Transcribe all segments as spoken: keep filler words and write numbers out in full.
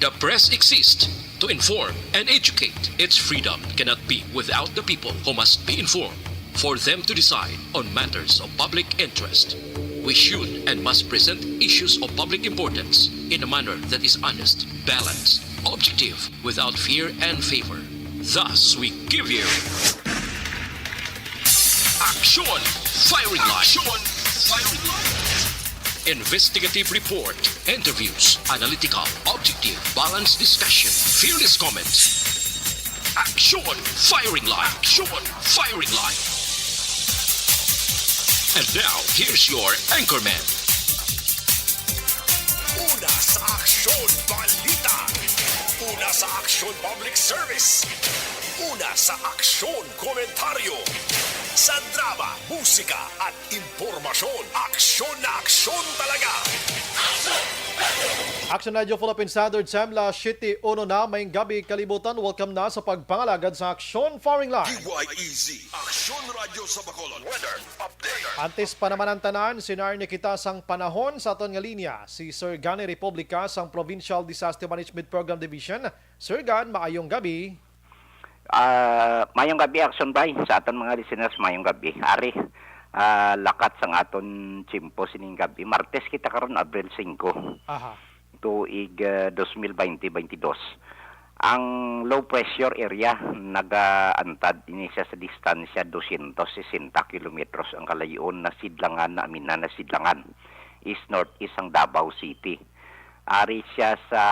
The press exists to inform and educate. Its freedom cannot be without the people, who must be informed for them to decide on matters of public interest. We should and must present issues of public importance in a manner that is honest, balanced, objective, without fear and favor. Thus, we give you Action Firing Line. Action Firing Line. Investigative report, interviews, analytical, objective, balanced discussion, fearless comments. Action Firing Line. Action Firing Line. And now, here's your anchorman. Una sa Aksyon Balita. Una sa Aksyon Public Service. Una sa Aksyon Komentaryo. Sa drama, musika, at impormasyon, aksyon na aksyon talaga. Action Radio Philippine Standard Time, alas siyete uno na, maayong gabi kalibutan. Welcome na sa pagpangalagad sa Aksyon Firing Line. D Y E Z, Aksyon Radyo sa Bacolod. Weather update. Antes pa naman ang tanan, sinarni kita sang panahon sa aton nga linya si Sir Gani Republica sang Provincial Disaster Management Program Division. Sir Gan, maayong gabi. Ah, mayong gabi, Action Bay, sa aton mga listeners, mayong gabi. Ari, ah, lakat sang aton tiyempo sining gabi. Martes kita karon, Abril singko, Aha. tuig, ah, dos mil baynte baynte dos. Ang low pressure area nagaantad ini siya sa distansya dosyentos sesenta kilometros ang kalayo-on, nasidlangan, naaminan, nasidlangan. East northeast ang Davao City. Ari siya sa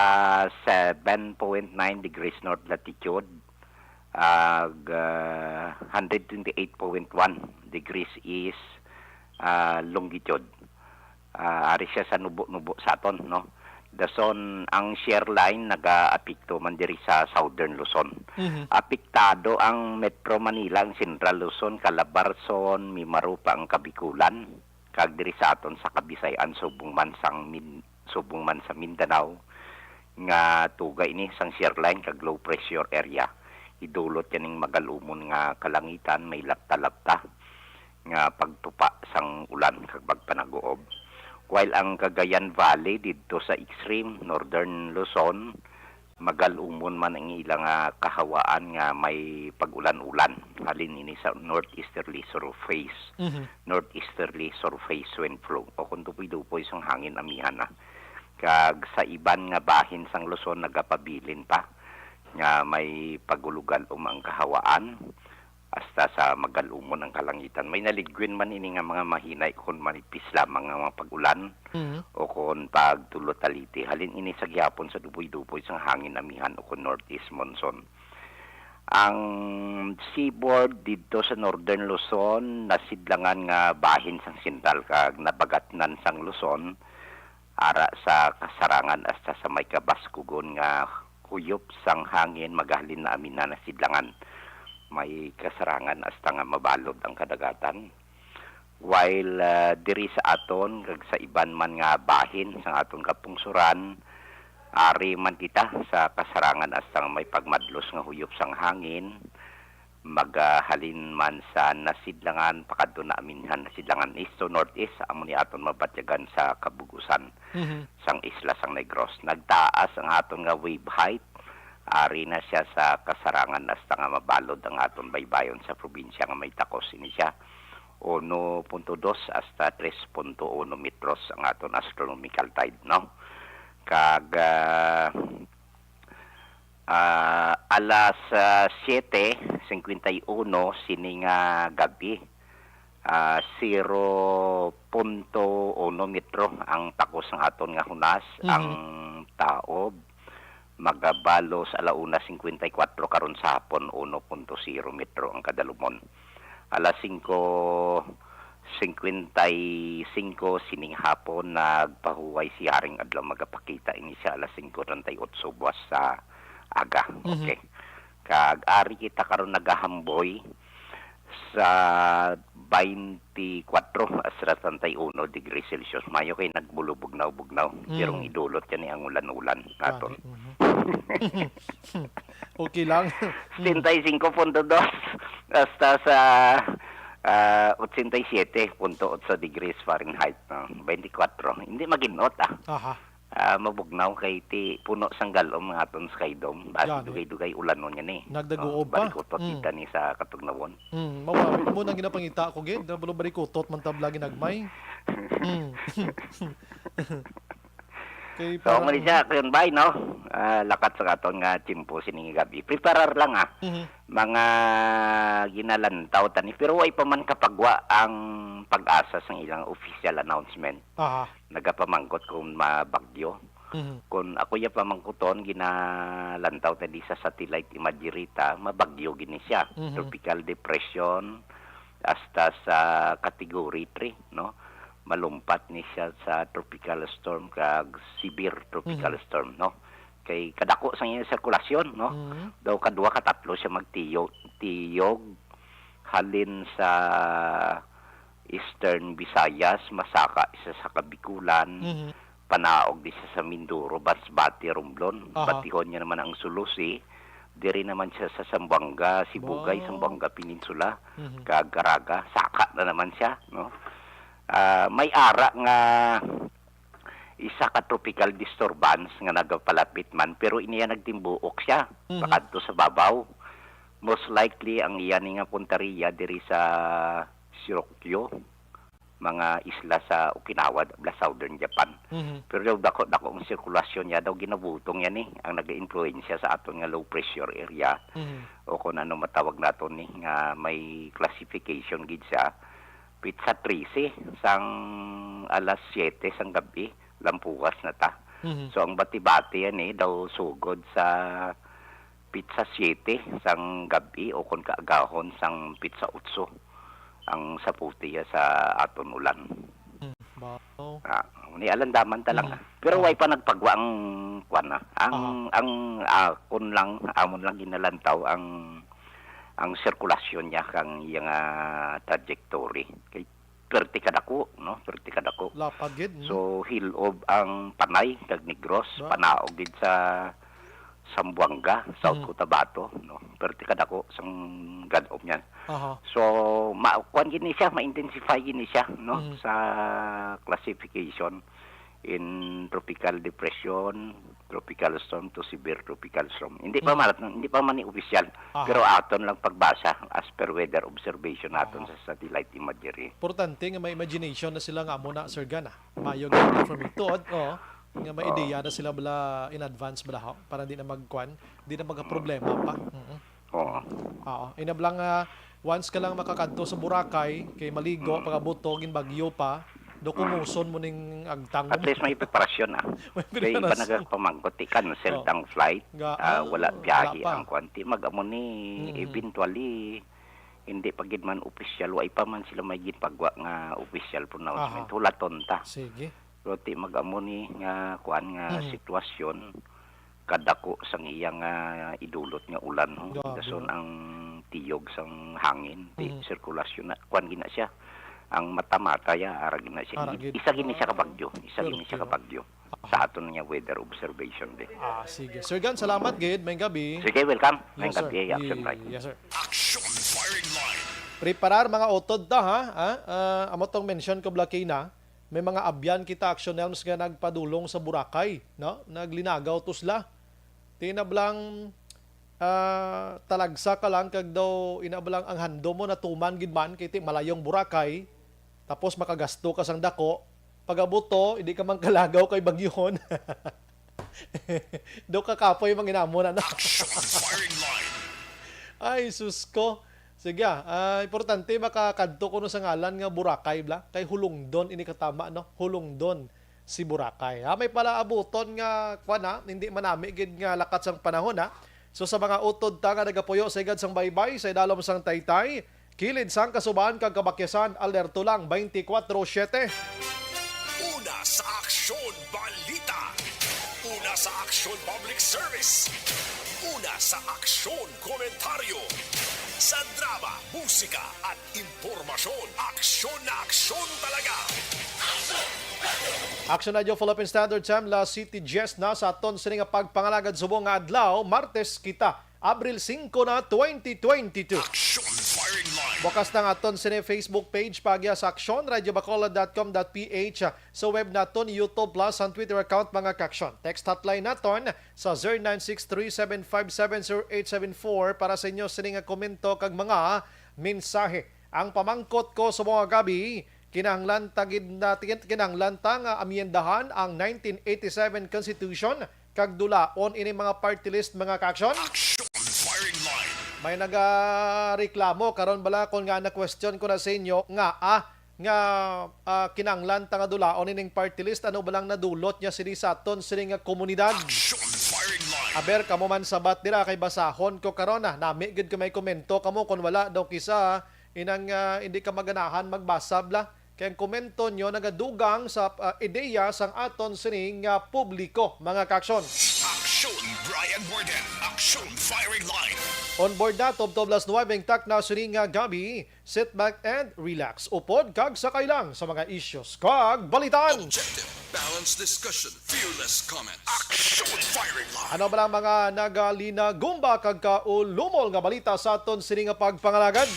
seven point nine degrees north latitude, ag, ah, hundred twenty-eight point one degrees east, ah, longitude. Ah, ari siya sa nubo-nubo sa aton, no? Dason, ang shear line nagaapekto man diri sa Southern Luzon. Mhm. Apektado ang Metro Manila, ang Central Luzon, Calabarzon, Mimaropa, ang Kabikulan, kag diri sa aton sa Kabisayan, subong man sang Min-, subong man sa Mindanao, nga tuga ini sang shear line kag low pressure area. Idulot kaning magalumon nga kalangitan, may lapta-lapta nga pagtupa sang ulan kag pagpanaguob. While ang Cagayan Valley didto sa extreme northern Luzon, magalumon man ang ila nga kahawaan nga may pag-ulan-ulan. Halin ini sa northeasterly surface, Mhm. northeasterly surface wind flow, o kung dupoy-dupoy sang hangin amihan na. Kag sa iban nga bahin sang Luzon, nagapabilin pa nga may pag-ulogalom ang kahawaan. Hasta sa magalumon ang kalangitan. May naligwin man ini nga mga mahinay kon manipis lamang nga mga pag-ulan Mhm. o kon pagtulot-taliti. Halin ini sa gihapon sa duboy-duboy sang hangin amihan o kon northeast monsoon. Ang seaboard didto sa Northern Luzon nasidlangan nga bahin sang sentral kag nabagatnan sang Luzon, ara sa kasarangan hasta sa may kabaskugon nga huyop sang hangin, magahalin na amin na nasidlangan. May kasarangan hasta nga mabalod ang kadagatan. While, ah, diri sa aton kag sa iban man nga bahin sang aton kapungsoran, ari man kita sa kasarangan hasta nga may pagmadlos nga huyop sang hangin, magahalin man sa nasidlangan pakadto na aminhan nasidlangan, east to northeast, amo ni aton mabatyagan sa kabug-usan Mhm. sang isla sang Negros. Nagtaas ang aton nga wave height. Ari na siya sa kasarangan hasta nga mabalod ang aton baybayon sa probinsya nga may takos ini siya. Uno punto dos hasta tres punto uno metros ang aton astronomical tide, no? Kag, ah, Ah, alas, ah, siyete singkwenta y uno sini nga gabi, ah, zero punto uno metro ang takos sang aton nga hunas. Mhm. Ang taob magabalos ala una singkwenta y kuwatro, karon sa hapon, uno punto zero metro ang kadalumon. Alas singko singkwenta y singko sining hapon, nagpahuway si Haring Adlaw. Magapakita ini siya alas singko treinta y ocho buwas sa aga. Mhm. Okay. Kag ari kita karon nagahamboy sa twenty-four hasta treinta y uno degrees Celsius. Mayo kay nagbulubugnaw-bugnaw. Mm. Pero ang idulot kani ang ulan-ulan naton. Gani, mhm. Okay lang. Setenta y cinco punto dos hasta sa, ah, ochenta y siete punto otso degrees Fahrenheit, no? Twenty-four. Hindi maginot, ah. Aha. Ah, mabugnaw kay ti puno sang galom nga aton Skydome. Basi Yan, eh. Dugay-dugay ulanon yan eh. Nagdaguob Oh, pa. Barikutot Mm. kita ni sa katugnawon. Mm, mao, amo nang ginapangita ko, gid. Nabalo barikutot man tab lagi nagmay. Mm. Kay So, parang mali siya, kayon bay, no? Ah, lakat sa aton nga tiyempo sining gabi. Preparar lang, ah. Mhm. Mga ginalantaw tani, pero way pa man kapagwa ang PAGASA sang ilang official announcement. Aha. Nagapamangkot kung mabagyo. Mhm. Kung ako ya pamangkuton, ginalantaw ta di sa satellite imagery ta, mabagyo gini siya. Mhm. Tropical depression, hasta sa category three, no? Malumpat ni siya sa tropical storm kag severe tropical Mhm. storm, no? Kay kadako sa iyang sirkulasyon, no? Mhm. Daw kadwa ka tatlo siya magtiyog, tiyog halin sa Eastern Visayas, masaka isa sa Kabikulan, Mhm. panaog di siya sa Mindoro, Masbate, Romblon. Aha. Batihon niya naman ang Sulusi, diri naman siya sa Zamboanga, Sibugay, Wow. Zamboanga Peninsula, Mhm. kag Caraga, saka na naman siya, no? Ah, may ara nga isa ka tropical disturbance nga nagapalapit man, pero iniya nagtimbuok siya, Mhm. pakadto sa babaw. Most likely, ang iya ni nga puntaria diri sa Shirokyo, mga isla sa Okinawa, bla Southern Japan. Mhm. Pero daw dako-dako ang sirkulasyon niya, daw ginabutong yan eh, ang nag-influensya sa aton nga low pressure area, Mhm. o kung ano matawag nato ni, nga may classification gid siya, pitsa trese sang alas siyete sang gabi, lampuwas na ta. Mhm. So, ang bati-bati yan eh, daw sugod sa pitsa siyete sang gabi o kung kaagahon sang pitsa otso ang saputi ya sa aton ulan. Hmm, wow. Ah, ni alandaman ta lang, Mm. ah. Pero Ah. way pa nagpagwa ang kwan, ah. Ang, Aha. ang, ah, kun lang, amon lang ginalantaw ang, ang sirkulasyon niya kang iya nga trajectory. Kay perti kadako, no? Perti kadako. Lapad gid, mm. So, hilob ang Panay kag Negros, Ba? panaog gid sa Zamboanga, South Mm. Cotabato, no? Perti kadako sang galom niya. Aha. So, ma-, kuwan gini siya, ma-intensify gini siya, no? Mm. Sa classification in tropical depression, tropical storm to severe tropical storm. Hindi pa Mm. man, hindi pa man ni opisyal, Aha. pero aton lang pagbasa as per weather observation naton Aha. sa satellite imagery. Importante nga may imagination na sila nga amo na, Sir Gan, ah. Mayo nga information. Tuod, oo. Nga may Oo. ideya na sila bala in advance bala, ho? Para di na magkuan, di na magkaproblema pa. Mm. Oo. Oo. Ina bala nga, once ka lang makakadto sa Boracay, kay maligo, Mm. pag-abot to, ginbagyo pa, do kumuson mo ning agtang. At least may preparasyon, ah. May Kay iba preparasyon. nagapamangkot, ti cancel Oo. tang flight, Ga-, ah, ah, wala wala biyahe pa. ang kuwan. Ti mag-amo ni, Mm-hmm. eventually, hindi pa gid man opisyal, wa pa man sila may ginpagwa nga opisyal pronouncement. Aha. Hulaton ta. Sige. Pero ti mag-amo ni nga kuan nga Mhm. sitwasyon, kadako sang iya nga idulot nga ulan, ho. Grabe, Dason no? ang tiyog sang hangin, ti Mhm. sirkulasyon na, kuan gina siya. Ang mata-mata ya, ara gina siya. Ara gid. Isa gini siya ka bagyo. Isa Pero gini siya ka pero bagyo. Aha. Sa aton nga weather observation, di. Ah, sige. Sir Gan, salamat gid. Maayong gabi. Sige, welcome. Maayong Yes, sir. gabi, Action Ye-, Bright. yes, sir. Action Firing Line. Preparar mga utod ta, ha? Ah, ah, amo tong mention ko, Blakina. May mga abyan kita, Action Elms, nga nagpadulong sa Boracay, no? Naglinagaw to sila. Ti ina bala nga, ah, talagsa ka lang kag daw ina bala nga ang handom mo natuman gid man kay ti malayong Boracay, tapos makagasto ka sang dako, pag-abot to, hindi ka man kalagaw kay bagyuhon. Daw kakapoy man gid namo na, no? Action Firing Line. Ay, sus ko. Sige, ah, ah, importante makakadto kuno sa ngalan nga Boracay bala. Kay hulungdon ini katama, no? Hulungdon si Boracay. Ah, may palaabuton nga, kwan, ha? Hindi manami gid nga lakat sang panahon, ha? So, sa mga utod ta nga nagapuyo sa higad sang baybay, sa idalom sang taytay, kilid sang kasubahan kag kabakyasan, alerto lang, twenty-four seven. Una sa Aksyon Balita. Una sa Aksyon Public Service. Una sa Aksyon Komentaryo. Sa drama, musika, at impormasyon, aksyon na aksyon talaga. Action Radio Philippine Standard Time, alas siyete diyes na sa aton sini nga pagpangalagad subong nga adlaw, Martes kita, Abril singko na, twenty twenty-two. Action Fire Bukas na ang aton sini Facebook page, paagi sa aksyon radio bacolod dot com dot p h, sa web naton, YouTube Plus, ang Twitter account, mga kaaksyon. Text hotline naton sa zero nine six three seven five seven zero eight seven four para sa inyo sini nga komento kag mga mensahe. Ang pamangkot ko sa mga gabi, kinahanglan ta gid na, kinahanglan ta nga amyendahan ang nineteen eighty-seven Constitution kag dulaon ini mga party list, mga kaaksyon. Action Firing Line. May nagareklamo karon bala kon nga na-question ko na sa inyo nga, ah, nga, ah, kinahanglan ta nga dulaon ining party list, ano ba lang nadulot niya sini sa aton sini nga komunidad? Action Firing Line. Aber, kamo man sabat dira kay basahon ko karon, ah. Nami gid ko may komento kamo, kon wala daw kisa inang, ah, hindi ka maganahan magbasa bla. Kay ang komento nyo nagadugang sa, ah, ideya sang aton sini nga publiko, mga kaaksyon. Action Brian Warden. Action Firing Line. On board na, tubtob las nuwebe ang takna sini nga gabi. Sit back and relax. Upod kag sakay lang sa mga issues kag balitan. Objective, balanced discussion, fearless comments. Action Firing Line. Ano ba lang mga nagalinagumba kag kaulumol nga balita sa aton sini nga pagpangalagad?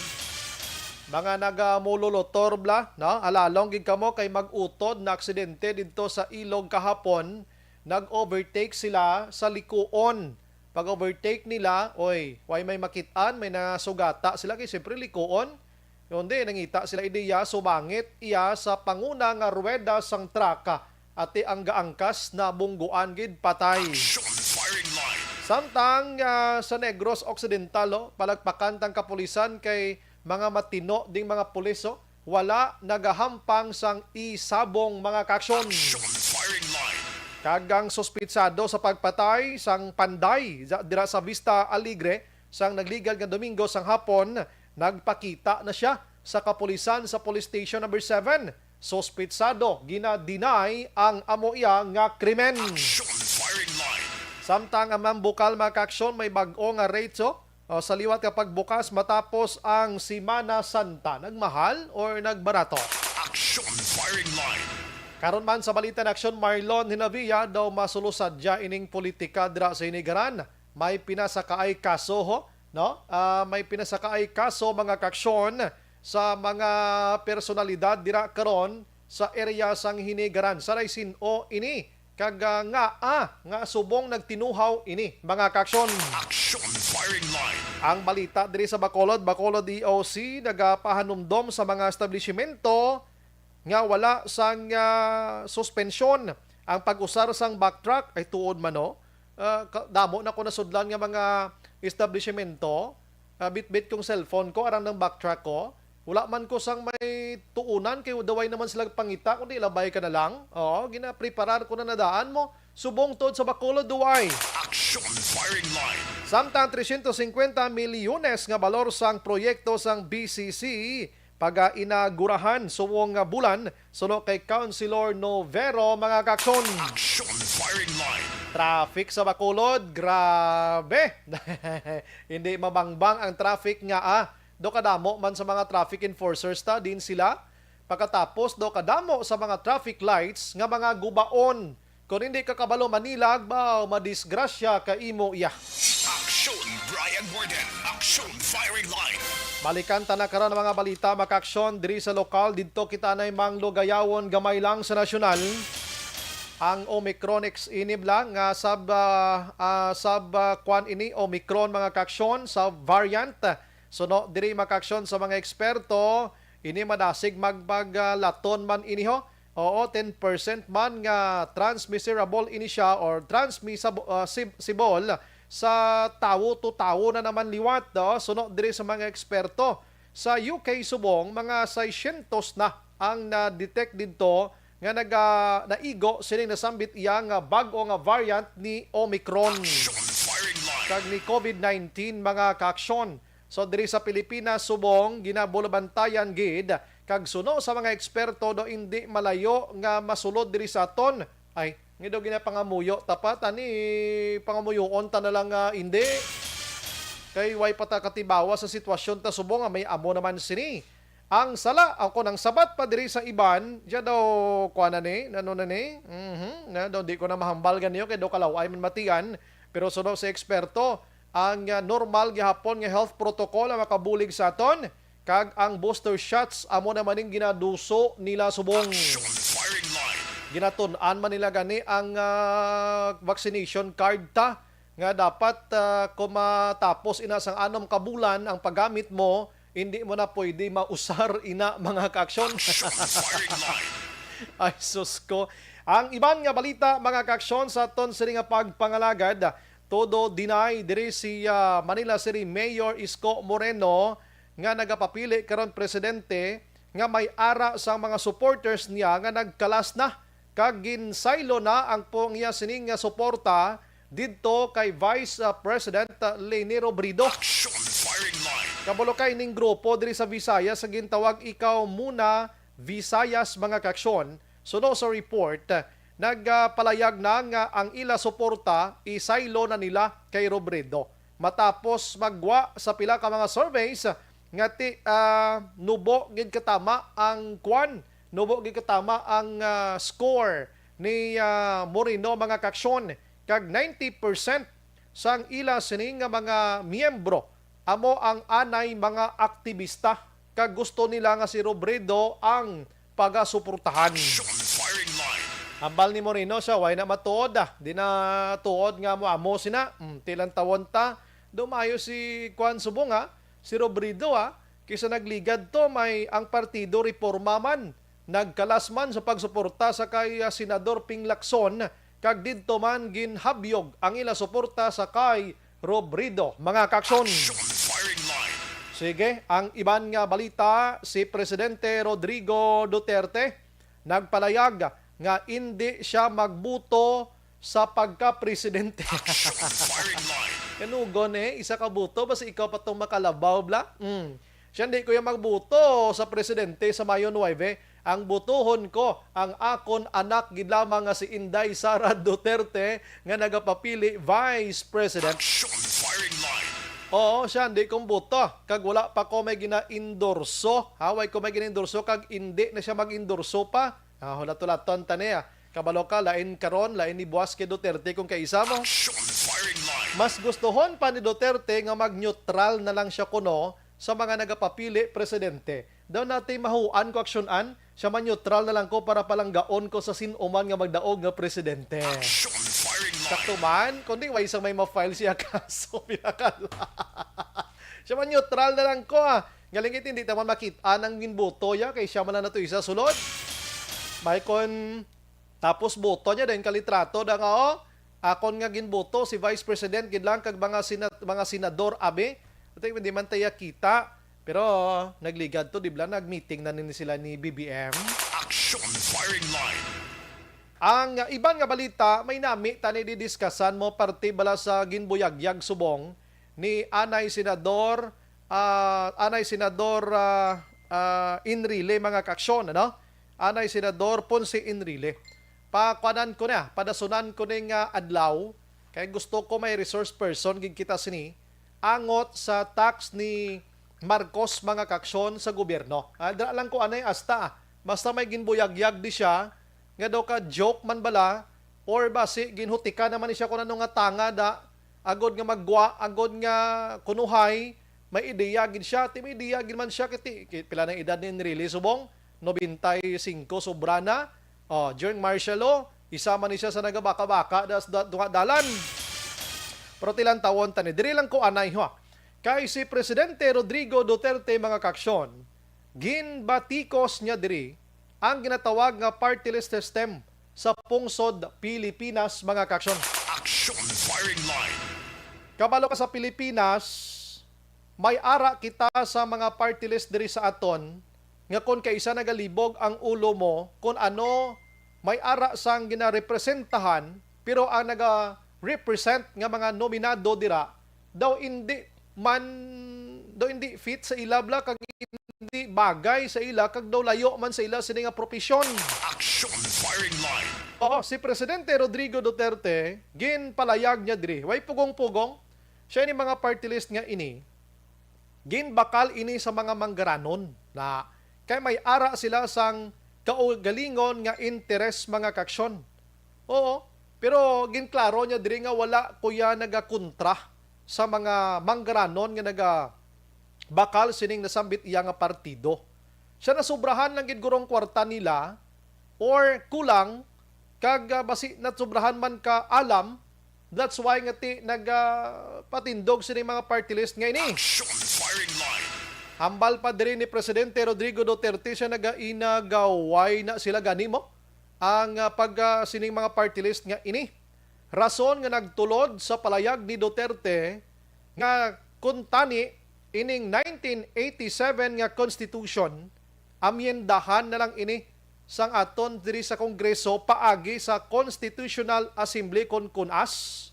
Mga nagamululutor bla, no? Alalong gid kamo kay mag-utod na aksidente didto sa ilog kahapon. Nag-overtake sila sa likuon. Pag-overtake nila, oy, way may makit-an, may nasugata sila kay siyempre likuon. Kundi nangita sila ideya, sumangit iya sa panguna nga ruweda sang truck, ati ang gaangkas, nabungguan gid, patay. Action Firing Line. Samtang, ah, sa Negros Occidental, oh, palagpakan tang kapulisan kay mga matino ding mga pulis, oh, wala nagahampang sang isabong, mga kaaksyon. Action Firing Line. Kag ang suspitsado sa pagpatay sang panday sa, dira sa Vista Alegre sang nagligad nga Domingo sang hapon, nagpakita na siya sa kapulisan sa Police Station Number Seven. Suspitsado, gina-deny ang amo iya nga krimen. Action Firing Line. Samtang ang Mambukal, mga kaaksyon, may bag-o nga rate, oh, oh, sa liwat nga pagbukas matapos ang Semana Santa. Nagmahal or nagbarato? Action Firing Line. Karon man sa balita na aksyon, Marlon Hinavia daw masulo sadya ining politika dira sa Hinigaran. May pinasakaay kaso, ho, no? Ah, may pinasakaay kaso, mga kaaksyon, sa mga personalidad dira karon sa area sang Hinigaran. Sa sin-o ini? Kag, ah, ngaa nga subong nagtinuhaw ini, mga kaaksyon? Action Firing Line. Ang balita diri sa Bacolod, Bacolod E O C nagapahanumdom sa mga establishmento nga wala sang, ah, suspensyon ang pag-usar sang backtrack. Ay, tuod man, no? Ah, ka-, damo na ko nasudlan nga mga establishmento. Ah, bitbit kong cellphone ko, arang nang backtrack ko. Wala man ko sang may tuunan kay daw way naman sila pangita, kundi labay ka na lang. Oo, ginapreparar ko na nadaan mo. Subong tuod sa Bacolod, duway. Action Firing Line. Samtang trescientos cincuenta milyones nga balor sang proyekto sang B C C pag-inaugurahan subong nga bulan, suno kay Councilor Novero, mga kaaksyon. Action Firing Line. Traffic sa Bacolod, grabe. Hindi mabangbang ang traffic nga, ah. Do kadamo man sa mga traffic enforcers ta, din sila. Pagkatapos, do kadamo sa mga traffic lights nga mga gubaon. Kung hindi ka kabalo manilag, baw, madisgrasya ka imo iya. Action Brian Warden. Action Firing Line. Balikan ta na karon ang mga balita, mga kaaksyon, diri sa lokal. Didto kita nay manglugayawon gamay lang sa nasyonal. Ang Omicron X inib lang nga sab, ah, ah, sab, ah, kwan ini, Omicron, mga kaaksyon, sa variant. Suno diri, mga kaaksyon, sa mga eksperto, ini madasig magpaglaton man ini, ho. Oo, ten percent man nga transmissible ini siya or transmissible, ah, sib-, sible sa tawo to tawo na naman liwat, no? Suno diri sa mga eksperto, sa U K subong, mga seiscientos na ang na-detect didto nga naga-, naigo sining nasambit iya nga bag-o nga variant ni Omicron. Action Firing Line. Kag ni COVID nineteen, mga kaaksyon. So, diri sa Pilipinas subong, ginabulabantayan gid kag suno sa mga eksperto do indi malayo nga masulod diri sa aton. Ay, nga daw ginapangamuyo, tapat ani pangamuyoon ta na lang nga indi. Kay way pa ta katibawa sa sitwasyon ta subong nga may amo naman sini. Ang sala, ang kon ang sabat pa diri sa iban, diya daw, kuan na ni, ano na ni? Mhm, na daw, di ko na mahambal ganiyo, kay daw kalaw-ay man matian. Pero suno sa eksperto, ang, ah, normal gihapon nga health protocol ang makabulig sa aton. Kag ang booster shots amo naman ning ginaduso nila subong. Ginatun-an man nila gani ang, ah, vaccination card ta, nga dapat, ah, kung matapos ina sang anom ka bulan ang paggamit mo, hindi mo na pwede mausar ina, mga kaaksyon. Ay, sus ko. Ang iban nga balita, mga kaaksyon, sa aton sini nga pagpangalagad, todo deny diri si, ah, Manila City Mayor Isko Moreno nga nagapapili karon presidente nga may ara sang mga supporters niya nga nagkalas na kag ginsaylo na ang pong iya sining nga suporta didto kay Vice, ah, President, ah, Leni Robredo. Action Firing Line. Kabalo kay ning grupo diri sa Visayas sa gintawag Ikaw Muna Visayas, mga kaaksyon. Suno sa report, nagpalayag na nga ang ila suporta isaylo na nila kay Robredo matapos maggwa sa pila ka mga surveys nga ti, ah, nubo gid katama ang kwan, nubo gid katama ang, ah, score ni, ah, Moreno, mga kaaksyon, kag ninety percent sang ila sini nga mga miyembro amo ang anay mga aktibista kag gusto nila nga si Robredo ang pagasuportahan. Action Firing Line. Hambal ni Moreno siya, way na matuod, ah. Di na tuod nga mo amo sina. Mm, tilantawon ta. Dumayo si Kwan subong, ah, si Robredo, ah, kaysa nagligad to, may ang partido Reforma man nagkalas man sa pagsuporta sa kay, ah, Senador Ping Lacson, kag didto man ginhabyog ang ila suporta sa kay Robredo, mga kaaksyon. Action Firing Line. Sige, ang iban nga balita, si Presidente Rodrigo Duterte nagpalayag nga indi siya magbuto sa pagka-presidente. Action Firing Line. Kanugon eh, isa ka buto, basta ikaw pa tong makalabaw, bla? Mm. Siya, hindi ko yung magbuto sa presidente sa Mayo nuwebe. Ang butuhon ko, ang akon anak gid lamang nga si Inday Sara Duterte nga nagapapili Vice President. Action Firing Line. Oo, siya, hindi kong buto. Kag wala pa ko may gina-endorso. Ha, way ko may gina-endorso, kag hindi na siya mag-endorso pa. Ah, hulat-hulaton ta niya. Kabalo ka, lain karon, lain ni buwas kay Duterte kung kaisa mo. Action Firing Line. Mas gustuhon pa ni Duterte nga mag-neutral na lang siya kuno sa mga nagapapili presidente. Daw natay mahuan ko aksyonan, siya man neutral na lang ko para palanggaon ko sa sin-o man nga magdaog nga presidente. Action Firing Line. Sakto man, kundi way isang may ma-file siya kaso, pinakala. Siya man neutral na lang ko, ah. Ngalingit, hindi ta man makit-an ang ginboto ya, kay siya man lang nato isa sulod. May kon tapos boto niya, dayon kalitrato da nga, oh, akon nga ginboto si Vice President gid lang kag mga sina-, mga senador, abi. Ito, hindi man tayo kita. Pero nagligad to, di ba? Nag-meeting na ni sila ni B B M. Action Firing Line. Ang iban nga balita, may nami tani didiskasan mo parte bala sa ginbuyagyag subong ni anay Senador, ah, anay Senador, ah, ah, Enrile, mga kaaksyon, ano? Anay Senador Ponce Enrile. Pakuanan ko na, padasunan ko ning, ah, adlaw, kay gusto ko may resource person gid kita sini, angot sa tax ni Marcos, mga kaaksyon, sa gobyerno. Ah, dira lang ko anay asta, ah. Basta may ginbuyagyag di siya, nga daw ka joke man bala, or basi ginhutika naman ni siya kung ano nga tanga da, agod nga maggwa, agod nga kunuhay, may ideya gid siya, ti may ideya gid man siya, kiti, ki-, pila na edad ni Enrile subong? Nobenta y singko, sobra na. Oh, during martial law, isa man ni siya sa nagabaka-baka da-, da-, duha dalan. Pero tilantawon ta ni, diri lang ko anay, ha. Kay si Presidente Rodrigo Duterte, mga kaaksyon, ginbatikos niya diri ang ginatawag nga party list system sa pungsod Pilipinas, mga kaaksyon. Action Firing Line. Kabalo ka, sa Pilipinas, may ara kita sa mga party list diri sa aton nga kon kaisa nagalibog ang ulo mo, kon ano, may ara sang ginarepresentahan, pero ang naga-represent nga mga nominado dira daw indi man, daw indi fit sa ila bala, kag hindi bagay sa ila, kag daw layo man sa ila sini nga propesyon. Action Firing Line. Oo, si Presidente Rodrigo Duterte, ginpalayag niya diri, way pugong-pugong, siya ni mga party list nga ini, ginbakal ini sa mga manggaranon na kay may ara sila sang kaugalingon nga interes, mga kaaksyon. Oo, pero ginklaro niya diri nga wala ko ya nagakontra sa mga manggaranon nga naga-, bakal sining nasambit iya nga partido. Siya, nasubrahan lang gid guro ang kwarta nila, or kulang, kag, ah, basi nasubrahan man ka alam, that's why nga ti nagapatindog sining mga party list nga ini. Action firing line. Hambal pa diri ni Presidente Rodrigo Duterte, siya nagainagaway na sila gani mo ang, ah, pag, ah, sining mga party list nga ini. Rason nga nagtulod sa palayag ni Duterte nga kuntani ining nineteen eighty-seven nga constitution, amyendahan na lang ini sang aton diri sa Kongreso paagi sa Constitutional Assembly kon kunas,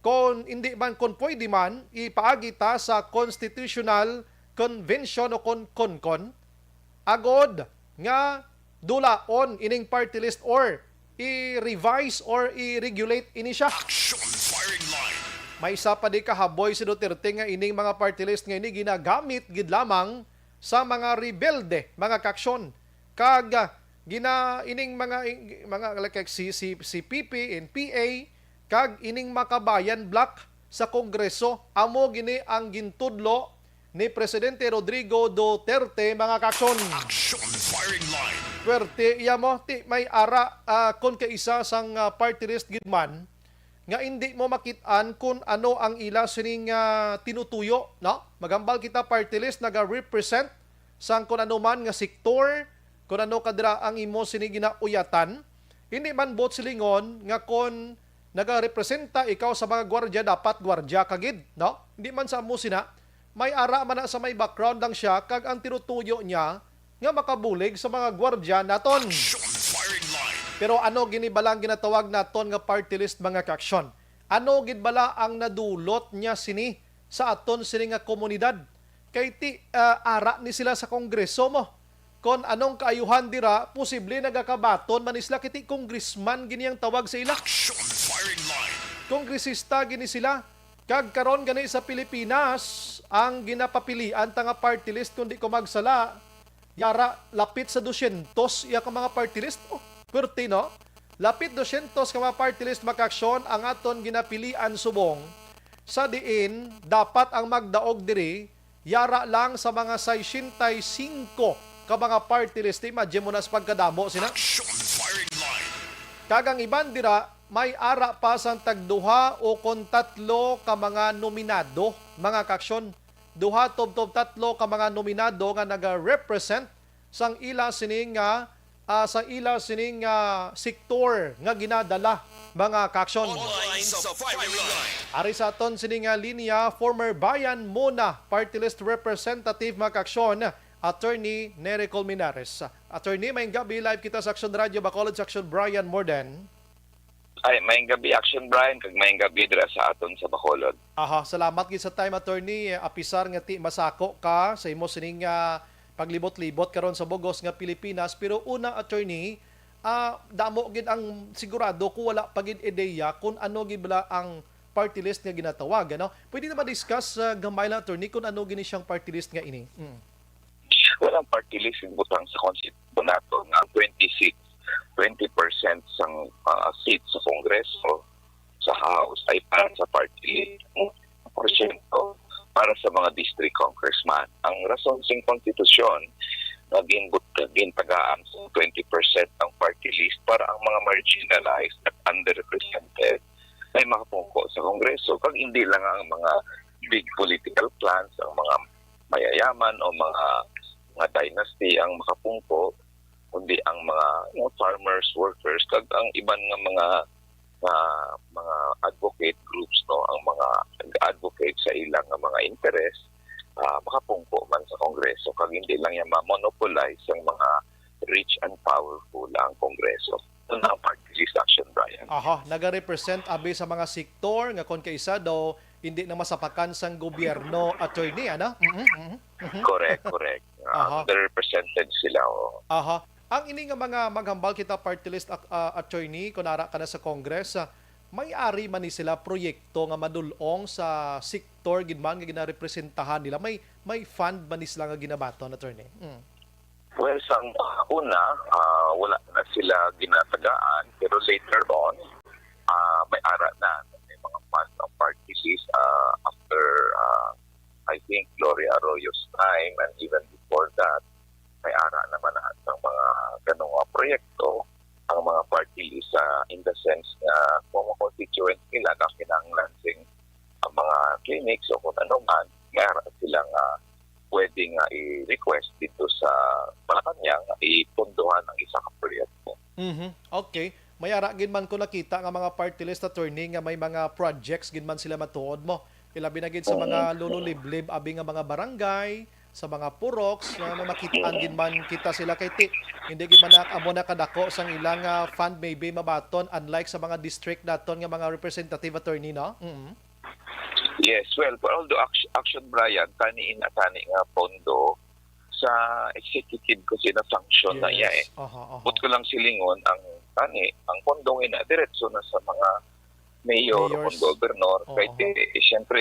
kon hindi man, kon pwede man, ipaagi ta sa Constitutional Convention o kon konkon, agod nga dulaon ining party list or i-revise or i-regulate ini siya. Action firing line. May isa pa di kahaboy si Duterte nga ining mga party list nga ini ginagamit gid lamang sa mga rebelde, mga kaaksyon. Kag, ah, gina ining mga, mga like si, si, si P P, N P A, kag ining Makabayan Bloc sa Kongreso, amo gini ang gintudlo ni Presidente Rodrigo Duterte, mga kaaksyon. Action firing line. Pwerte iya mo, ti may ara, ah, kon kaisa sang, ah, party list gid man, nga indi mo makit-an kun ano ang ila sining, ah, tinutuyo, no? Maghambal kita, party list naga-represent sang kun ano man nga sektor, kun ano ka dira ang imo sini ginauyatan. Hindi man buot silingon nga kon nagarepresenta ikaw sa mga gwardya, dapat gwardya ka gid, no? Hindi man sa amo sina, may ara man na sa may background lang siya, kag ang tinutuyo niya nga makabulig sa mga gwardya naton. Action firing line. Pero ano gini bala ang ginatawag naton nga party list, mga kaaksyon? Ano gid bala ang nadulot niya sini sa aton sini nga komunidad? Kay ti, ah, ara ni sila sa Kongreso mo. Kon anong kaayuhan dira, posible nagakabaton man ni sila, kay ti congressman gini ang tawag sa ila. Action firing line. Kongresista gini sila. Kag karon gani sa Pilipinas, ang ginapapilian ta nga party list, kung di ko magsala, yara lapit sa dosyentos iya ka mga party list. Oh, pwerte, no? Lapit dosyentos ka mga party list, mga kaaksyon, ang aton ginapilian subong, sa diin dapat ang magdaog diri yara lang sa mga sesenta y cinco ka mga party list. Imagine mo na sa pagkadamo sina. Action firing line. Kag ang iban dira, may ara pa sang tagduha o kon tatlo ka mga nominado, mga kaaksyon. Duha tubtob tatlo ka mga nominado nga naga-represent sang ila sini nga, ah, sa ila sini nga sektor nga ginadala, mga kaaksyon. Online sa firing line. Ari sa aton sini nga linya, former Bayan Muna Party List Representative, mga kaaksyon, Attorney Nery Colmenares. Attorney, maayong gabi, live kita sa Action Radio Bacolod, sa Action Brian Morden. Ay, maayong gabi, Action Brian, kag maayong gabi dira sa aton sa Bacolod. Aha, salamat gid sa time, Attorney. Apisar nga ti masako ka sa imo sining, ah, paglibot-libot karon sa bugos nga Pilipinas. Pero una, Attorney, ah, damo gid ang sigurado kung wala pa gid ideya kung ano gid bala ang party list nga ginatawag, ano? Pwede na ma-discuss, ah, gamay lang, Attorney, kung ano gini siyang party list nga ini? Mm. Walang party list ang butang sa konstitusyon nato nga ang twenty seats, twenty percent sang, ah, seats sa Kongreso, sa House ay para sa party list, porsyento para sa mga district congressman. Ang rason sing konstitusyon nga ginbut-, gintagaan sa twenty percent ang party list para ang mga marginalized at underrepresented ay makapungko sa Kongreso, kag hindi lang ang mga big political clans, ang mga mayayaman o mga, mga dynasty ang makapungko, kundi ang mga, you know, farmers, workers, kag ang iban nga mga, nga mga advocate groups, no, ang mga nag-advocate sa ilang nga mga interes, ah, makapungko man sa Kongreso, kag hindi lang yan ma-monopolize ang mga rich and powerful ang Kongreso. Ito na ang party list, Action Brian. Aha, nagarepresent abi sa mga sektor nga kon kaisa daw hindi na masapakan sang gobyerno, Attorney, ano? Mhm, mhm, mhm. Correct, correct. Ah, Aha. Underrepresented sila, oh. Aha. Ang ini nga mga maghambal kita party list, ak-, ah, Attorney, kung ara ka na sa Congress, ah, may ari man ni sila proyekto nga madul-ong sa sektor gid man nga ginarepresentahan nila? May, may fund man ni sila nga ginabaton, Attorney? Mm. Well, sa una, ah, wala na sila ginatagaan, pero later on, ah, may ara na, may mga fund ang party list, ah, after, ah, I think, Gloria Arroyo's time, and even before that, may ara naman na sang mga ganong nga proyekto ang mga party list, sa, in the sense nga kung mga constituents nila nga kinahanglan sing ang mga clinics o kung ano man, may ara sila nga pwede nga i-request dito sa Malacañang nga ipunduhan ang isa ka proyekto. Mhm. Okay. May ara gid man ko nakita nga mga party list, attorney, nga may mga projects gid man sila matuod mo. Ilabi na gid sa mga lululib-lib abi nga mga barangay, sa mga puroks, nga may makit-an gid man kita sila kay ti, hindi gid man na amo na kadako sang ilang, ah, fund maybe mabaton, unlike sa mga district daton nga mga representative, attorney, no? Mm. Yes, well, for all the action, action Brian, tani ina tani nga pondo sa executive kasi na function na iya eh. Aha, aha. But ko lang silingon ang tani, ang pondo nga ina diretso na sa mga mayor o Mayors. Governor. Oo. Kay ti, siyempre,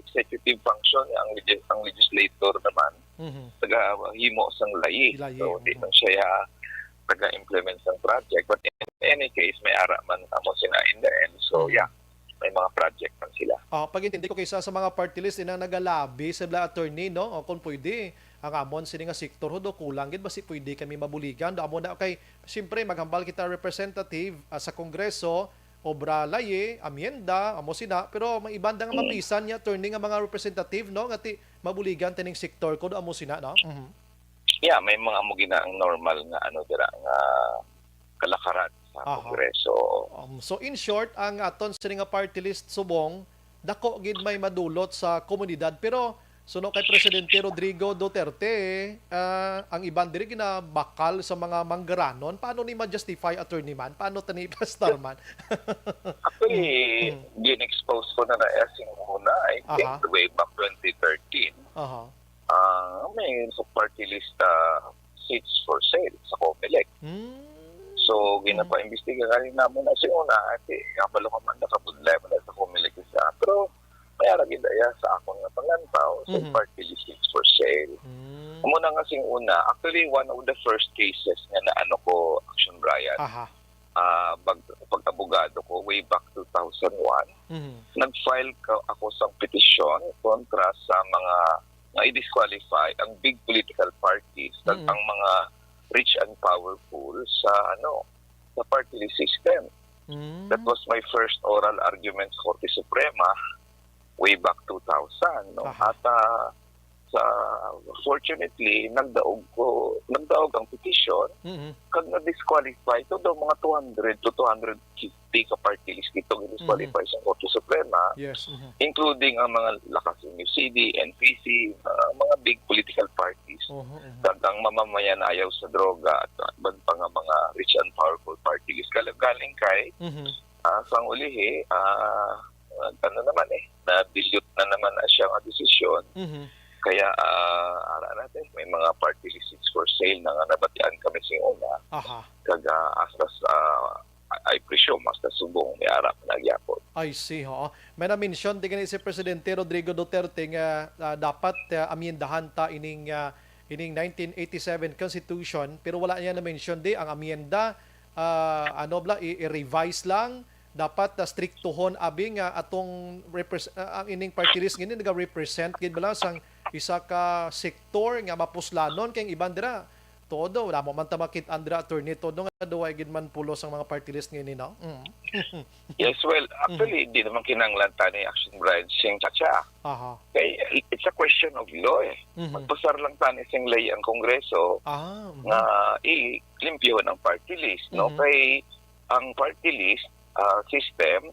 executive function ang legis- ang legislator naman Mhm. Tagahimo sang layi. Layi, So, di mhm. man siya taga-implement sang project. But in any case, may ara man amo sina in the end. So, Mhm. yeah, may mga project man sila. Ah, pag-intindi ko kay sa, sa mga party list, inang nagalabi sila, attorney, no? O kung pwede, ang amon sini nga sektor, hudo kulang gid, basi pwede kami mabuligan. Do amo na, kay, siyempre, maghambal kita representative, ah, sa Kongreso, obra layi, amyenda, amo sina, pero may iban da nga Mm. mapisan niya, attorney, nga mga representative, no? Nga ti, mabuligan tining sektor ko, do amo sina, no? Mhm. Yeah, may mga amo gina ang normal nga, ano, dira, nga kalakaran sa Aha. Kongreso. Um, so, in short, ang aton sini nga party list subong, dako gid may madulot sa komunidad, pero suno kay Presidente Rodrigo Duterte, ah, ang iban diri ginabakal sa mga manggaranon. Paano ni ma-justify, attorney man? Paano tani pastor man? Actually, Mm. gin-expose ko na na sing una, I think, Aha. way back twenty thirteen. Aha. Ah, may sa party list, ah, seats for sale sa Comelec. Mm. So, Mm. ginapaimbestiga gani namon na sing una, ati, kabalo ka man, nakabudlay man sa Comelec isa. Pero, may ara gid aya sa akon nga panglantaw, sa Mhm. party list seats for sale. Mm. Amo na nga sing una, actually, one of the first cases nga naano ko, Action Brian, Aha. ah, pag, pag-abogado ko, way back two thousand one, Mhm. nag-file ka, ako sang petisyon kontra sa mga nga i-disqualify ang big political parties, kag Mm. ang mga rich and powerful sa, ano, sa party list system. Mm. That was my first oral argument sa Korte Suprema way back two thousand, no? Aha. At, ah, sa, fortunately, nagdaog ko, nagdaog ang petisyon, Mhm. kag na-disqualify to daw mga two hundred to two hundred fifty ka party list dito, Mm-hmm. disqualify sa Korte Suprema, Yes, mm-hmm. including ang mga Lakas-Inyo C D, N P C, uh, mga big political parties. Mm-hmm, mm-hmm. Kag ang mamamayan ayaw sa droga at iban pa nga mga rich and powerful party list. Kala-, galing kay, Mm-hmm. ah, sang ulihi, ah, ano naman eh, na-dilute na naman na siya nga desisyon. Mm-hmm. Kaya, ah, ara natin, may mga party list for sale na nga nabatian kami sa una. Aha. Kag, ah, hasta sa, I presume, hasta subong may ara pa nagyapon. I see, oo. May na-mention din gani si Presidente Rodrigo Duterte nga, ah, dapat, ah, amyendahan ta ining, ah, ining nineteen eighty-seven Constitution, pero wala niya na-mention di ang amyenda, ah, ano bala, i-, i-revise lang, dapat, ah, striktuhon abi nga atong repres-, ah, ang ining party list ngini naga-represent gid bala sang isa ka sektor nga mapuslanon kay ang iban dira todo, wala mo man ta makit-an dira, attorney, todo nga duway gid man pulos ang mga party list ngini, no? Mm. Yes, well, actually, di naman kinahanglan ta ni Action Brian sing chacha. Aha. Kay, it's a question of law eh. Mhm. Magpasar lang ta ni sing lay ang Kongreso Ah, mhm. nga ilimpyo ang party list, no? Mhm. Kay ang party list, ah, system,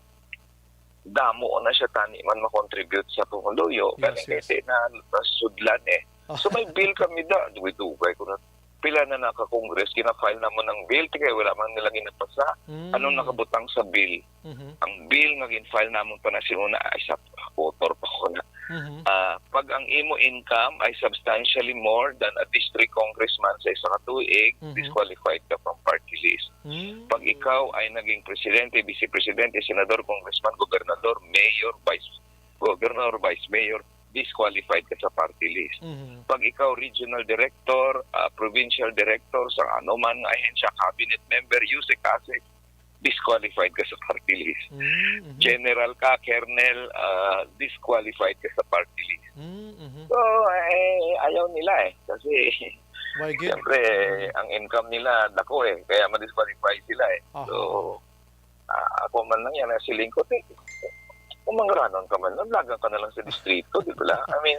damo na siya tani man makontribute sa pumuluyo. Yes, Galing kay yes. di na, na sudlan eh. So may bill kami da, duway-duway ko na. Pila na na ka Congress, gina-file namon ang bill, kaya wala man nila ginapasa. Mm. Anong nakabutang sa bill? Mhm. Ang bill nga gin-file namon pa na si una, ay sa author pa ko na. Mhm. Ah, pag ang imo income ay substantially more than a district congressman sa isa ka tuig, Mhm. disqualified ka from party list. Mm. Pag ikaw ay naging presidente, vice presidente, senador, congressman, gobernador, mayor, vice governor, vice mayor, disqualified ka sa party list. Mhm. Pag ikaw regional director, ah, provincial director sa anuman nga ahensya, cabinet member, usec, asec, disqualified ka sa party list. Mm, mhm. General ka, Colonel, ah, disqualified ka sa party list. Mm, mhm. So, eh, ayaw nila eh. Kasi, Why good? Siyempre, ang income nila, dako eh. Kaya ma-disqualify sila eh. Aha. So, ah, ako man lang yan, ang siling ko, ti-, kung mangranon ka man, naglagan ka na lang sa distrito, di ba? I mean,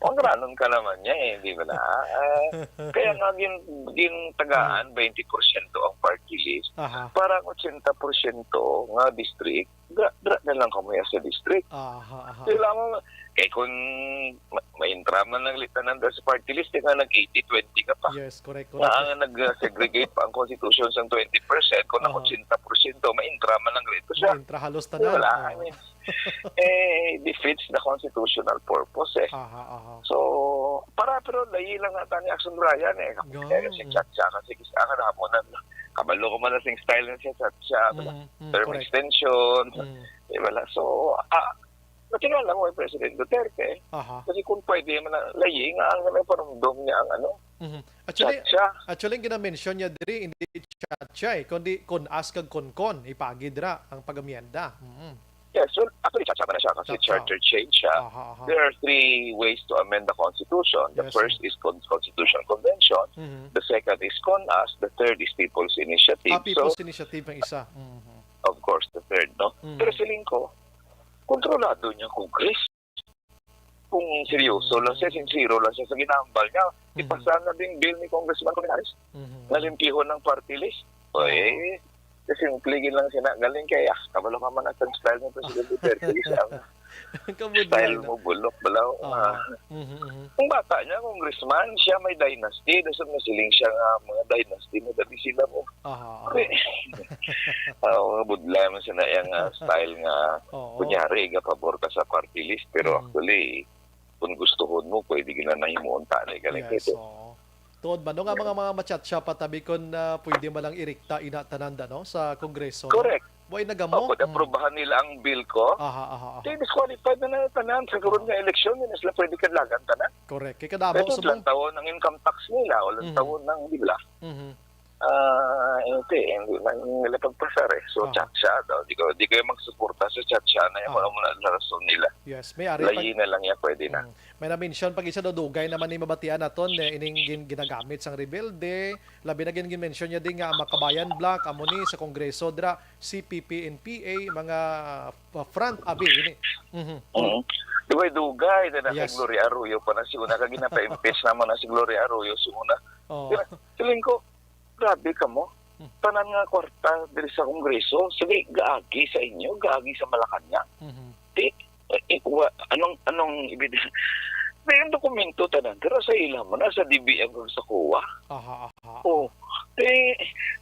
mangranon ka naman niya eh, di ba? Ah, kaya nga, gin, gintagaan, twenty porsyento ang party list. Aha. Para ang eighty porsyento nga district, dra, dra na lang kamo sa district. Aha, aha. Kailangan, kay kung ma-, maintra man ang litanan sa party list, di nga nag-eighty twenty ka pa. Yes, correct, correct. Nga ang nag-segregate pa ang constitution sa twenty percent, kung ang Aha. eighty porsyento, maintra man ang rito siya. Maintra halos Di tanan. wala, I Oo. mean, eh, defeats the constitutional purpose eh. Aha, aha. So, para pero layi lang nga tani Action Brian eh. Kapag Go. kaya si Mm. Chacha kasi kis-, ang alam mo na, kabalo ko man na sing style na siya, Chacha, Mm, mm, term correct. extension, Mm. di ba lang? So, ah, natingala ko kay President Duterte. Aha. Kasi kung pwede man na layi nga ang may parumdom niya ang ano, Mhm. Actually, Chacha. actually, ang ginamention niya diri, hindi Chacha eh, kundi kun-as kag kun-kon, ipagid ra ang pag-amyenda. Mhm. Yes, well, actually, Chacha man na siya kasi Chacha. charter change siya. Aha, aha. There are three ways to amend the Constitution. The Yes, first sir. is con-, Constitutional Convention. Mhm. The second is kun-as. The third is People's Initiative. Ah, So, People's Initiative ang isa. Mhm. of course, the third, no? Mhm. Pero feeling ko, kontrolado niya ang Congress. Kung seryoso lang siya, Mhm. sincero lang siya sa ginambal niya, Mhm. ipasa na din bill ni Congressman Colmenares. Mhm. Nalimpihon ng party list. O, Oo. eh, kasi yung pligil lang siya na, galing kaya, kabalo ka man ang style ni President Duterte, isa ang Kabudlay style na. mo, bulok, balaw, Oo. ah. Mhm, mhm. Ang bata niya, congressman, siya may dynasty, dason masiling siya nga mga dynasty, madali sila mo. Aha, aha. Pre, ah, mga budlay man siya na yung, ah, style nga, Oo. kunyari, gapabor ka sa party list, pero Mm. actually, kung gustuhon mo, pwede gina nahimuon tani, galing Yes, kay oo. Tuod man, no, nga Yeah. mga, mga machatsa pa tabi kung, ah, pwede man lang irikta ina tanan da, no, sa Kongreso, no? Correct. Way nagamo? O, kung Mm. aprubahan nila ang bill ko, Aha, aha, aha. di disqualified na na tanan. Sa karon Oo. nga eleksyon, di na sila pwede kadlagan tanan. Correct. Kay kadamo Pwede sa lang mga tawon ang income tax nila, o lang Mhm. tawon ng, di ba? Mhm. Ah, hindi, hindi man nila pagpasar eh. So, Aha. Chacha daw. Di ko, di kayo magsuporta sa Chacha na yung Aha. wala mo na rason nila. Yes, may ari pag Layi na lang yan, pwede na. Mm. May na-mention pag isa daw, dugay naman ni mabatian naton, eh, ining gin-, ginagamit sang rebelde, labi na gin-, gin-mention niya din nga ang Makabayan Bloc, amo ni sa Kongreso, dra, C P P N P A, mga, uh, front, abi, ini. Mhm. Mm. Dugay-dugay na na kay Yes. Gloria Arroyo pa na si una, kag ginapa-impeach naman na si Gloria Arroyo si una. Oo. Kaya, feeling ko, grabe ka mo. Hmm. Tanan nga kwarta diri sa Kongreso, sige, gaagi sa inyo, gaagi sa Malacañang. Mhm. Di, eh, wa-, anong, anong ebidensya? May ang dokumento tanan, pero sa ila mo, nasa D B M kag sa COA. Aha, aha. Oh, eh,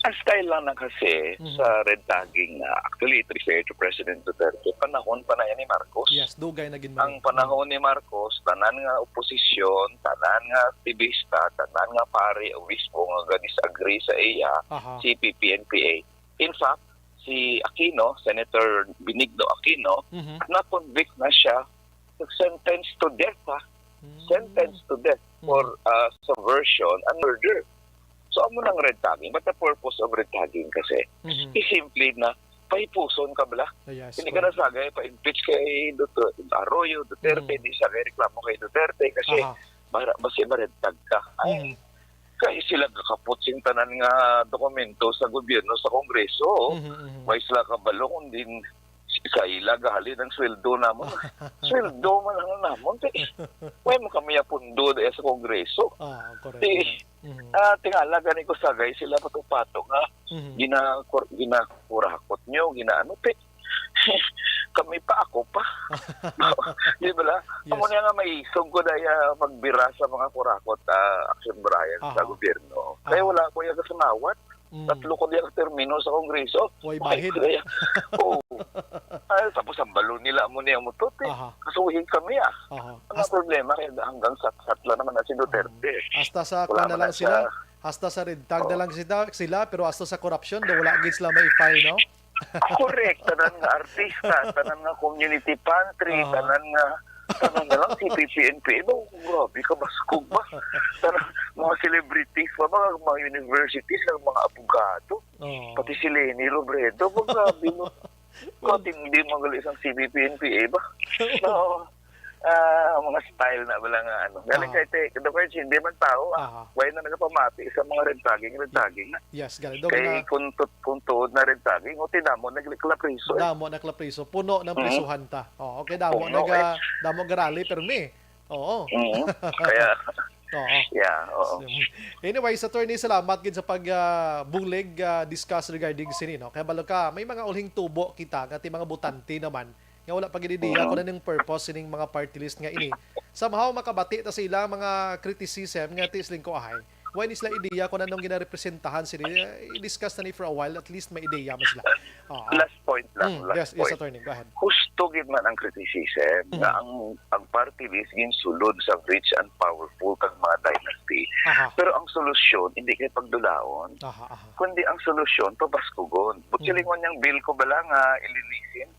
ang style lang na kasi Mhm. sa red tagging na, actually, it referred to President Duterte, panahon pa na yan ni Marcos. Yes, dugay na gid Ang man. panahon ni Marcos, tanan nga oposisyon, tanan nga aktibista, tanan nga pari, obispo nga ga-disagree sa iya, Aha. C P P N P A. In fact, si Aquino, Senator Benigno Aquino, Mhm. na-convict na siya, sentence to death, ha? Mm. Sentence to death for, Mhm. uh, subversion and murder. So, amo nang red tagging. But the purpose of red tagging kasi Mhm. is simply na pahipuson ka bala. Ah, yes, Hindi ka na correct. sagay pa-impeach kay Doktor Arroyo, Duterte, Mhm. hindi sagay reklamo kay Duterte kasi Aha. mara-, basi ma-red tag ka. Ay, Mhm. kay sila gakapot sing tanan nga dokumento sa gobyerno, sa Kongreso. Mhm, mhm. Way sila kabalo kung din sa ila gahalin ang sweldo namon. Sweldo man ang namon, te. Way mo kami ang pundo dahil sa Kongreso. Ah, correct, Te, correct. Mhm. ah, tingala gani ko sagay sila pato-pato nga Mhm. gina-, ginakurakot nyo, ginaano, te. Kami pa, ako pa. Di ba la? Yes. Amo niya nga maisog ko daya magbira sa mga kurakot, ah, Action Brian sa Aha. gobyerno. Kaya Aha. wala ko yung kasamawat. Mm. Tatlo ko diya ka termino sa Kongreso. Way Okay, bahid. kaya. Oo. Ay, tapos ang balon nila mo niya mo to, te. Aha. Kasuhin kami, ah. Aha. Ang Hasta problema, kaya hanggang sat-sat lang naman na si Duterte. Aha. Hasta sa Wala kwan na man lang na sila, siya. hasta sa red tag na Oo. lang sila, sila, pero hasta sa korupsyon, daw wala gid sila may file, no? Correct. Tanan nga artista, tanan nga community pantry, Aha. tanan nga Ano na lang, C P P, N P A ba? Grabe ka, baskog ba? Sana mga celebrities pa, mga, mga universities, ang mga abogado. Oo. Pati si Leni Robredo, ba, grabe mo. Matindi mo gali sang C P P, N P A ba? No. Ah, mga style na bala nga ano. Galing Ah. kay te, the words, hindi man tao ah. Aha. Why na nagapamati sa mga red tagging, red tagging na. Yes, gani. Do Kay gina, kung tut, kung tuod na red tagging, o tinamo nagklapriso. Eh. damo na klapriso, puno ng Mhm. prisuhan ta. Oo, okay, damo Puno, naga damo garali permi. Oo. Mhm. Kaya, Oo. yeah, oo. So, anyways, attorney, salamat gid sa pag ah, bulig ah, discuss regarding sini, no. Kaya balo ka, may mga ulhing tubo kita nga ti mga botante naman nga wala pa gid ideya Mhm. kung anong purpose sining mga party list nga ini. Somehow makabati ta sa ilang mga criticism nga ti siling ko ahay. Wala ni sila ideya kung anong ginarepresentahan sini. Eh, i-discuss na ni for a while, at least may ideya man sila. Oo. Last point lang, Mm, last yes, yes, point. Attorney. Go ahead. Husto gid man ang criticism Mhm. nga ang ang party list ginsulod sa rich and powerful kag mga dynasty. Aha. Pero ang solusyon hindi kay pagdulaon, Aha, aha. kundi ang solusyon pabaskugon. But Mhm. silingon niyang bill ko bala nga ilinisin,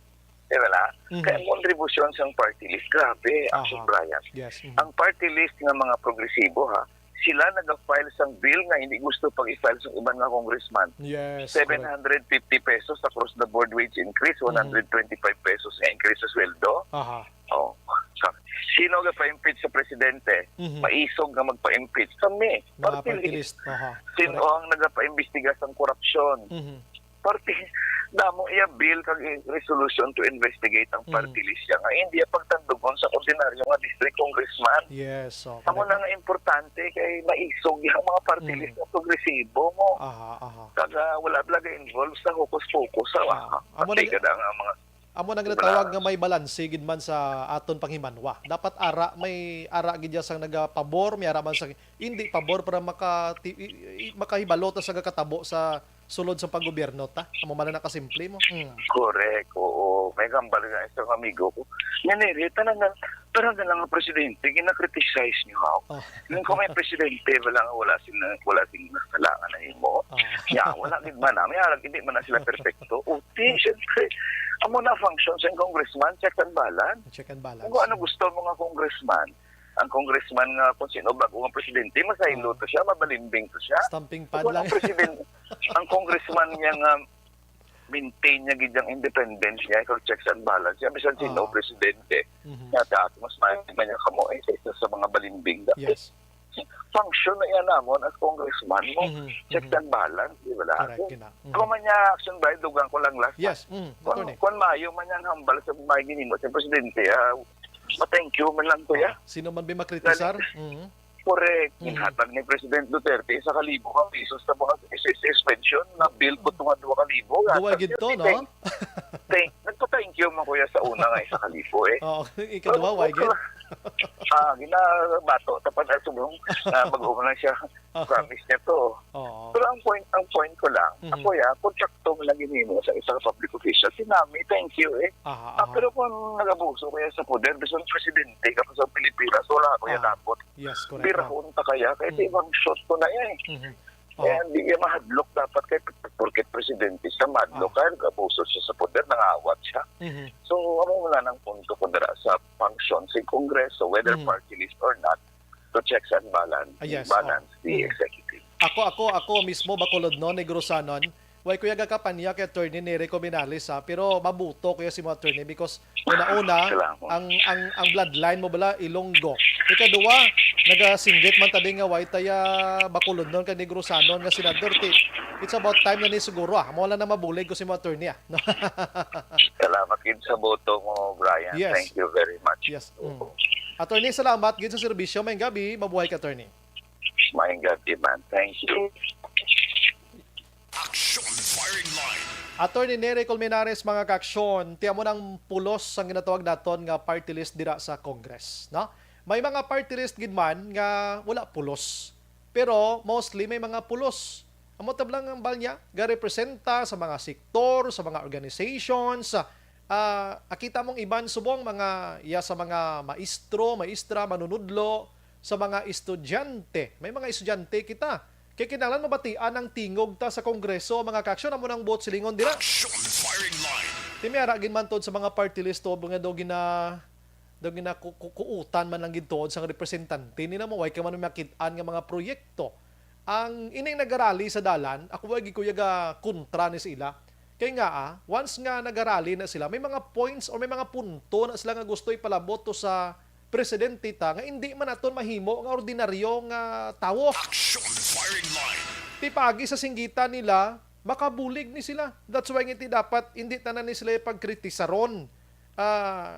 di ba la? Mhm. Kaya ang kontribusyon sang party list, grabe, Action Aha. Brian. Yes. Mhm. Ang party list nga mga progresibo ha, sila nag-file sang bill nga hindi gusto pag-i-file sang iban nga congressman. Yes. Correct. Seven hundred fifty pesos across the board wage increase, Mhm. one hundred twenty-five pesos nga increase sa sweldo. Aha. Oh, sa, sino ga pa-impeach sa presidente? Mhm. Maisog nga magpa-impeach kami. Mga party list. Aha. Sino Correct. Ang nagapaimbestiga sang korupsyon? Mhm. Party, damo iya bill kag i- resolution to investigate ang Mhm. party list siya nga hindi iya pagtandugon sa ordinaryo nga district congressman. Yes. So, Amo na correct. Nga importante kay maisog ang mga party Mhm. list nga progresibo mo. Aha, aha. Kag ah, wala talaga involved sa hokus-pokus sa Ah, amo na- Pati ka na nga mga Amo nang ginatawag nga may balanse gid man sa aton panghimanwa. Dapat ara may ara gid ya sang nagapabor, may ara man sang hindi pabor para maka ti- i- i- makahibalo ta sa gakatabo sa sulod sa paggobyerno ta. Amo man na nakasimple mo. Mm. Correct, oo. May kambal nga isang amigo ko. Yan eh, tanan na, tanan na lang ang presidente, gina-criticize niyo ako. Oh. Nung kung may presidente, wala nga wala sila, wala sila nasalangan na imo. Ah. Ya, wala gid man na. May arag, hindi man na sila perfecto. O, di, syempre, amo na function sa congressman, check and balance. Check and balance. Kung ano gusto mo nga congressman, ang congressman nga kung sino bago nga presidente, masaylo to siya, mabalimbing to siya. Stamping pad Kung lang. ang president, ang congressman niya nga maintain niya gid ang independence niya, ikaw checks and balance niya, bisan sino Ah. presidente. Mhm. Nga ta, mas maayo man niya kamo eh, kaysa sa mga balimbing. Yes. Function na yan namon as congressman mo. Mhm, Checks mhm. and balance, di ba? Correct, gina. Mhm. Kung man niya, Action Brian, dugang ko lang last. Yes, mm, Kung, attorney. kung maayo man yan, hambal sa mga ginimo sa presidente, ah, ma-thank you man lang, kuya. Ah, sino man ba makritisar? Mhm. Correct. Mhm. Ginhatag ni President Duterte sa kalibo ka pesos sa mga S S S pension na bill ko tunga duha ka libo. Duwa Hatag gid niya, to, no? thank, thank, thank, thank you man, kuya, sa una nga isa ka libo eh. Oo, ikaduha, why gid? Ah, ginabato, tapad na subong, na bago mo lang siya, Oo. Promise niya to. Oo. Pero ang point, ang point ko lang, Mhm. ako ya, kontrakto mo lang ginimo sa isa ka public official, sinami, thank you eh. Aha, Ah, aha. Pero kung nag-abuso kaya sa poder, bisan presidente ka pa sa Pilipinas, wala ko yan Ah, dapat. Yes, correct. Birahon ta kaya, kaya Mm. di bang shot ko na yan eh. Mhm. Kaya Oh. hindi niya mahadlok dapat kay porket presidente siya, mahadlok Ah. kaya nag-abuso siya sa poder, nangawat siya. Mhm. So, amo mo na ang punto ko dira sa function sa Kongreso, whether Mhm. party list or not, to checks and balance, Ah, yes, balance oh. the Mhm. executive. Ako, ako, ako mismo, Bacolodnon, Negrosanon, way ko ya gakapanya kay Attorney Nery Colmenares, ha, pero mabuto ko ya si mo, Attorney, because una-una, Salamat. ang, ang, ang bloodline mo bala, Ilonggo. Ikaduha, nagasinggit man tadi nga way taya Bacolodnon kay Negrosanon nga senador, ti, it's about time na ni siguro, ah. Mo lang na mabulig ko si mo, Attorney, ah. No? Salamat gid sa boto mo, Brian. Yes. Thank you very much. Yes. Mm. Attorney, salamat gid sa serbisyo. Maayong gabi, mabuhay ka, Attorney. Maayong gabi man. Thank you. Action Firing Line. Attorney Nery Colmenares, mga kaaksyon, ti amo nang pulos ang ginatawag naton nga party list dira sa Congress, no? May mga party list gid man nga wala pulos. Pero mostly may mga pulos. Amo tablang ang balnya, garepresenta sa mga sektor, sa mga organizations, ah, akita mong iban subong mga, ya, sa mga maestro, maestra, manunudlo, sa mga estudyante. May mga estudyante kita. Kay kinahanglan mabatian ang tingog ta sa Kongreso, mga kaaksyon, amo nang buot silingon dira. Action Firing Line. Ti may ara gid man tod sa mga party list to, nga daw gina, daw ginaku-, ku-, kuutan man lang gid tuod sang representante nila mo, way ka man makit-an nga mga proyekto. Ang ining nagarali sa dalan, ako way gid kuya ga kontra ni sa ila. Kay nga, ah, once nga nagarali na sila, may mga points or may mga punto na sila nga gusto ipalabot to sa presidente ta nga hindi man aton mahimo nga ordinaryo nga tawo. Action firing line. Ti paagi sa singgitan nila, makabulig ni sila. That's why nga ti dapat hindi tanan ni sila pagkritisaron. Ah,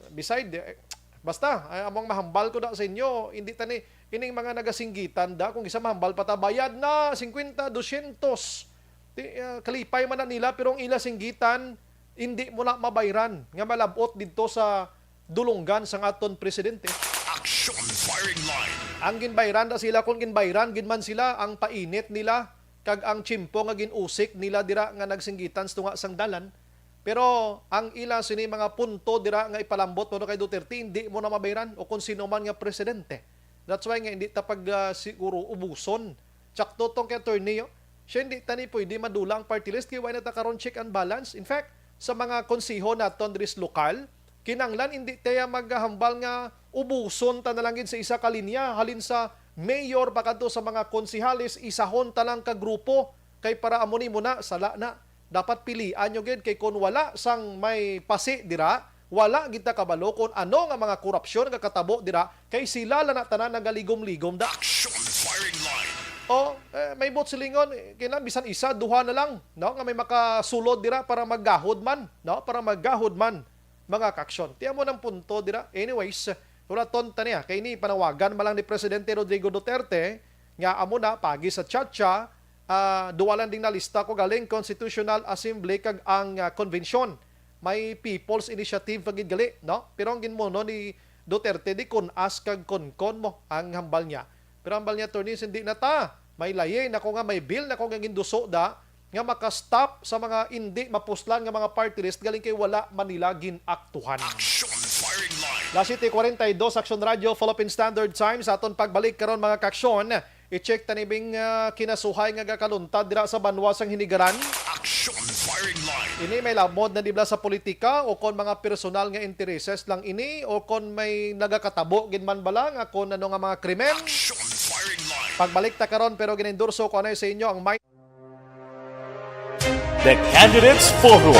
beside, eh, basta, ay, among mahambal ko da sa inyo, hindi tani, ining mga nagasinggitan da, kung isa mahambal pa ta, bayad na, singkwenta, dosyentos. Ti, ah, kalipay man na nila, pero ang ila singgitan, hindi mo na mabayran nga malabot didto sa dulunggan sang aton presidente. Action firing line. Ang ginbayran da sila, kung ginbayran gid man sila, ang painit nila, kag ang tiyempo nga gin-usik nila dira nga nagsinggitan sa tunga sang dalan. Pero ang ila sini mga punto dira nga ipalambot mo kay Duterte, hindi mo na mabayran o kung sino man nga presidente. That's why nga hindi ta pag, ah, siguro ubuson. Tsakto tong kay attorney, oh. Siya hindi tani pwede madula ang party list kay wala na ta karon check and balance. In fact, sa mga konseho naton diri sa lokal, kinanglan hindi tayo maghambal nga ubuson ta na lang gid sa isa ka linya, halin sa mayor pa kadto sa mga konsehales, isahon ta lang ka grupo, kay para amo ni mo na, sala na. Dapat pilian nyo gid, kay kung wala sang may pasi dira, wala gid ta kabalo kung ano nga mga korupsyon nga katabo dira, kay sila lang na tanan nagaligom-ligom da. Action firing line. O, eh, may buot silingon, eh, kinahanglan bisan isa, duha na lang, no, nga may makasulod dira para maggahod man, no, para maggahod man, mga kaaksyon. Ti amo nang punto dira. Anyways, wala tonta niya. Kay ni panawagan man lang ni Presidente Rodrigo Duterte nga amo na pagi sa Chacha, ah, duwa lang ding nalista ko galing Constitutional Assembly kag ang, ah, Convention. May People's Initiative pa gid gali, no? Pero ang ginmuno ni Duterte di kun-as kag konkon mo ang hambal niya. Pero hambal niya, attorneys, hindi na ta. May layi na ko nga may bill na ko nga ginduso da nga maka-stop sa mga indi mapuslan nga mga party list galing kay wala man nila gin-aktuhan. Action firing line. Las siete cuarenta y dos, Action Radio, Philippine Standard Time. Sa aton pagbalik karon, mga kaaksyon, i-check ta ni bing, ah, kinasuhay nga gakaluntad dira sa banwa sang Hinigaran. Action firing line. Ini may labod na dibla sa politika o kon mga personal nga intereses lang ini o kon may nagakatabo gid man bala nga kon ano nga mga krimen. Action firing line. Pagbalik ta karon, pero gin-endorso ko anay sa inyo ang may The Candidates Forum.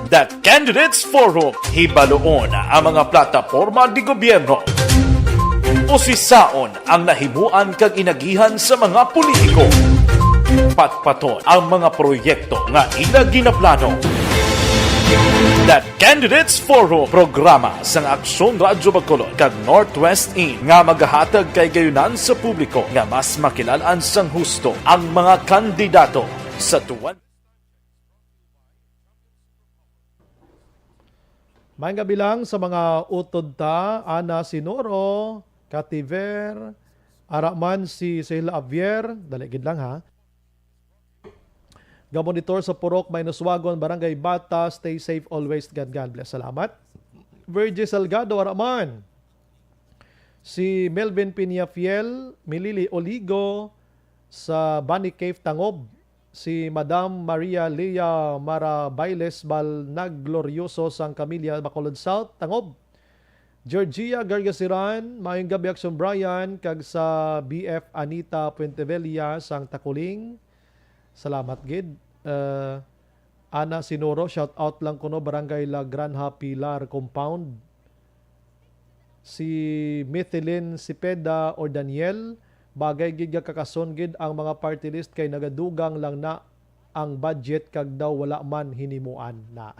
The Candidates Forum, hibaluon ang mga plataporma di gobyerno. Usisaon ang nahimuan kag inagihan sa mga politiko. Patpaton ang mga proyekto nga ila ginaplano. The Candidates Forum, programa sang Aksyon Radyo Bacolod kag Northwest In nga magahatag kay gayunan sa publiko nga mas makilalan sang husto ang mga kandidato sa tuwan. Maayong gabi lang sa mga utod ta, Ana Sinoro, Kativer, ara man si Sel Javier, dali gid lang ha. Gamonitor sa Purok Mainoswagon, Barangay Bata. Stay safe always. God, God bless. Salamat. Virgie Salgado, ara man. Si Melvin Peñafiel, Milili Oligo, sa Bunny Cave, Tangob. Si Madam Maria Lea Marabailes Balnag Glorioso sang Camilla, Bacolod South, Tangob. Georgia Gargasiran, maayong gabi, Action Brian, kag sa B F Anita Puentevella sang Taculing. Salamat gid. Eh, Ana Sinoro, shout out lang kuno, Barangay La Granja Pilar Compound. Si Mithilin Cepeda or Daniel, bagay gid nga kakason gid ang mga party list kay nagadugang lang na ang budget kag daw wala man hinimuan na.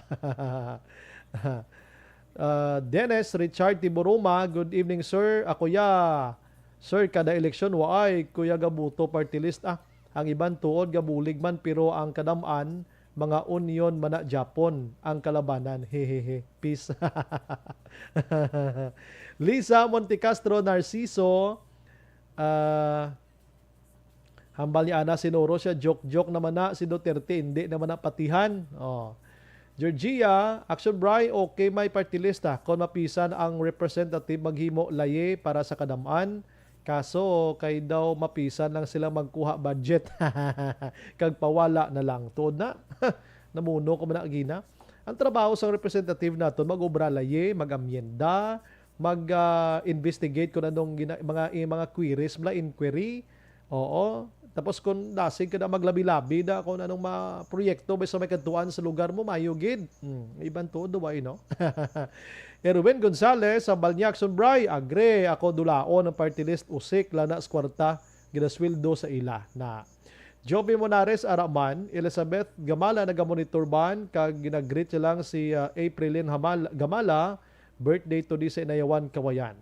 Ah, Dennis Richard Tiburuma, good evening, sir. Ako ya, sir, kada eleksyon waay kuya gabuto party list, ah. Ang iban tuod gabulig man, pero ang kadam-an mga onion man na Japon ang kalabanan. Hehehe. Peace. Lisa Montecastro Narciso, ah, hambal ni Ana Sinoro siya, joke-joke naman na si Duterte, hindi naman na patihan. Oh. Georgia, Action Bri, okay may party list ha. Kung mapisan ang representative maghimo layi para sa kadam-an, kaso kay daw mapisan lang sila magkuha budget. Kag pawala na lang. Tuod na. Namuno ko man na gina. Ang trabaho sang representative naton, mag-obra layi, mag-amyenda, mag, ah, investigate kung anong gina-, mga, eh, mga queries, mga inquiry. Oo. Tapos kung dasig ka na maglabi-labi na kung anong mga proyekto may sa may kadtuan sa lugar mo, mayo gid. Hmm, iban tuod, way, no? Erwin Gonzalez, sa Balnya Action Bri, agre ako dulaon ang party list, usik lang na sa kwarta, ginasweldo sa ila na. Joby Monares, ara man. Elizabeth Gamala, naga-monitor ban, kag ginagreet siya lang si, ah, Aprilin Hamal-, Gamala, birthday today sa Inayawan, Kawayan.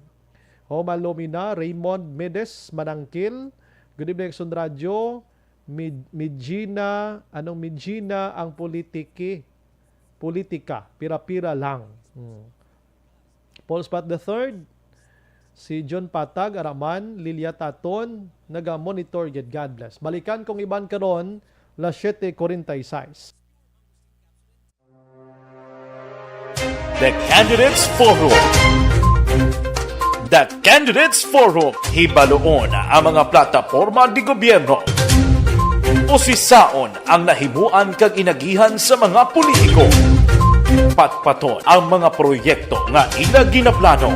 Homa Lomina, Raymond Medes, Manangkil. Good evening, Action Radio. Mid-, Midgina, anong Midgina ang politiki? Politika, pira-pira lang. Hmm. Paul Spot the third, si John Patag, ara man, Lilia Taton, naga-monitor gid. God bless. Balikan kong iban karon, las siete cuarenta y seis. The Candidates Forum. The Candidates Forum. Hibaluon ang mga plataporma di gobyerno. Usisaon ang nahimuan kag inagihan sa mga politiko. Patpaton ang mga proyekto nga ila ginaplano.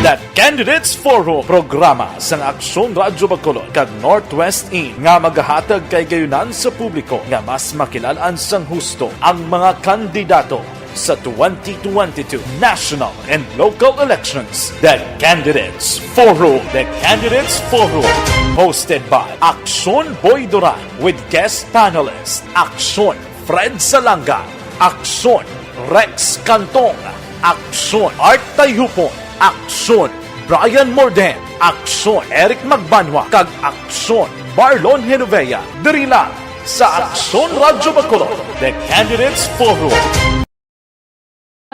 The Candidates Forum, programa sang Aksyon Radyo Bacolod kag Northwest In nga magahatag kay gayunan sa publiko nga mas makilalan sang husto ang mga kandidato sa twenty twenty-two national and local elections. The Candidates Forum. The Candidates Forum, hosted by Aksyon Boy Duran with guest panelist Aksyon Fred Salanga, Aksyon Rex Cantong, Aksyon Art Tayhupon, Aksyon Brian Morden, Aksyon Eric Magbanwa, kag Aksyon Marlon Genovea. Diri lang sa Aksyon Radyo Bacolod, The Candidates Forum.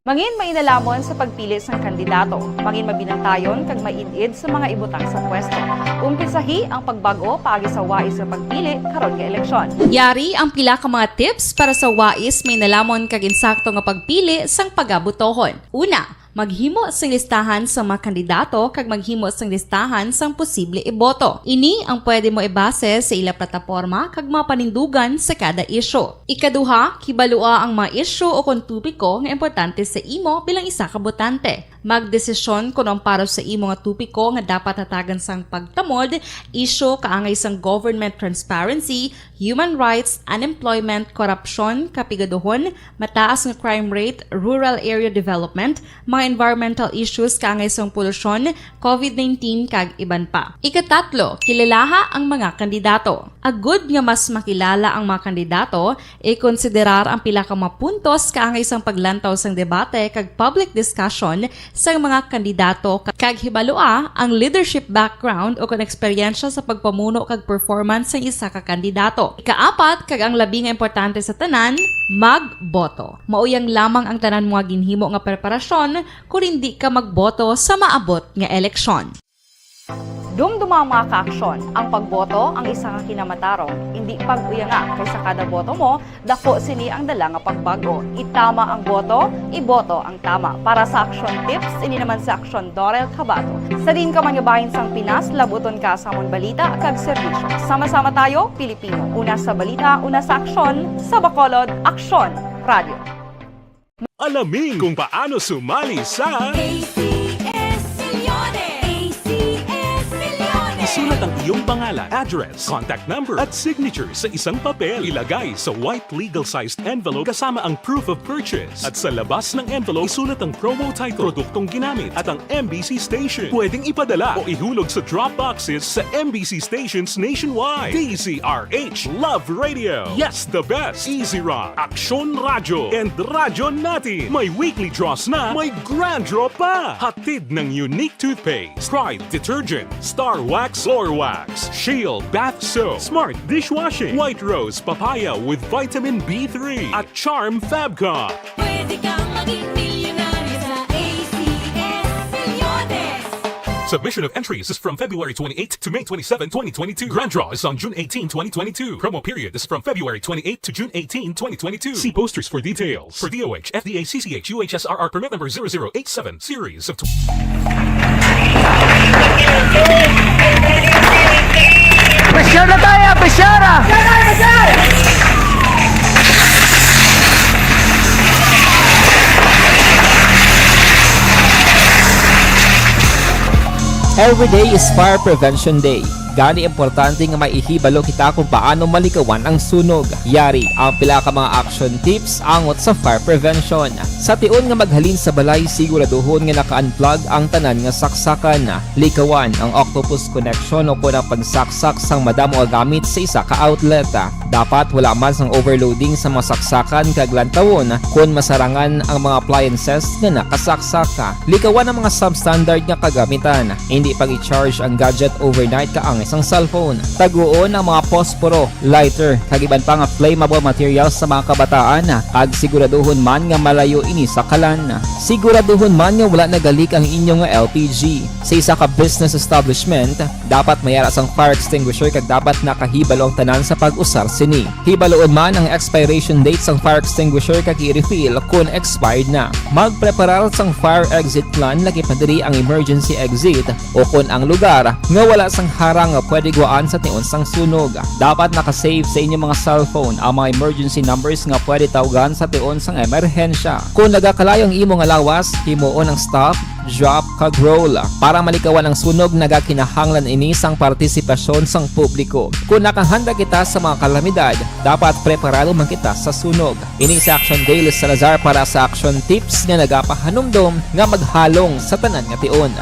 Mangin mainalamon sa pagpili sang kandidato. Mangin mabinantayon kag maid-id sa mga ibutang sa pwesto. Umpisahi ang pagbag-o paagi sa wais nga pagpili karon nga eleksyon. Yari ang pila ka mga tips para sa wais, mainalamon kag insakto nga pagpili sang pagabotohon. Una, maghimo sing listahan sa mga kandidato kag maghimo sing listahan sang posible iboto. Ini ang pwede mo ibase sa ila plataporma kag mga panindugan sa kada isyu. Ikaduha, kibalua ang mga isyu o kon topiko nga importante sa imo bilang isa ka botante. Magdesisyon kon ang para sa imo nga topiko nga dapat hatagan sang pagtamod, isyu kaangay sang government transparency, human rights, unemployment, korupsyon, kapigaduhon, mataas nga crime rate, rural area development, mga environmental issues kaangay sang polusyon, covid nineteen, kag iban pa. Ikatatlo, kilalaha ang mga kandidato. Agud nga mas makilala ang mga kandidato, ikonsiderar ang pila ka mga puntos kaangay sang paglantaw sang debate kag public discussion sang mga kandidato, ka-, kag hibalua ang leadership background o kon eksperyensya sa pagpamuno kag performance sang isa ka kandidato. Ikaapat, kag ang labi nga importante sa tanan, magboto. Mauyang lamang ang tanan mo nga ginhimo nga preparasyon kon indi ka magboto sa maabot nga eleksyon. Dumduma, mga kaaksyon, ang pagboto ang isa ka kinamatarong. Indi pag-uyanga, kay sa kada boto mo, dako sini ang dala nga pagbag-o. Itama ang boto, iboto ang tama. Para sa Aksyon Tips, ini naman si Aksyon Dorel Cabato. Sa diin ka man nga bahin sang Pinas, labuton ka sa amon balita kag serbisyo. Sama-sama tayo, Pilipino. Una sa balita, una sa aksyon, sa Bacolod, Aksyon Radio. Alamin kung paano sumali sa A C S Millones. A C S Millones. Isulat ang iyong pangalan, address, contact number, at signature sa isang papel. Ilagay sa white legal-sized envelope kasama ang proof of purchase. At sa labas ng envelope, isulat ang promo title, produktong ginamit, at ang M B C station. Pwedeng ipadala o ihulog sa drop boxes sa M B C stations nationwide. D Z R H, Love Radio. Yes, the best. Easy Rock, Aksyon Radyo, and Radyo Natin. May weekly draws na, may grand draw pa. Hatid ng Unique Toothpaste, Pride Detergent, Star Wax, Floor Wax, Shield Bath Soap, Smart Dishwashing, White Rose Papaya with Vitamin B three, at Charm Fab Cup. Pwede kang maging milyonaryo sa A C S Millones. Submission of entries is from February twenty-eighth to May twenty-seven, twenty twenty-two. Grand draw is on June eighteen, twenty twenty-two. Promo period is from February twenty-eighth to June eighteen, twenty twenty-two. See posters for details. For D O H, F D A, C C H, U H S R R permit number zero zero eight seven, series of tw- Pressure na tayo, pressure! Every day is Fire Prevention Day. Gani, importante nga may ihibalo kita kung paano malikawan ang sunog. Yari ang pila ka mga action tips angot sa fire prevention. Sa tion nga maghalin sa balay, siguraduhon nga naka-unplug ang tanan nga saksakan. Likawan ang octopus connection o kon ang pagsaksak sang madamo nga gamit sa isa ka outlet. Dapat wala man sang overloading sa mga saksakan kag lantawon kon masarangan ang mga appliances nga nakasaksak. Likawan ang mga substandard nga kagamitan. Hindi pag-i-charge ang gadget overnight kaangay sang cellphone. Taguon ang mga posporo, lighter, kag iban pa nga flammable materials sa mga kabataan, kag siguraduhon man nga malayo ini sa kalan. Siguraduhon man nga wala nagalik ang inyo nga L P G. Sa isa ka business establishment, dapat may ara sang fire extinguisher kag dapat nakahibalo ang tanan sa pag-usar sini. Hibaluon man ang expiration date sang fire extinguisher kag i-refill kon expired na. Magpreparar sang fire exit plan, lakip na diri ang emergency exit, o kon ang lugar nga wala sang harang nga pwede guwaan sa tion sang sunog. Dapat naka-save sa inyong mga cellphone ang mga emergency numbers nga pwede tawgan sa tion sang emerhensya. Kon nagakalayo ang imo nga lawas, himuon ang stop, drop, kag roll. Para malikawan ang sunog, nagakinahanglan ini sang partisipasyon sang publiko. Kon nakahanda kita sa mga kalamidad, dapat preparado man kita sa sunog. Ini si Action Dale Salazar para sa Action Tips nga nagapahanumdom nga maghalong sa tanan nga tion.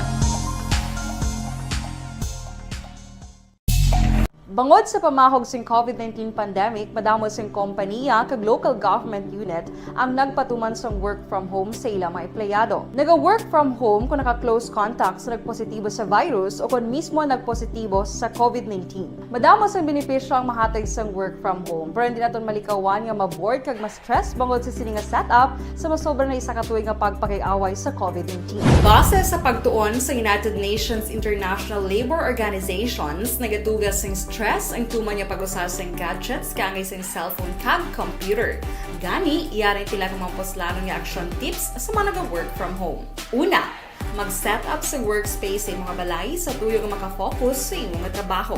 Bangod sa pamahog sing COVID nineteen pandemic, madamo sing kompaniya kag local government unit ang nagpatuman sang work from home sa ila mga empleyado. Naga-work from home kung naka-close contact sa nagpositibo sa virus o kon mismo nagpositibo sa COVID nineteen. Madamo sang benepisyo ang mahatag sang work from home, pero hindi naton malikawan nga ma-bored kag ma-stress bangod sa sini nga setup sa masobra na isa ka tuig nga pagpakig-away sa COVID nineteen. Base sa pagtuon sa United Nations International Labor Organizations, nagatuga sing stress ang tuman nga pag-usa sing gadgets kaangay sing cellphone kag computer. Gani, yari ang pila ka mga puslanon nga action tips sa mga naga-work from home. Una, mag-set up sa workspace sa imo nga balay sa tuyo nga makafocus sa imo nga trabaho.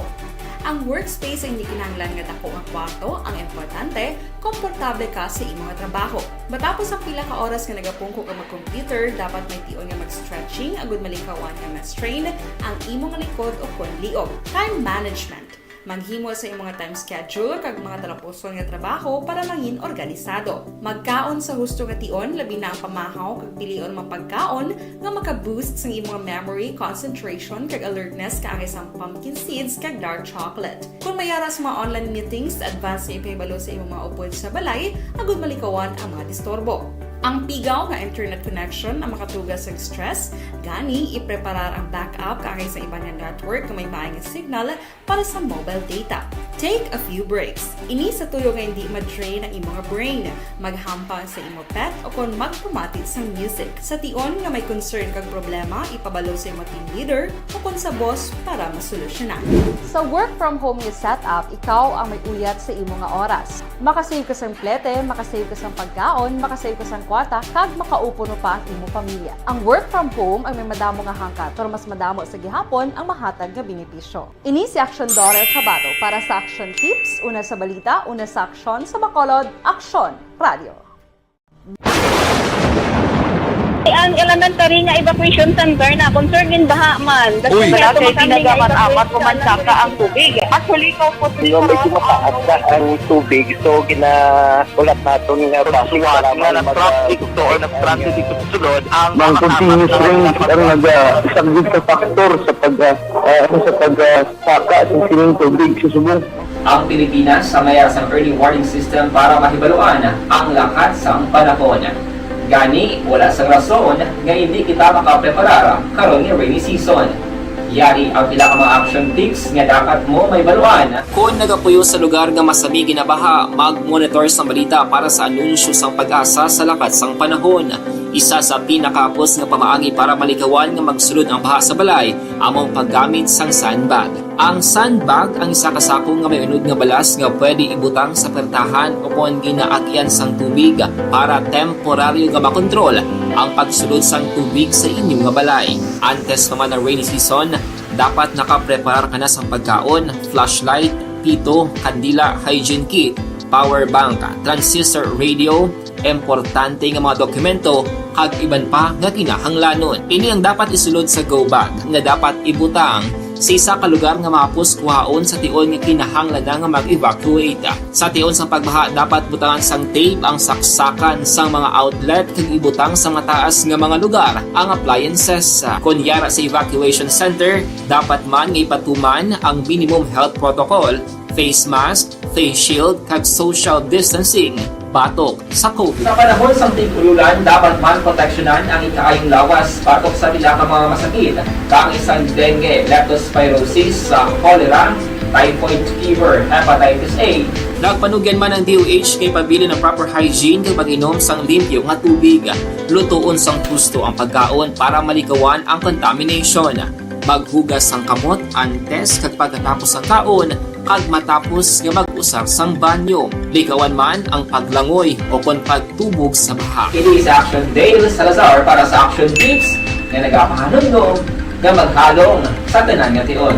Ang workspace ay hindi kinahanglan nga dako nga kwarto, ang importante, komportable ka sa imo nga trabaho. Matapos ang pila ka oras nga nagapungko ka mag-computer, dapat may tion nga mag-stretching agud malikawan nga ma-strain ang imo nga likod o kon liog. Time management. Maghimo sa imo nga time schedule kag mga talapuson nga trabaho para mangin organisado. Magkaon sa husto nga tion, labi na ang pamahaw kag pilion mga pagkaon nga maka-boost sang imo nga memory, concentration, kag alertness kaangay sang pumpkin seeds kag dark chocolate. Kon may ara sa mga online meetings, advance nga ipahibalo sa imo mga upod sa balay agud malikawan ang mga disturbo. Ang pigaw nga internet connection ang makatuga sang stress, gani ipreparar ang backup kaangay sa iban nga network nga may maayo nga signal para sa mobile data. Take a few breaks. Ini sa tuyo nga hindi ma-drain ang imo nga brain. Maghampang sa imo pet o kon magpamati sang music. Sa tion nga may concern kag problema, ipabalo sa imo team leader o kon sa boss para masolusyonan. Sa work from home nga setup, ikaw ang may uyat sa imo nga oras. Makasave ka sang plete, makasave ka sang pagkaon, makasave ka sang kwarta, kag makaupuno pa ang imo pamilya. Ang work from home ang may madamo nga hangkat, pero mas madamo sa gihapon ang mahatag nga benepisyo. Ini si Action Daughter Cabato para sa Action Tips, una sa balita, una sa aksyon, sa Bacolod, Aksyon Radio. Ang elementary nga evacuation center na concern gid baha man. Uy. Wala kay tinaga man amat ko man saka ang tubig. Actually, ko po. Di ba, medyo mataas na ang tubig, so gina-, ulat naton nga traffic nga para man nag-traffic mag-, to or nag-transit dito sa sulod, ang Mang continuous rain ang naga-, isa gid sa factor sa pag, ah, ah, ano, sa pag, ah, saka sa sining tubig sa subong. Ang Pilipinas sa mayar sang early warning system para mahibaluan ang lakat sang panahon. Gani, wala sang rason nga hindi kita makapreparar karon nga rainy season. Yari ang pila ka mga action tips nga dapat mo mahibaluan. Kon nagapuyo sa lugar nga masami ginabaha, mag-monitor sang balita para sa anunsyo sang PAGASA sa lakat sang panahon. Isa sa pinakahapos nga pamaagi para malikawan nga magsulod ang baha sa balay amo ang paggamit sang sandbag. Ang sandbag ang isa ka sako nga may unod nga balas nga pwede ibutang sa pertahan o kon ginaagian sang tubig para temporaryo nga makontrol ang pagsulod sang tubig sa inyo nga balay. Antes pa man ang rainy season, dapat nakapreparar ka na sang pagkaon, flashlight, pito, kandila, hygiene kit, power bank, transistor radio, importante nga mga dokumento, kag iban pa nga kinahanglanon. Ini ang dapat isulod sa go bag nga dapat ibutang sa isa ka lugar nga mahapos kuhaon sa tion nga kinahanglan na nga mag-evacuate. Sa tion sang pagbaha, dapat butangan sang tape ang saksakan sang mga outlet kag ibutang sa mataas nga mga lugar ang appliances. Kon yara sa evacuation center, dapat man nga ipatuman ang minimum health protocol, face mask, face shield, kag social distancing batok sa COVID. Sa panahon sang tig-ululan, dapat man proteksyonan ang ikaayong lawas batok sa pila ka mga masakit, kaangay sang dengue, leptospirosis, sa cholera, typhoid fever, hepatitis A. Nagpanugyan man ang D O H nga ipabilin ang proper hygiene kag pag-inom sang limpyo nga tubig. Lutoon sang husto ang pagkaon para malikawan ang contamination. Maghugas sang kamot antes kag pagkatapos sang kaon, kag matapos nga mag-usar sang banyo. Likawan man ang paglangoy o kon pagtubog sa baha. Kini sa Action Dale Salazar para sa Action Tips nga nagapahanumdom nga maghalong sa tanan nga tion.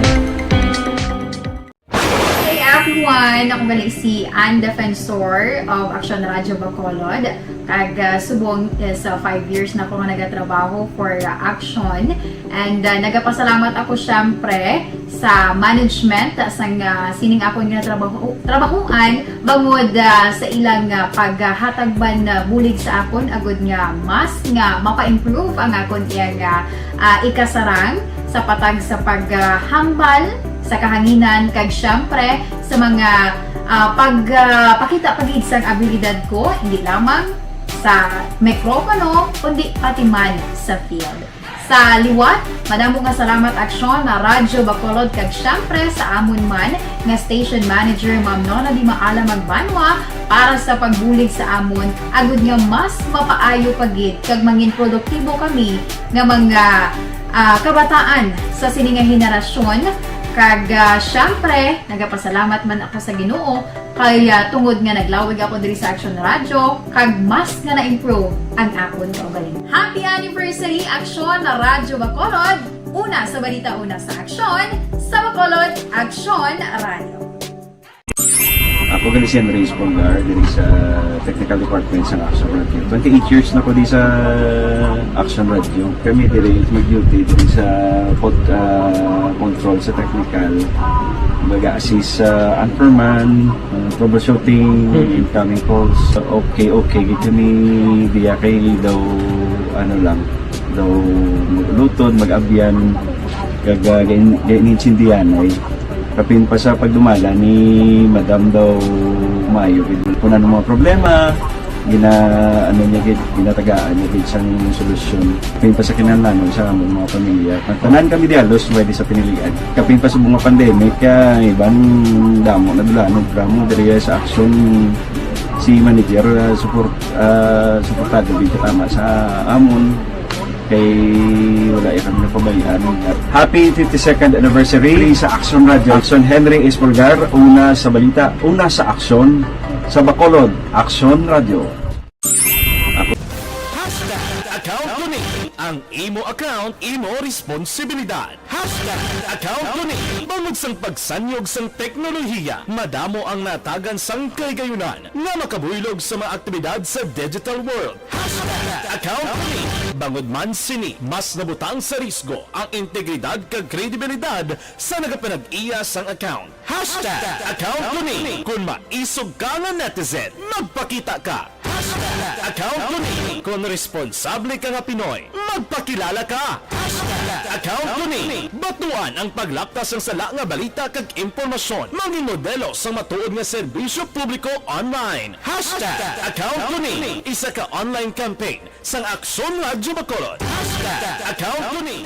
Hey everyone! Ako gali si Ann Defensor of Action Radio Bacolod. Kag, ah, subong is, ah, five years na ako nga nagatrabaho for, ah, Action. And, ah, nagapasalamat ako siyempre sa management, ah, sang, ah, sining akon nga trabaho, trabahuan bangod, ah, sa ilang, ah, paghatag man, ah, bulig sa akon agud nga mas nga mapa-improve ang akon iyang, ah, ah, ikasarang sa patag sa paghambal sa kahanginan kag siyempre sa mga, ah, pag, ah, pakita pa gid sang abilidad ko, hindi lamang sa mikropono, kundi pati man sa field. Sa liwat, madamo nga salamat Aksyon na Radyo Bacolod kag siyempre sa amon man nga station manager, Ma'am Nona Di Maala Magbanwa, para sa pagbulig sa amon, agud nga mas mapaayo pa gid kag mangin produktibo kami nga mga, ah, kabataan sa sini nga henerasyon. Kag, ah, siyempre, nagapasalamat man ako sa Ginoo kay, ah, tungod nga naglawig ako diri sa Action Radio, kag mas nga na-improve ang akon kaugalingon. Happy anniversary, Action Radyo Bacolod! Una sa balita, una sa aksyon, sa Bacolod, Action Radio. Ako gali si Henry Espolgar, diri sa technical department sa Action Radio. Twenty-eight years na ko di sa Action Radio. Kami diri mag-duty diri sa pod-, ah, control sa technical. Baga assist sa anchorman, ah, troubleshooting, Mhm. incoming calls. Okay, okay, gid kami diya kay daw, ano lang, daw mag-uluton, mag-abyan, kag, ah, gain-, gain-, intindihan ay kapin pa sa pagdumala ni Madam daw maayo gid. Kung ano mga problema, gina-, ano niya gid, ginatagaan niya gid sang solusyon. Kapin pa sa kinahanglanon sa among mga pamilya. Ang tanan kami di halos pwede sa pinilian. Kapin pa sa mga pandemic, kaya iban damo na dula, no, drama diri sa aksyon si manager, ah, support, ah, suportado gid tama sa amon. Kay wala ya kami napabayaan. Happy fifty-second anniversary sa Action Radio. Action Henry Espolgar, una sa balita, una sa aksyon, sa Bacolod, Action Radio. Hashtag account ko ni. Ang imo account, imo responsibilidad. Hashtag account ko ni. Bangod sang pagsanyog sang teknolohiya, madamo ang natagan sang kahigayunan nga makabuylog sa mga aktibidad sa digital world. Hashtag account ko ni. Bangod man sini, mas nabutang sa risgo ang integridad kag kredibilidad sa nagapanag-iya sang account. Hashtag account ko ni. Kon maisog ka nga netizen, magpakita ka. Hashtag account ko ni. Kon responsable ka nga Pinoy, magpakilala ka. Hashtag account ko ni. Batuan ang paglapta sang sala nga balita kag impormasyon. Mangin modelo sang matuod nga serbisyo publiko online. Hashtag account ko ni. Isa ka online campaign sang Aksyon Radyo Bacolod. Hashtag account ko ni.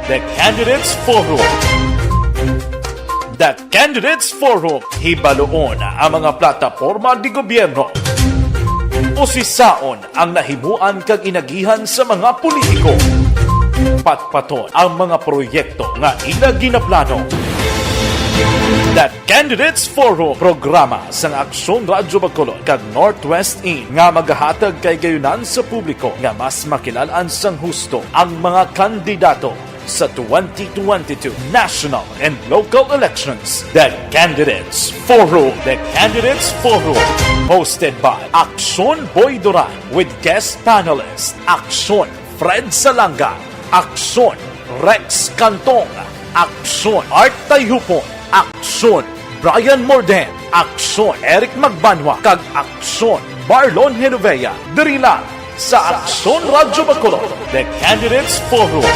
The Candidates Forum. The Candidates Forum, hibaluon ang mga plataporma de gobyerno. Usisaon ang nahimuan kag inagihan sa mga politiko. Patpaton ang mga proyekto nga ila ginaplano. The Candidates Forum, programa sang Aksyon Radyo Bacolod kag Northwest In nga magahatag kay gayunan sa publiko nga mas makilalan sang husto ang mga kandidato sa twenty twenty-two national and local elections. The Candidates Forum. The Candidates Forum. Hosted by Aksyon Boy Duran with guest panelist Aksyon Fred Salanga, Aksyon Rex Cantong, Aksyon Art Tayhupon, Aksyon Brian Morden, Aksyon Eric Magbanwa, kag Aksyon Marlon Genovea. Diri lang sa Aksyon Radyo Bacolod, The Candidates Forum.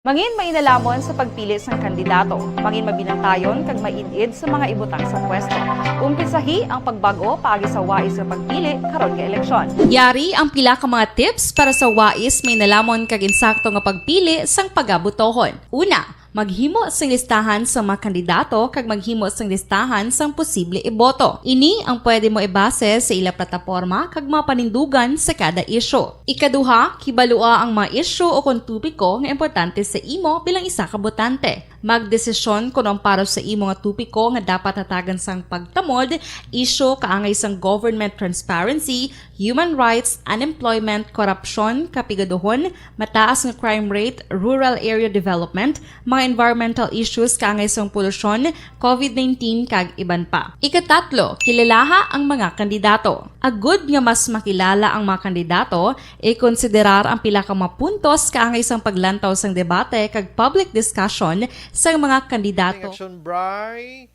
Mangin mainalamon sa pagpili sang kandidato. Mangin mabinantayon kag maid-id sa mga ibutang sa pwesto. Umpisahi ang pagbag-o paagi sa wais nga pagpili karon nga eleksyon. Yari ang pila ka mga tips para sa wais, mainalamon kag insakto nga pagpili sang pagabotohon. Una, maghimo sing listahan sa mga kandidato kag maghimo sing listahan sang posible iboto. Ini ang pwede mo ibase sa ila plataporma kag mga panindugan sa kada isyu. Ikaduha, kibalua ang mga isyu o kon topiko nga importante sa imo bilang isa ka botante. Magdesisyon kon ang para sa imo nga topiko nga dapat hatagan sang pagtamod, isyu kaangay sang government transparency, human rights, unemployment, korupsyon, kapigaduhon, mataas nga crime rate, rural area development, mga environmental issues kaangay sang polusyon, covid nineteen, kag iban pa. Ikatatlo, kilalaha ang mga kandidato. Agud nga mas makilala ang mga kandidato, ikonsiderar ang pila ka mga puntos kaangay sang paglantaw sang debate kag public discussion sang mga kandidato. Action Bray,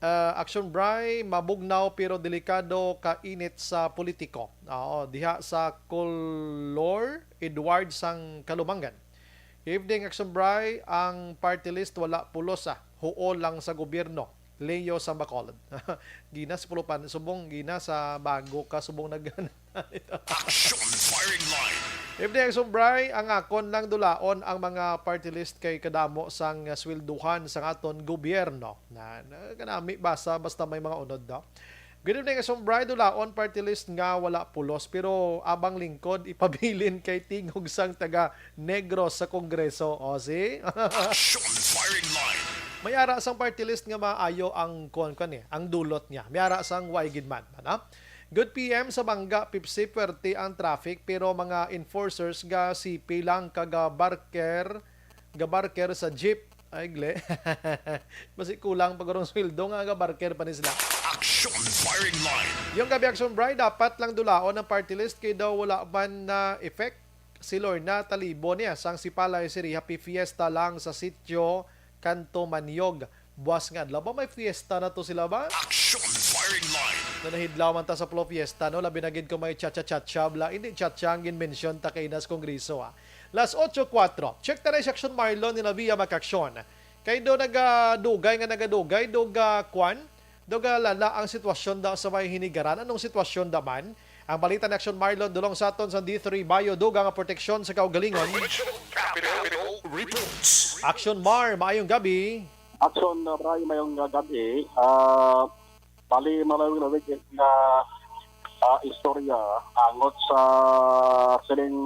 ah, Action Bray, mabugnaw pero delikado ka init sa politiko. Oo, diha sa Color Edward sang Kalumangan. Evening, Action Bray, ang party list wala pulos, ah. Huol lang sa gobyerno. Leo sa Bacolod. Gina sa Pulupan, subong gina sa bago ka, subong nag- Action Firing Line. Evening, Action Bray, ang akon lang dulaon ang mga party list kay kadamo sang swelduhan sang aton gobyerno. Na, na kanami basa basta may mga unod, no? Good evening, Action Bray, dulaon party list nga wala pulos, pero abang lingkod ipabilin kay tingog sang taga Negros sa Kongreso. O, si? Action Firing Line. May ara sang party list nga maayo ang kuan, kuan, eh, ang dulot niya. May ara sang way gid man, ano? Good P M, sa Banga, Pepsi, puwerte ang traffic, pero mga enforcers ga sipi lang kag, ah, barker, ga barker sa jeep. Ay, gle. Basi kulang pa gurong sweldo nga ga barker pa ni sila. Action Firing Line. Yung gabi, Action Bray, dapat lang dulaon ang party list kay daw wala man na effect. Si Lorna Talibo niya sang Sipalay City, happy fiesta lang sa sitio Kanto Manyog. Buwas nga adlaw ba may fiesta na to sila ba? Action Firing Line. Na nahidlaw man ta sa Plo Fiesta, no? Labi na gid kung may cha-cha-cha-cha, bla. Hindi cha-cha ang gin-mention ta kay nas Kongreso, ah. Las ocho kuwatro. Check ta na sa Action Marlon ni Navia Makaksyon. Kay do nagadugay nga nagadugay, do ga kwan, do ga lala ang sitwasyon da sa may Hinigaran. Anong sitwasyon da man? Ang balita ni Action Marlon, dulong sa aton sa D three Bio, dugang ang proteksyon sa kaugalingon. Regional Capital Reports. Action Mar, maayong gabi. Action, uh, Bray, mayong, uh, gabi. Ah, bali, malawig-lawig nga, ah, istorya angot sa sining,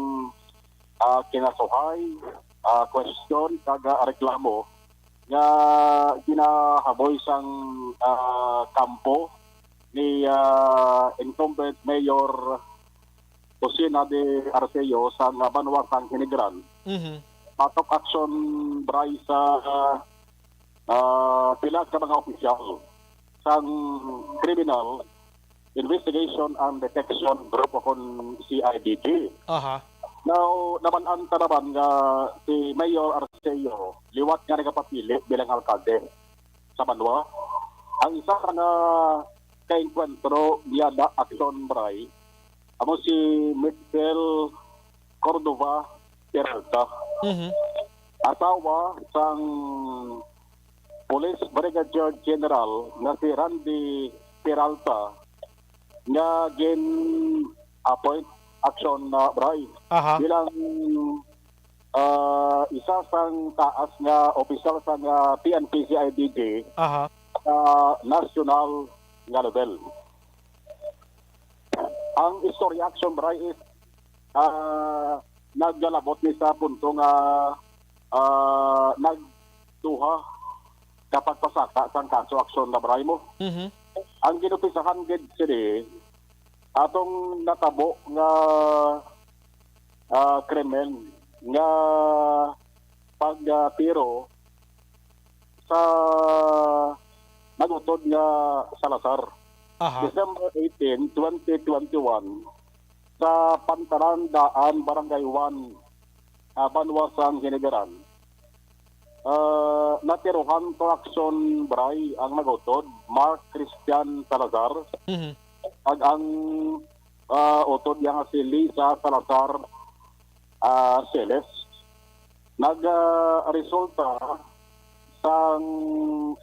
ah, kinasuhay, ah, question kag, ah, reklamo nga ginahaboy sang, ah, kampo ni, ah, incumbent Mayor Jose Nade Arceo sa nga banwa sang Hinigaran. Mhm. Batok action, Bray, sa, ah, pila ka mga opisyal sang Criminal Investigation and Detection Group o kon C I D G. Aha. Now, naman-an ta naman nga si Mayor Arceo liwat nga nagapapili bilang alkalde sa banwa. Ang isa nga kaengkwentro niya na action, Bray, amo si Mitchell Cordova Peralta. Mhm. Asawa sang Police Brigadier General nga si Randy Peralta nga gin-appoint action na, Bray, aha, bilang, ah, isa sang taas nga opisyal sang, ah, P N P C I D G Aha. sa national nga level. Ang istorya, Action Bray, is, ah, naglalabot ni sa punto nga, ah, nagduha ka pagpasaka sang kaso, Action Labray mo. Mhm. Ang ginumpisahan gid sini, atong natabo nga, ah, krimen nga pag, ah, tiro sa nagutod nga Salazar. Aha. December eighteen, twenty twenty-one, sa Pantaran Daan, Barangay one, ah, banwa sang Hinigaran. Ah, natirohan to, Action Bray, ang nagutod, Mark Christian Salazar, Mhm. ag ang, ah, utod niya nga si Lisa Salazar, ah, Celes. Nag, ah, resulta sang,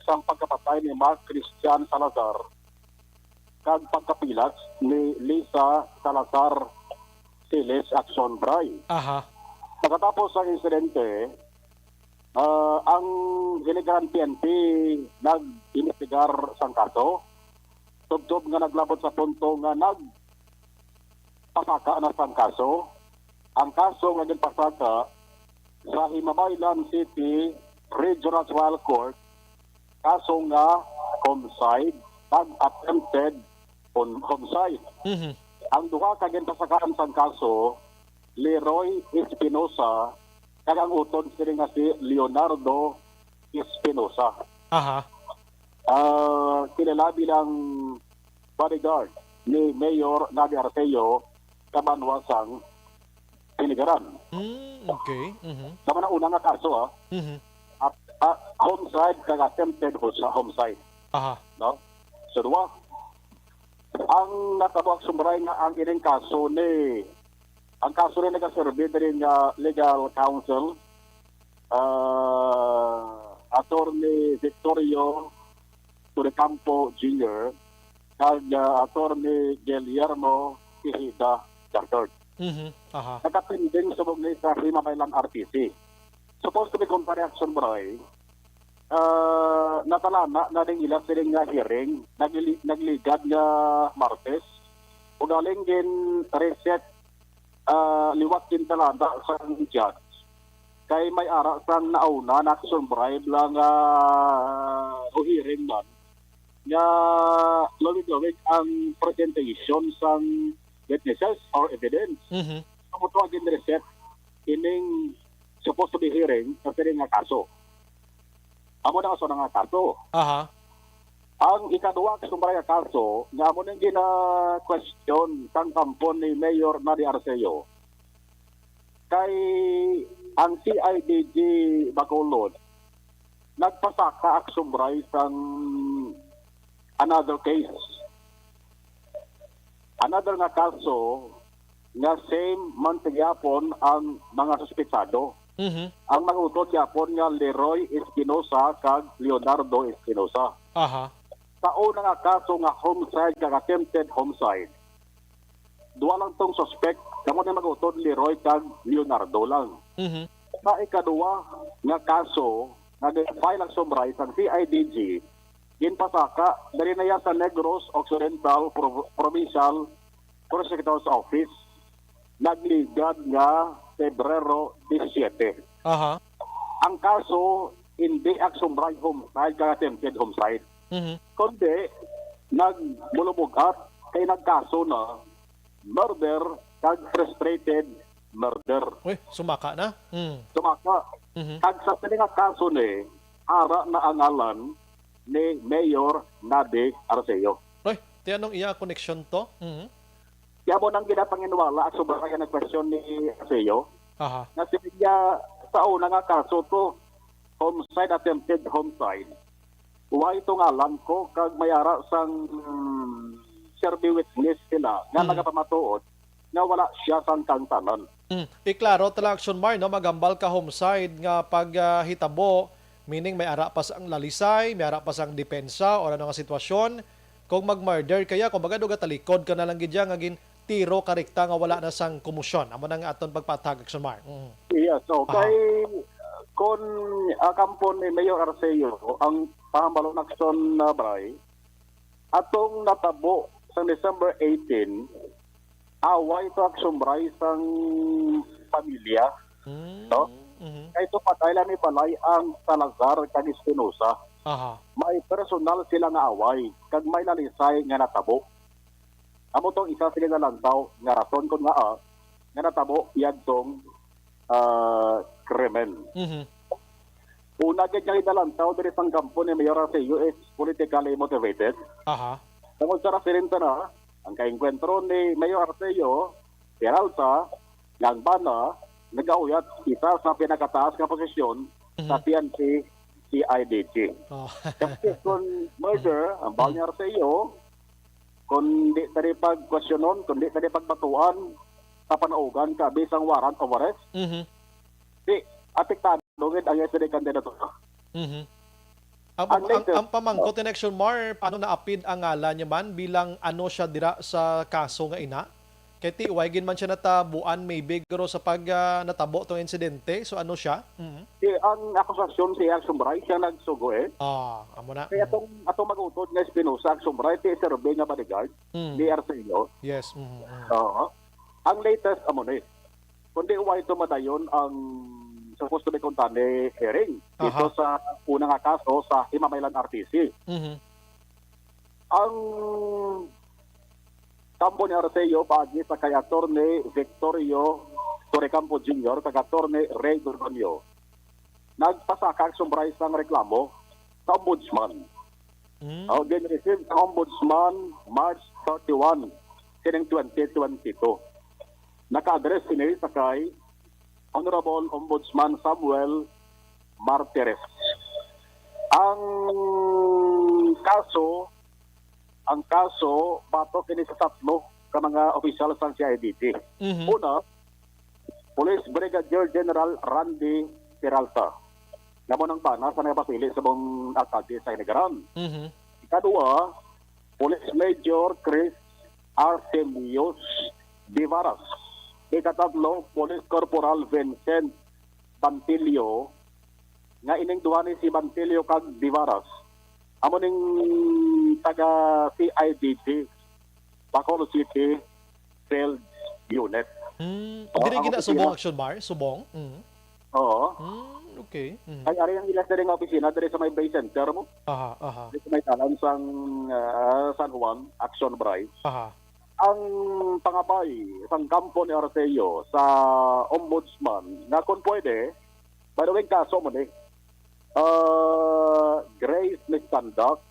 sang pagkapatay ni Mark Christian Salazar kag pagkapilas ni Lisa Salazar Celes, Action Bray. Aha. Pagkatapos sang insidente, ah, ang Hinigaran P N P nag-imbestigar sang kaso, tubtob nga naglabot sa punto nga nagpasaka na sang kaso. Ang kaso nga ginpasaka sa Himamaylan City Regional Trial Court, kaso nga homicide kag attempted on homicide. Mhm. Ang duha ka ginpasakaan sang kaso, Leroy Espinosa, kag ang utod sini nga si Leonardo Espinosa. Aha. Ah, kilala bilang bodyguard ni Mayor Nady Arceo sa banwa sang Hinigaran. Mm, okay. Mhm. Sa mga una nga kaso, ah, Mhm. at, ah, homicide kag attempted hos-, homicide. Aha. No? So, duwa. Ang natabo, Action Bray, nga ang ining kaso ni, ang kaso ni nagaserbi diri nga legal counsel, ah, Attorney Victorio Torrecampo Junior kag, ah, Attorney Guillermo Tejeda the third. Mhm. Aha. Nakapinding subong ni sa Himamaylan R T C. Supposed to be, kumpare, Action Bray, ah, natalana na ning ila sining nga hearing, nagli-, nagligad nga Martes. Ugaling gin-reset, ah, liwat gintalana sang judge. Kay may ara sang nauna na, Action Bray, lang, ah, o hearing man nga lawig-lawig ang presentation sang witnesses or evidence. Mhm. Amo to ang gin-reset ining supposed to be hearing sa sining nga kaso. Amo na, so na nga kaso. Aha. Ang ikaduha, Action Bray, nga kaso nga amo nang gina-question sang kampo ni Mayor Nady Arceo, kay ang C I D G Bacolod nagpasaka, Action Bray, sang another case. Another nga kaso nga same man sa gyapon ang mga suspetsado. Mhm. Ang nag-utod gyapon nga Leroy Espinosa kag Leonardo Espinosa. Aha. Sa una nga kaso nga homicide kag attempted homicide, duha lang tong suspect, kamo ni mag-utod, Leroy kag Leonardo lang. Mhm. Sa ikaduha nga kaso nga gi-file, Action Bray, sang C I D G, ginpasaka diri na iya sa Negros Occidental Pro-, Provincial Prosecutor's Office, nagligad nga Pebrero disisiete. Aha. Ang kaso, hindi, Action Bray, homicide kag attempted homicide. Mhm. Kundi, nagmulubog-at kay nagkaso na murder kag frustrated murder. Uy, sumaka na. Mm. Sumaka. Mhm. Kag sa sini nga kaso ni, ara na ang ngalan ni Mayor Nady Arceo. Uy, ti anong iya koneksyon to? Mhm. Kaya mo nang ginapanginwala, Action Bray, nga question ni Arceo, Aha. Nga siling niya, sa una nga kaso to, homicide, attempted homicide. Why to ngalan ko kag may ara sang, mm, serbi witness sila nga Mm. nagapamatuod nga wala siya sang kaangtanan. Mm. Iklaro ta lang, Action Mar, no? Magambal ka homicide nga pag, ah, hitabo, meaning may ara pa sang lalisay, may ara pa sang depensa or ano nga sitwasyon. Kung mag-murder kaya, kumbaga, duga talikod ka na lang gid dyan nga gin-, tiro ka rekta nga wala na sang komosyon. Amo na nga aton pagpatag, Action Mar. Mhm. Yes, so Aha. kay, uh, kon, uh, kampo ni Mayor Arceo, ang pahambalon, Action, uh, Bri, atong natabo sa December eighteen, away to, Action Bri, sang pamilya. Mm, No? mhm. Kay to patay lang ni balay ang Salazar kag Espinosa. Aha. May personal sila nga away, kag may lalisay nga natabo. Amo tong isa sila nalantaw nga rason kon ngaa nga natabo yadtong, ah, krimen. Mhm. Una gid nga ginalantaw diri sang kampo ni Mayor Arceo is politically motivated. Aha. Tungod sa referente na ang kaengkwentro ni Mayor Arceo Peralta nga ang bana nagauyat isa sa pinakataas nga posisyon sa Mhm. P N P C I D G. Oh. Kasi kung murder, ang bahal niya sa iyo, kung di tani pagkwestiyonon, kung di tani pagbatuan, sa panaugan ka, bisang warrant of arrest, Mhm. di, apektado gid ang S D kandidato. Mhm. Ang, Ang ang, latest, ang pamangkot oh. ni Action Mar, paano naapid ang ngalan niya man bilang ano siya dira sa kaso nga ina? Kay ti, way gid man siya natabuan, maybe, guro sa pag, ah, natabo tong insidente. So, ano siya? Mhm. Si, ang akusasyon si Action Bryce siya nagsugo eh. Ah, amo na. Kaya Mhm. atong, atong magutod nga Espinosa Action Bryce, si Sir B nga bodyguard, Mhm. ni Arceo. Yes. Mhm, mhm. Oo. Ang latest, amo ni. Kundi way ito madayon ang supposed to be kuntani hearing dito Aha. sa una nga kaso sa Himamaylan R T C. Mhm. Ang kampo ni Arceo paagi sa kay Attorney Victorio Torrecampo Junior kag Attorney Ray Gorgonio nagpasaka sang sumbray sang reklamo sa ombudsman. Mm. O, gin-receive sa ombudsman March thirty-one, sining twenty twenty-two. Naka-address ini sa kay Honorable Ombudsman Samuel Martires. Ang kaso, ang kaso batok ini sa tatlo ka mga opisyal sang C I D G. Mhm. Una, Police Brigadier General Randy Peralta, nga amo nang bana sa nagapasili sa buong alkalde sa Inigaran. Mhm. Ikadua, Police Major Chris Artemius Divaras. Ikatatlo, Police Corporal Vincent Bantillo, nga ining duha ni si Bantillo kag Divaras, amo ning taga C I D G, Bacolod City Field Unit. Hmm, O, diri ang gina opisina. Subong, Action Bar? Subong? Mm. Oo. Hmm, okay. Mm. Kay ari ang ilas diri nga opisina diri sa may Bay Center mo. Aha, aha. Diri sa may dalan sang, ah, San Juan, Action Bryce. Aha. Ang pangabay sang kampo ni Arceo sa ombudsman nga kung pwede, by the way, kaso mo ni, ah, grave misconduct,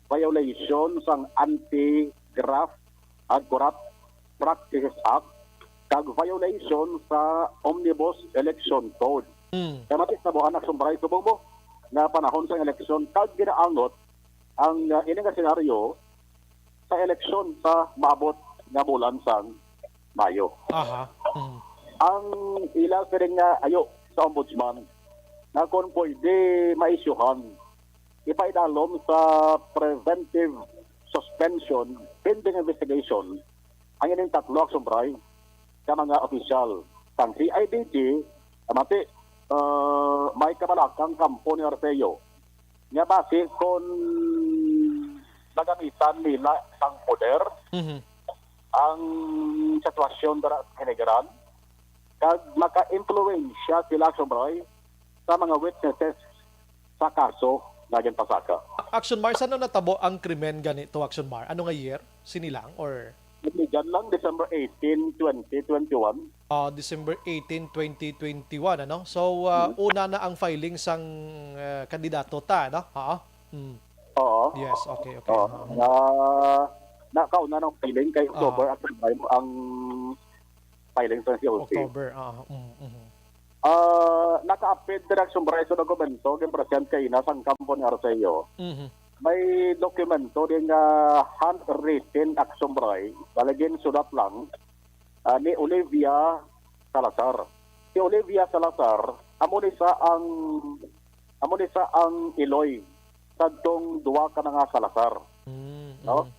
violation sang Anti-Graft and Corrupt Practices Act, kag violation sa Omnibus Election Code. Hmm. Kaya mati sa buwan, Action Bryce, subong mo nga panahon sang eleksyon, kag ginaangot ang, ah, ini nga senaryo sa eleksyon sa maabot nga bulan sang Mayo. Aha. Mm. Ang ila siring nga ayo sa ombudsman nga kung pwede maisyuhan, ipaidalom sa preventive suspension pending investigation ang ining tatlo, Action Bryce, ka mga opisyal sang C I D G, mati, uh, may kabalakang kampo ni Arceo nga basi kon nagamitan nila sang poder Mhm. ang sitwasyon dira sa Inigaran, kag maka-impluwensya sila, Action Bryce, sa mga witnesses sa kaso nga ginpasaka. Action Mar, saan natabo ang krimen gani to, Action Mar? Ano nga year? Sini lang or? Dyan lang, December eighteen, twenty twenty-one. Ah, December eighteen, twenty twenty-one, ano? So, ah, Mm. una na ang filing sang, ah, kandidato ta, no? Ha? Mm. Oo. Yes, okay, okay. Oo. Oo. Na, nakauna ng filing kay Oo. October at ang, ang filing sa C O C. October, oo. Mm, mhm. Ah, nakaapid dira sa sumbray sa dokumento, ginpresent kay ina sang kampo ni Arceo. Mhm. May dokumento din nga handwritten, Action Bryce, bali ginsulat lang, ah, ni Olivia Salazar. Si Olivia Salazar, amo ni sa ang, amo ni sa ang iloy sadtong duha ka mga Salazar. Mm, No? mm.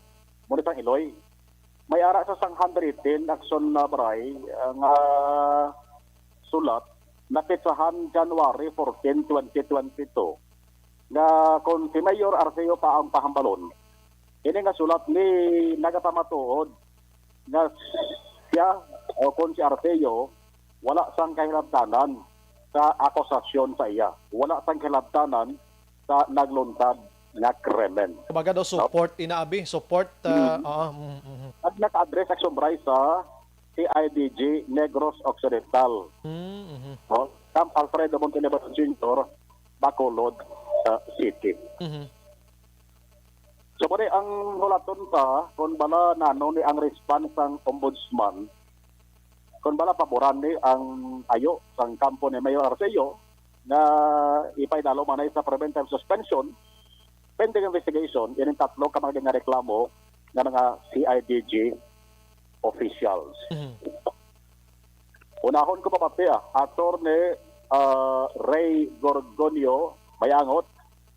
Amo ni sa ang iloy. May ara sa sang handwritten action na, Bray, ah, nga sulat na petsahan January fourteen, twenty twenty-two, nga kon si Mayor Arceo pa ang pahambalon, ini nga sulat ni nagapamatuod nga siya o kon si Arceo wala sang kahilabtanan sa akusasyon sa iya, wala sang kahilabtanan sa nagluntad nga krimen. Kumbaga daw, support ina, abi, support, ah, Mm. oo, mm, mm. At naka-address ang sumbray sa C I D G Negros Occidental. Mm, mhm. No? Camp Alfredo Montenegro Junior, Bacolod, ah, City. Mhm. So, muna ang hulaton pa, kung bala nano ni ang response sang ombudsman, kung bala paboran ni ang ayo sang kampo ni Mayor Arceo nga ipaidalo man ay sa preventive suspension, pending investigation, ining tatlo ka mga ginareklamo nga mga C I D G officials. Mhm. Unahon ko pa, pati, ah, Attorney, ah, Ray Gorgonio Mayangot,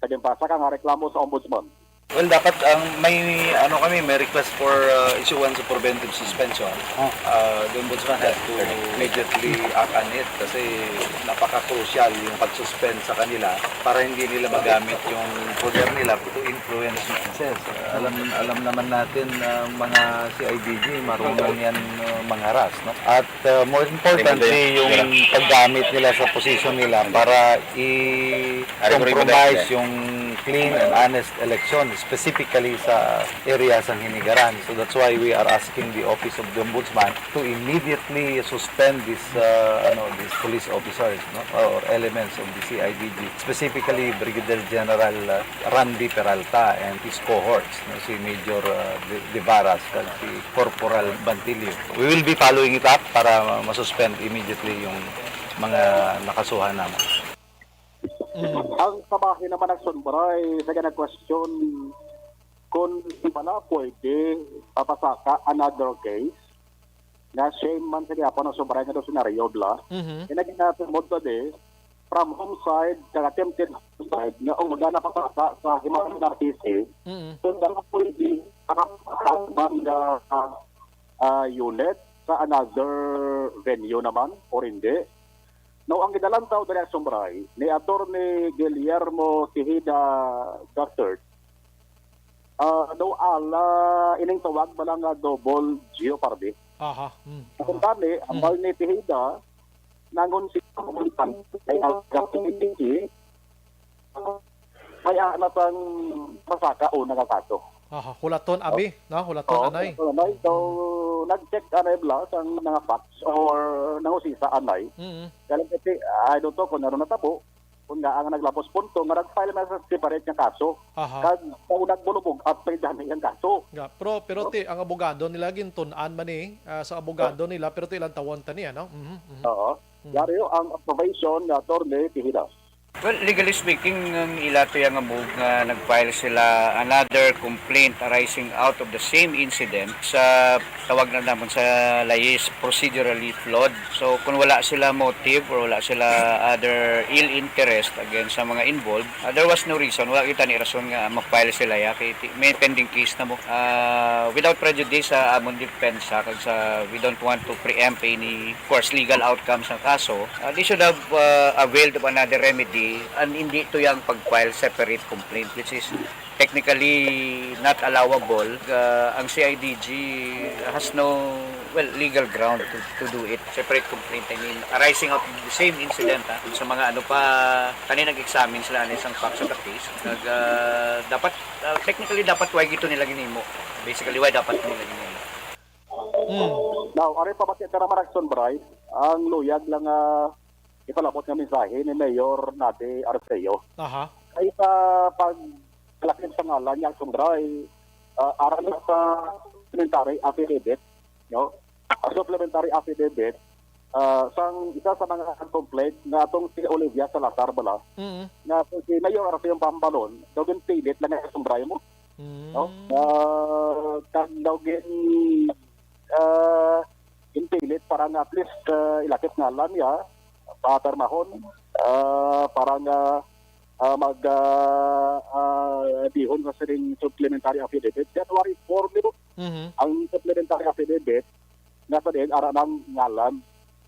sa ginpasa ka nga reklamo sa Ombudsman. Well, dapat ang may, ano kami, may request for, uh, issuance of preventive suspension. Ah. Uh, the Ombudsman has to immediately act on it kasi napaka-crucial yung pag-suspend sa kanila para hindi nila magamit yung poder nila to influence yung process. Alam, alam naman natin na mga C I D G, marunong yan, uh, mangharas, no? At, uh, more importantly, yung paggamit nila sa posisyon nila para i-compromise yung clean and honest election, specifically sa area sang Hinigaran. So that's why we are asking the Office of the Ombudsman to immediately suspend this, uh, ano, these police officers, no, or elements of the C I D G, specifically Brigadier General, uh, Randy Peralta and his cohorts, no, si Major, uh, De, De Varas kag si Corporal Bantilio. We will be following it up para ma-, masuspend immediately yung mga nakasuhan naman. Mm. Ang kabahin naman ang sumbray sa gana question kung bala pwede papasaka another case nga shame man sa gihapon ang sumbray nga daw senaryo bla. Mhm. Kaya naging natin mo to di, from homicide kag attempted homicide nga una napasaka sa Himawan P C, Mhm. kung bala pwede papasaka man nga, ah, unit sa another venue naman or hindi. Now, ang gidalantaw diri ang sumbray ni Attorney Guillermo Tejeda the third, ah, daw ala ining tawag bala nga double jeopardy. Aha. Mm. Kung Aha. Tani, ang Mm. Bal ni Tejeda, nangon si ay ang P C, may ana sang pasaka una nga kaso. Aha, hulaton, abi, no? Hulaton, Oo, anay. Hulaton, anay. So, Mm. nag-check anay bla sang mga facts or nangusisa anay. Mm. Kaya lang kasi, I don't know kung ano natabo, kung nga ang naglapos punto nga nag-file na sa separate nga kaso. Aha. Kag sa unang bulubog, at pa dani ang kaso. Nga, pero, pero No? ti, ang abogado nila gintun-an man ni, ah, sa abogado Ah. nila, pero ti ilang tawon tani, ano? Mhm, mhm. Oo. Mm. Yari ang observation nga Attorney Tejeda. Well, legally speaking, ang ila to yang move nga nag-file sila another complaint arising out of the same incident sa tawag na naman sa layis, procedurally flawed. So, kung wala sila motive or wala sila other ill interest against sa mga involved, uh, there was no reason, wala kita ni rason nga mag-file sila ya kay ti-, may pending case na mo. Uh, without prejudice sa amon depensa kag sa, we don't want to preempt any, of course, legal outcome sa kaso. Uh, they should have, uh, availed of another remedy and hindi to yang pag-file separate complaint, which is technically not allowable. Uh, ang C I D G has no, well, legal ground to, to do it. Separate complaint, I mean, arising out of the same incident, ha? Sa mga ano pa, kani nag-examine sila ano isang facts of the case. Nag, uh, dapat, uh, technically, dapat why gito nila ginimo. Basically, why dapat nila ginimo. Mm. Now, ari pa ba si Tara Maraxon, Bray? Ang luyag lang, ah, ipalabot nga mensahe ni Mayor Nati Arceo. Aha. Ay sa paglakip sa ngalan niya, Sungray, ah, aron na sa supplementary affidavit, no? Ang supplementary affidavit, ah, sang isa sa mga complaint nga atong si Olivia Salazar bala, Mm. nga si Mayor Arceo ang pambalon, daw ginpilit lang nga Sungray mo. Mm. No? Ah, kag daw gin, ah, ginpilit para nga at least, ah, ilakip ngalan niya, patermahon, ah, para nga ah, mag, ah, ah, dihon sa sining supplementary affidavit. January four ni, Mhm. ang supplementary affidavit nga sa diin ara nang ngalan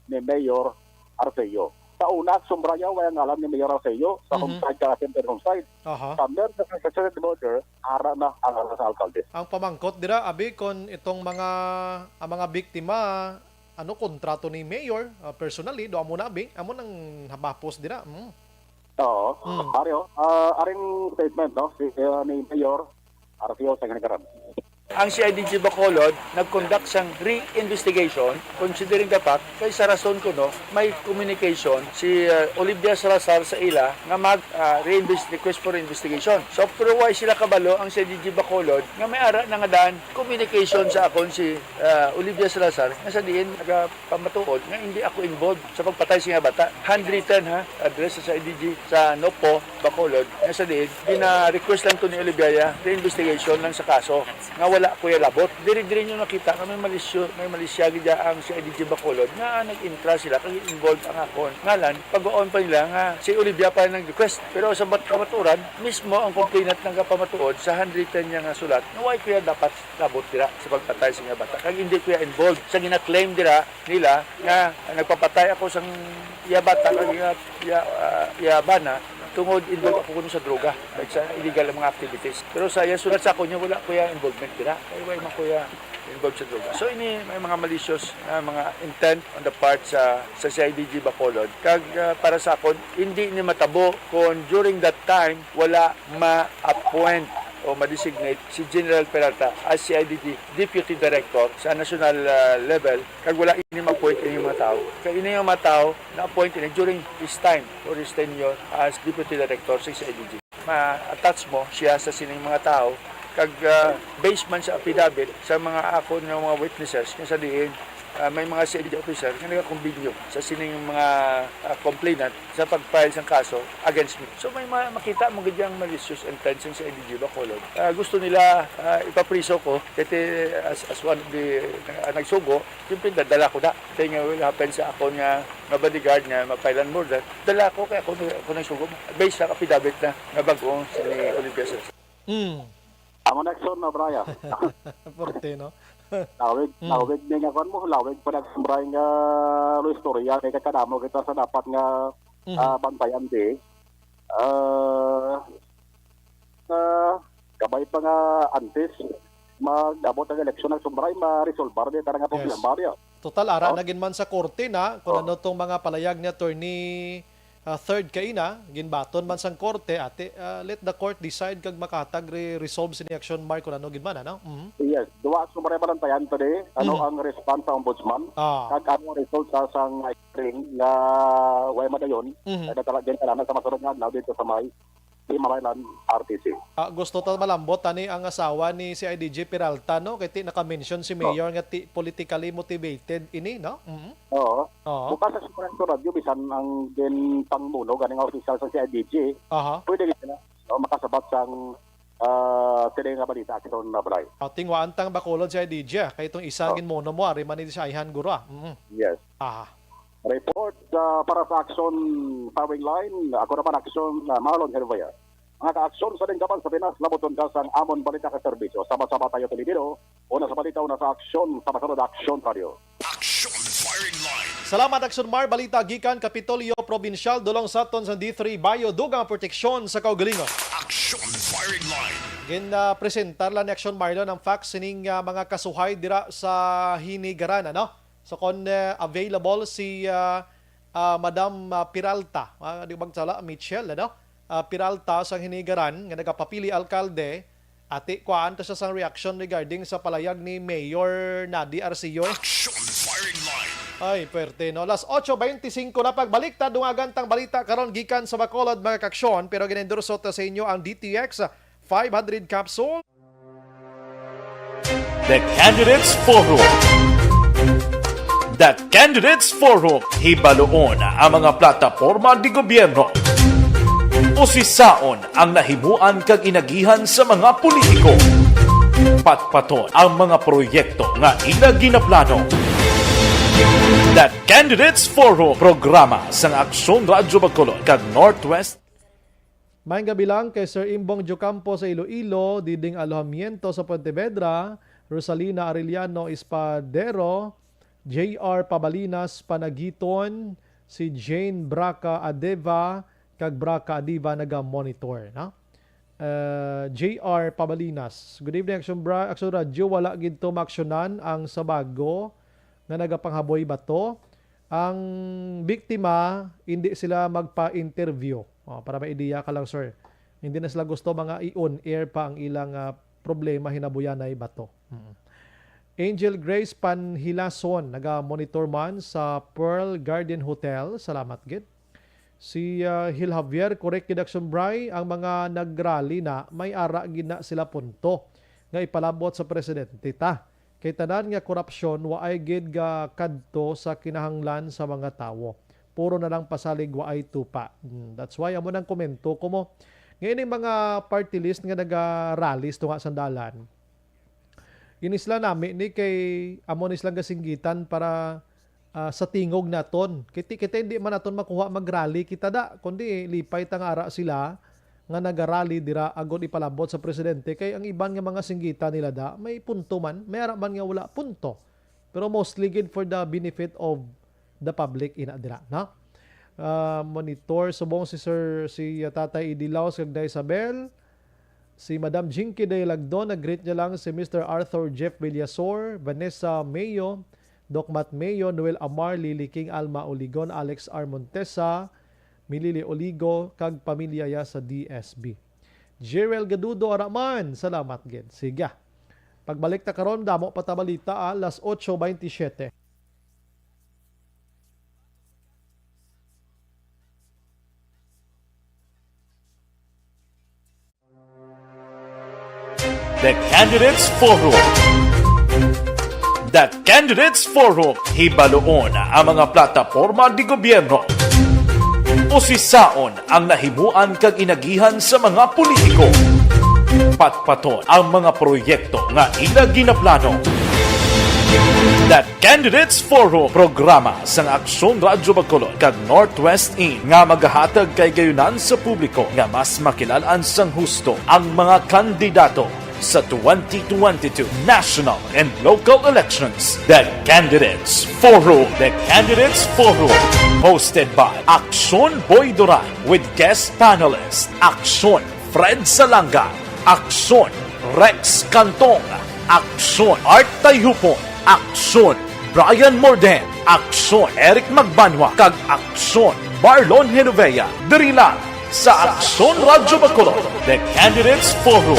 ni Mayor Arceo. Sa una, Sumbraya, way ang ngalan ni Mayor Arceo. Sa Mhm. Homside, ka center Homside. Aha. Sa Mer, sa Center Border, ara na ang ngalan sa alkalde. Ang pamangkot dira, abi, kon itong mga, ang mga biktima, ano, kontrato ni Mayor, ah, personally, do amo na, abi, amo nang mapos dira. Mm. Oo. Mm. Mario, ah, aring statement, no, si, ah, ni Mayor Arceo sa ginikaran. Ang C I D G Bacolod nag-conduct sang re-investigation, considering the fact kay sa rason kuno may communication si, uh, Olivia Salazar sa ila nga mag, uh, re-invest-, request for investigation. So, pero why sila kabalo ang C I D G Bacolod nga may ara na nga daan communication sa akon si, uh, Olivia Salazar nga sa diin nagapamatuod nga hindi ako involved sa pagpatay sa nga bata? Handwritten, ha, address sa C I D G sa NOPO Bacolod nga sa diin gina-request lang to ni Olivia re-investigation lang sa kaso nga wala ko ya labot. Diri-diri nyo nakita nga may malisyo, may malisya gid ang C I D G Bacolod nga nag-intra sila kay involved ang akon ngalan. Pagwaon pa nila nga si Olivia pa nag-request. Pero sa bat-, kamaturan, mismo ang complainant nagapamatuod sa handwritten niya nga sulat nga why ko ya dapat labot dira sa pagpatay sa nga bata. Kag hindi ko ya involved sa gina-claim dira nila nga nagpapatay ako sang iya bata kag iya, iya, ah, iya bana tungod involved ako kuno sa droga, like sa illegal nga mga activities. Pero sa iya sulat sa ako niya, wala ko ya involvement dira. Kay wala man ko ya involved sa droga. So, ini may mga malicious na mga intent on the part sa, sa C I D G Bacolod. Kag, ah, para sa akon, hindi ni matabo kung during that time wala ma-appoint o ma-designate si General Peralta as C I D G Deputy Director sa national, ah, level, kag wala ini ma-appoint ini mga tao. Kay ini nga mga tao na-appoint ini during his time or his tenure as Deputy Director sa C I D G. Ma-attach mo siya sa sining mga tao, kag, ah, based man sa affidavit sa mga akon nga mga witnesses, nga sa diin, ah, may mga C I D G officer nga nagakumbinyo sa sining mga, ah, complainant sa pag-file sang kaso against me. So, may ma-, makita mo gid ang malicious intent sang C I D G Bacolod. Ah, gusto nila, ah, ipapriso ko, kay ti-, as, as one of the, ah, nagsugo, siyempre, dadala ko na. Kay nga will happen sa akon nga, nga bodyguard nga ma-file an murder, dala ko, kay ako, ako nagsugo. Based sa affidavit na, nga bag-o si Olivia Salazar. Mm. Amo na, Exxon, na, Brian. Porte, no? Lawig, Mm. lawig ni nga kuwan mo, lawig pa na, Brian, nga istorya, kay kakadamo kita sa dapat nga, Mhm. ah, bantayan di. Ah, ah, kabay pa nga antes mag-abot ang eleksyon, nagsumbray, ma-resolbar di tara nga Yes. problema diya. Total, ara Oh. na gid man sa korte na, kung Oh. ano tong mga palayag ni Attorney, ah, Third kaina, ginbaton man sang korte, ate, ah, let the court decide kag makahatag re-, resolve sini action, Mark, kung ano gid man, ano? Mhm. Yes, duwa sa mga balantayan today, ano Mhm. ang response sa ombudsman, Ah. kag ano ang result sa sang hearing nga way madayon, Mhm. ay natala-, gintalaan sa masunod nga adlaw dito sa may Himamaylan R T C. Ah, gusto ta malambot, ani ang asawa ni C I D G Peralta, no? Kay ti naka-mention si Oh. Mayor nga ti politically motivated ini, no? Mhm. Oo. Oo. Bukas sa Super Radyo, bisan ang din pangmuno, ganing nga opisyal sa C I D G, Aha. pwede gid sila, no, makasabat sang, ah, sila nga balita, Action na Bray. Ah, tingwaan tang Bacolod C I D G, ah. Kay itong isa Oh. ginmuno mo, ari man ni siya ayhan guro, ah. Mhm. Yes. Aha. Report, ah, para sa Action Firing Line, ako naman Action, ah, Marlon Hervea. Mga ka-aksyon sa linggaman sa Pinas, labuton ka sang amon balita ka serbisyo. Sama-sama tayo, Pilipino. Una sa balita, una sa aksyon, sa masunod Aksyon Tayo. Action Firing Line. Salamat, Aksyon Mar. Balita gikan Kapitolyo Probinsyal, dulong sa aton sa D three Bayo, dugang proteksyon sa kaugalingon. Action Firing Line. Gin, ah, presentar lang ni Aksyon Marlon ang facts sining, ah, mga kasuhay dira sa Hinigaran, ano? So, kung, ah, available si, ah, ah, Madam, ah, Peralta, ah, di ba sala, Michelle, ano? Ah, Peralta sa Hinigaran nga nagapapili alkalde, ati, kuhaan ta siya sang reaction regarding sa palayag ni Mayor Nadi Arceo. Action Firing Line. Ay, pwerte, no? Alas otso beintisinko na, pagbalik ta, dungagan tang balita karon gikan sa Bacolod, mga kaksyon, pero gin-endorso ta sa inyo ang D T X five hundred capsule. The Candidates Forum. The Candidates Forum, hibaluon ang mga plataporma di gobyerno. Usisaon ang nahimuan kag inagihan sa mga politiko. Patpaton ang mga proyekto nga ila ginaplano. The Candidates Forum, programa sang Aksyon Radyo Bacolod kag Northwest. Maayong gabi lang kay Sir Imbong Jocampo sa Iloilo, Diding Alojamiento sa Pontevedra, Rosalina Arellano Espadero, J R Pabalinas Panagiton, si Jane Braca Adeva, kag Braca Adeva naga-monitor, no? Uh, J R Pabalinas. Good evening, Action, Bra Action Radio. Wala gid to maaksyonan ang Sabago nga nagapanghaboy bato. Ang biktima, hindi sila magpa-interview. Oh, para may ideya ka lang, sir. Hindi na sila gusto mga i-on air pa ang ilang, ah, problema, hinabuyanay bato. Mm. Angel Grace Panhilason, naga-monitor man sa Pearl Garden Hotel. Salamat gid. Si, ah, Hil Javier, correct gid, Action Bri, ang mga nag-rally na may ara gid na sila punto nga ipalabot sa presidente ta. Kay tanan nga korupsyon waay gid ga kadto sa kinahanglan sa mga tawo. Puro na lang pasalig, waay tupa. Hmm, that's why amo nang komento ko mo. Nga ining mga party list nga naga-rally sa tunga sang dalan, ini sila nami ni kay amo ni silang gasinggitan para, ah, sa tingog naton. Kay ti-, kay ti hindi man naton makuha mag-rally kita da, kundi lipay ta nga ara sila nga naga-rally dira agod ipalabot sa presidente, kay ang iban nga mga singgita nila da may punto man, may ara man nga wala punto. Pero mostly gid for the benefit of the public ina dira, no? Ah, monitor subong si Sir, si, ah, Tatay Idi Laos kag Day Isabel. Si Madam Jinky Day Lagdon, nag-greet niya lang si Mister Arthur Jeff Villasor, Vanessa Mayo, Doc Matt Mayo, Noel Amar, Lily King, Alma Oligon, Alex R Montesa, Milili Oligo, kag pamilya ya sa D S B. Jerel Gadudo, ara man, salamat gid. Sige. Pagbalik ta karon, damo pa ta balita, ah, alas otso baynte siyete. The Candidates Forum. The Candidates Forum. Hibaluon ang mga plataporma di gobyerno. Usisaon ang nahimuan kag inagihan sa mga politiko. Patpaton ang mga proyekto nga ila ginaplano. The Candidates Forum, programa sang Aksyon Radyo Bacolod kag Northwest In nga magahatag kahigayonan sa publiko nga mas makilal-an sang husto ang mga kandidato sa twenty twenty-two national and local elections. The Candidates Forum. The Candidates Forum, hosted by Aksyon Boy Duran with guest panelist Aksyon Fred Salanga, Aksyon Rex Cantong, Aksyon Art Tayhupon, Aksyon Brian Morden, Aksyon Eric Magbanwa, kag Aksyon Marlon Genovea, diri lang sa Aksyon Radyo Bacolod, The Candidates Forum.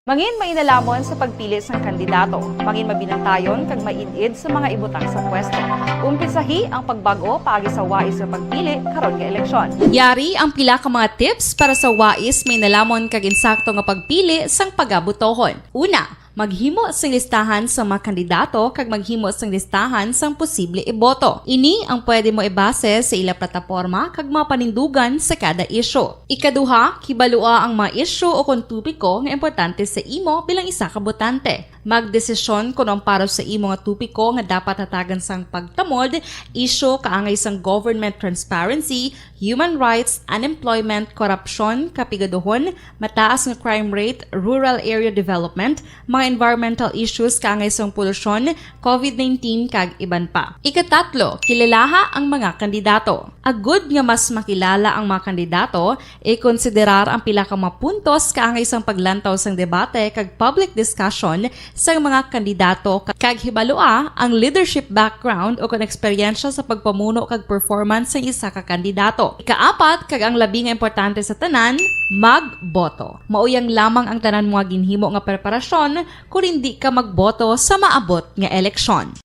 Mangin mainalamon sa pagpili sang kandidato, mangin mabinantayon kag maid-id sa mga ibutang sa pwesto. Umpisahi ang pagbag-o paagi sa wais nga pagpili karon nga eleksyon. Yari ang pila ka mga tips para sa wais, mainalamon kag insakto nga pagpili sang pagabutohon. Una, maghimo sing listahan sa mga kandidato kag maghimo sing listahan sang posible iboto. Ini ang pwede mo ibase sa ila plataporma kag mga panindugan sa kada isyu. Ikaduha, kibalua ang mga isyu o kon topiko nga importante sa imo bilang isa ka botante. Magdesisyon kon ang para sa imo nga topiko nga dapat hatagan sang pagtamod, isyu kaangay sang government transparency, human rights, unemployment, korupsyon, kapigaduhon, mataas nga crime rate, rural area development, mga environmental issues kaangay sang polusyon, covid nineteen, kag iban pa. Ikatatlo, kilalaha ang mga kandidato. Agud nga mas makilala ang mga kandidato, ikonsiderar ang pila ka mga puntos kaangay sang paglantaw sang debate kag public discussion sang mga kandidato ka-, kag hibalua ang leadership background o kon eksperyensya sa pagpamuno kag performance sang isa ka kandidato. Ikaapat, kag ang labi nga importante sa tanan, magboto. Mao yang lamang ang tanan mo nga ginhimo nga preparasyon kon indi ka magboto sa maabot nga eleksyon.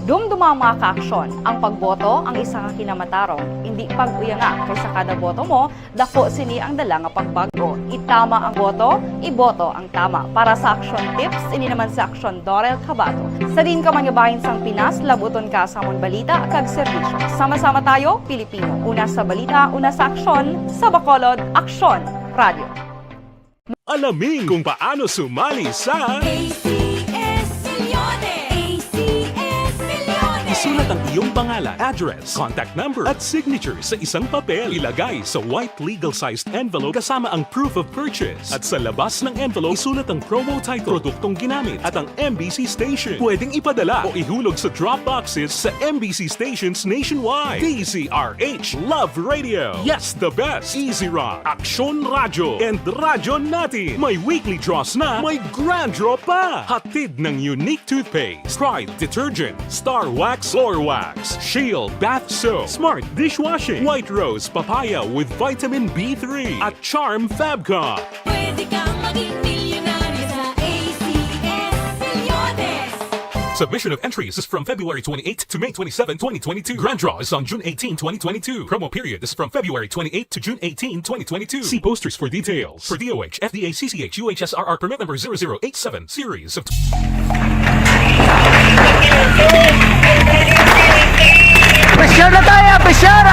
Dumduma, mga ka-aksyon, ang pagboto ang isa ka kinamatarong. Indi pag-uyanga, kay sa kada boto mo, daku sini ang dala nga pagbag-o. Itama ang boto, iboto ang tama. Para sa Aksyon Tips, ini naman si Aksyon Dorel Cabato. Sa diin ka man nga bahin sang Pinas, labuton ka sa amon balita kag serbisyo. Sama-sama tayo, Pilipino. Una sa balita, una sa aksyon, sa Bacolod, Aksyon Radio. Alamin kung paano sumali sa A C S Milyones. A C S Milyones. Sulat ang iyong pangalan, address, contact number, at signature sa isang papel. Ilagay sa white legal-sized envelope kasama ang proof of purchase. At sa labas ng envelope, isulat ang promo title, produktong ginamit, at ang M B C station. Pwedeng ipadala o ihulog sa drop boxes sa M B C stations nationwide. D Z R H Love Radio. Yes, the best. Easy Rock, Aksyon Radyo, and Radyo Natin. May weekly draws na, may grand draw pa. Hatid ng Unique Toothpaste, Pride Detergent, Star Wax, Floor Wax, Shield Bath Soap, Smart Dishwashing, White Rose Papaya with Vitamin B three, at Charm Fabcon. Pwede kang maging milyonaryo sa A C S Milyones. Submission of entries is from February twenty-eighth to May twenty-seven, twenty twenty-two. Grand draw is on June eighteen, twenty twenty-two. Promo period is from February twenty-eighth to June eighteen, twenty twenty-two. See posters for details. For D O H, F D A, C C H, U H S R R permit number zero zero eight seven, series of Pressure na tayo! Pressure!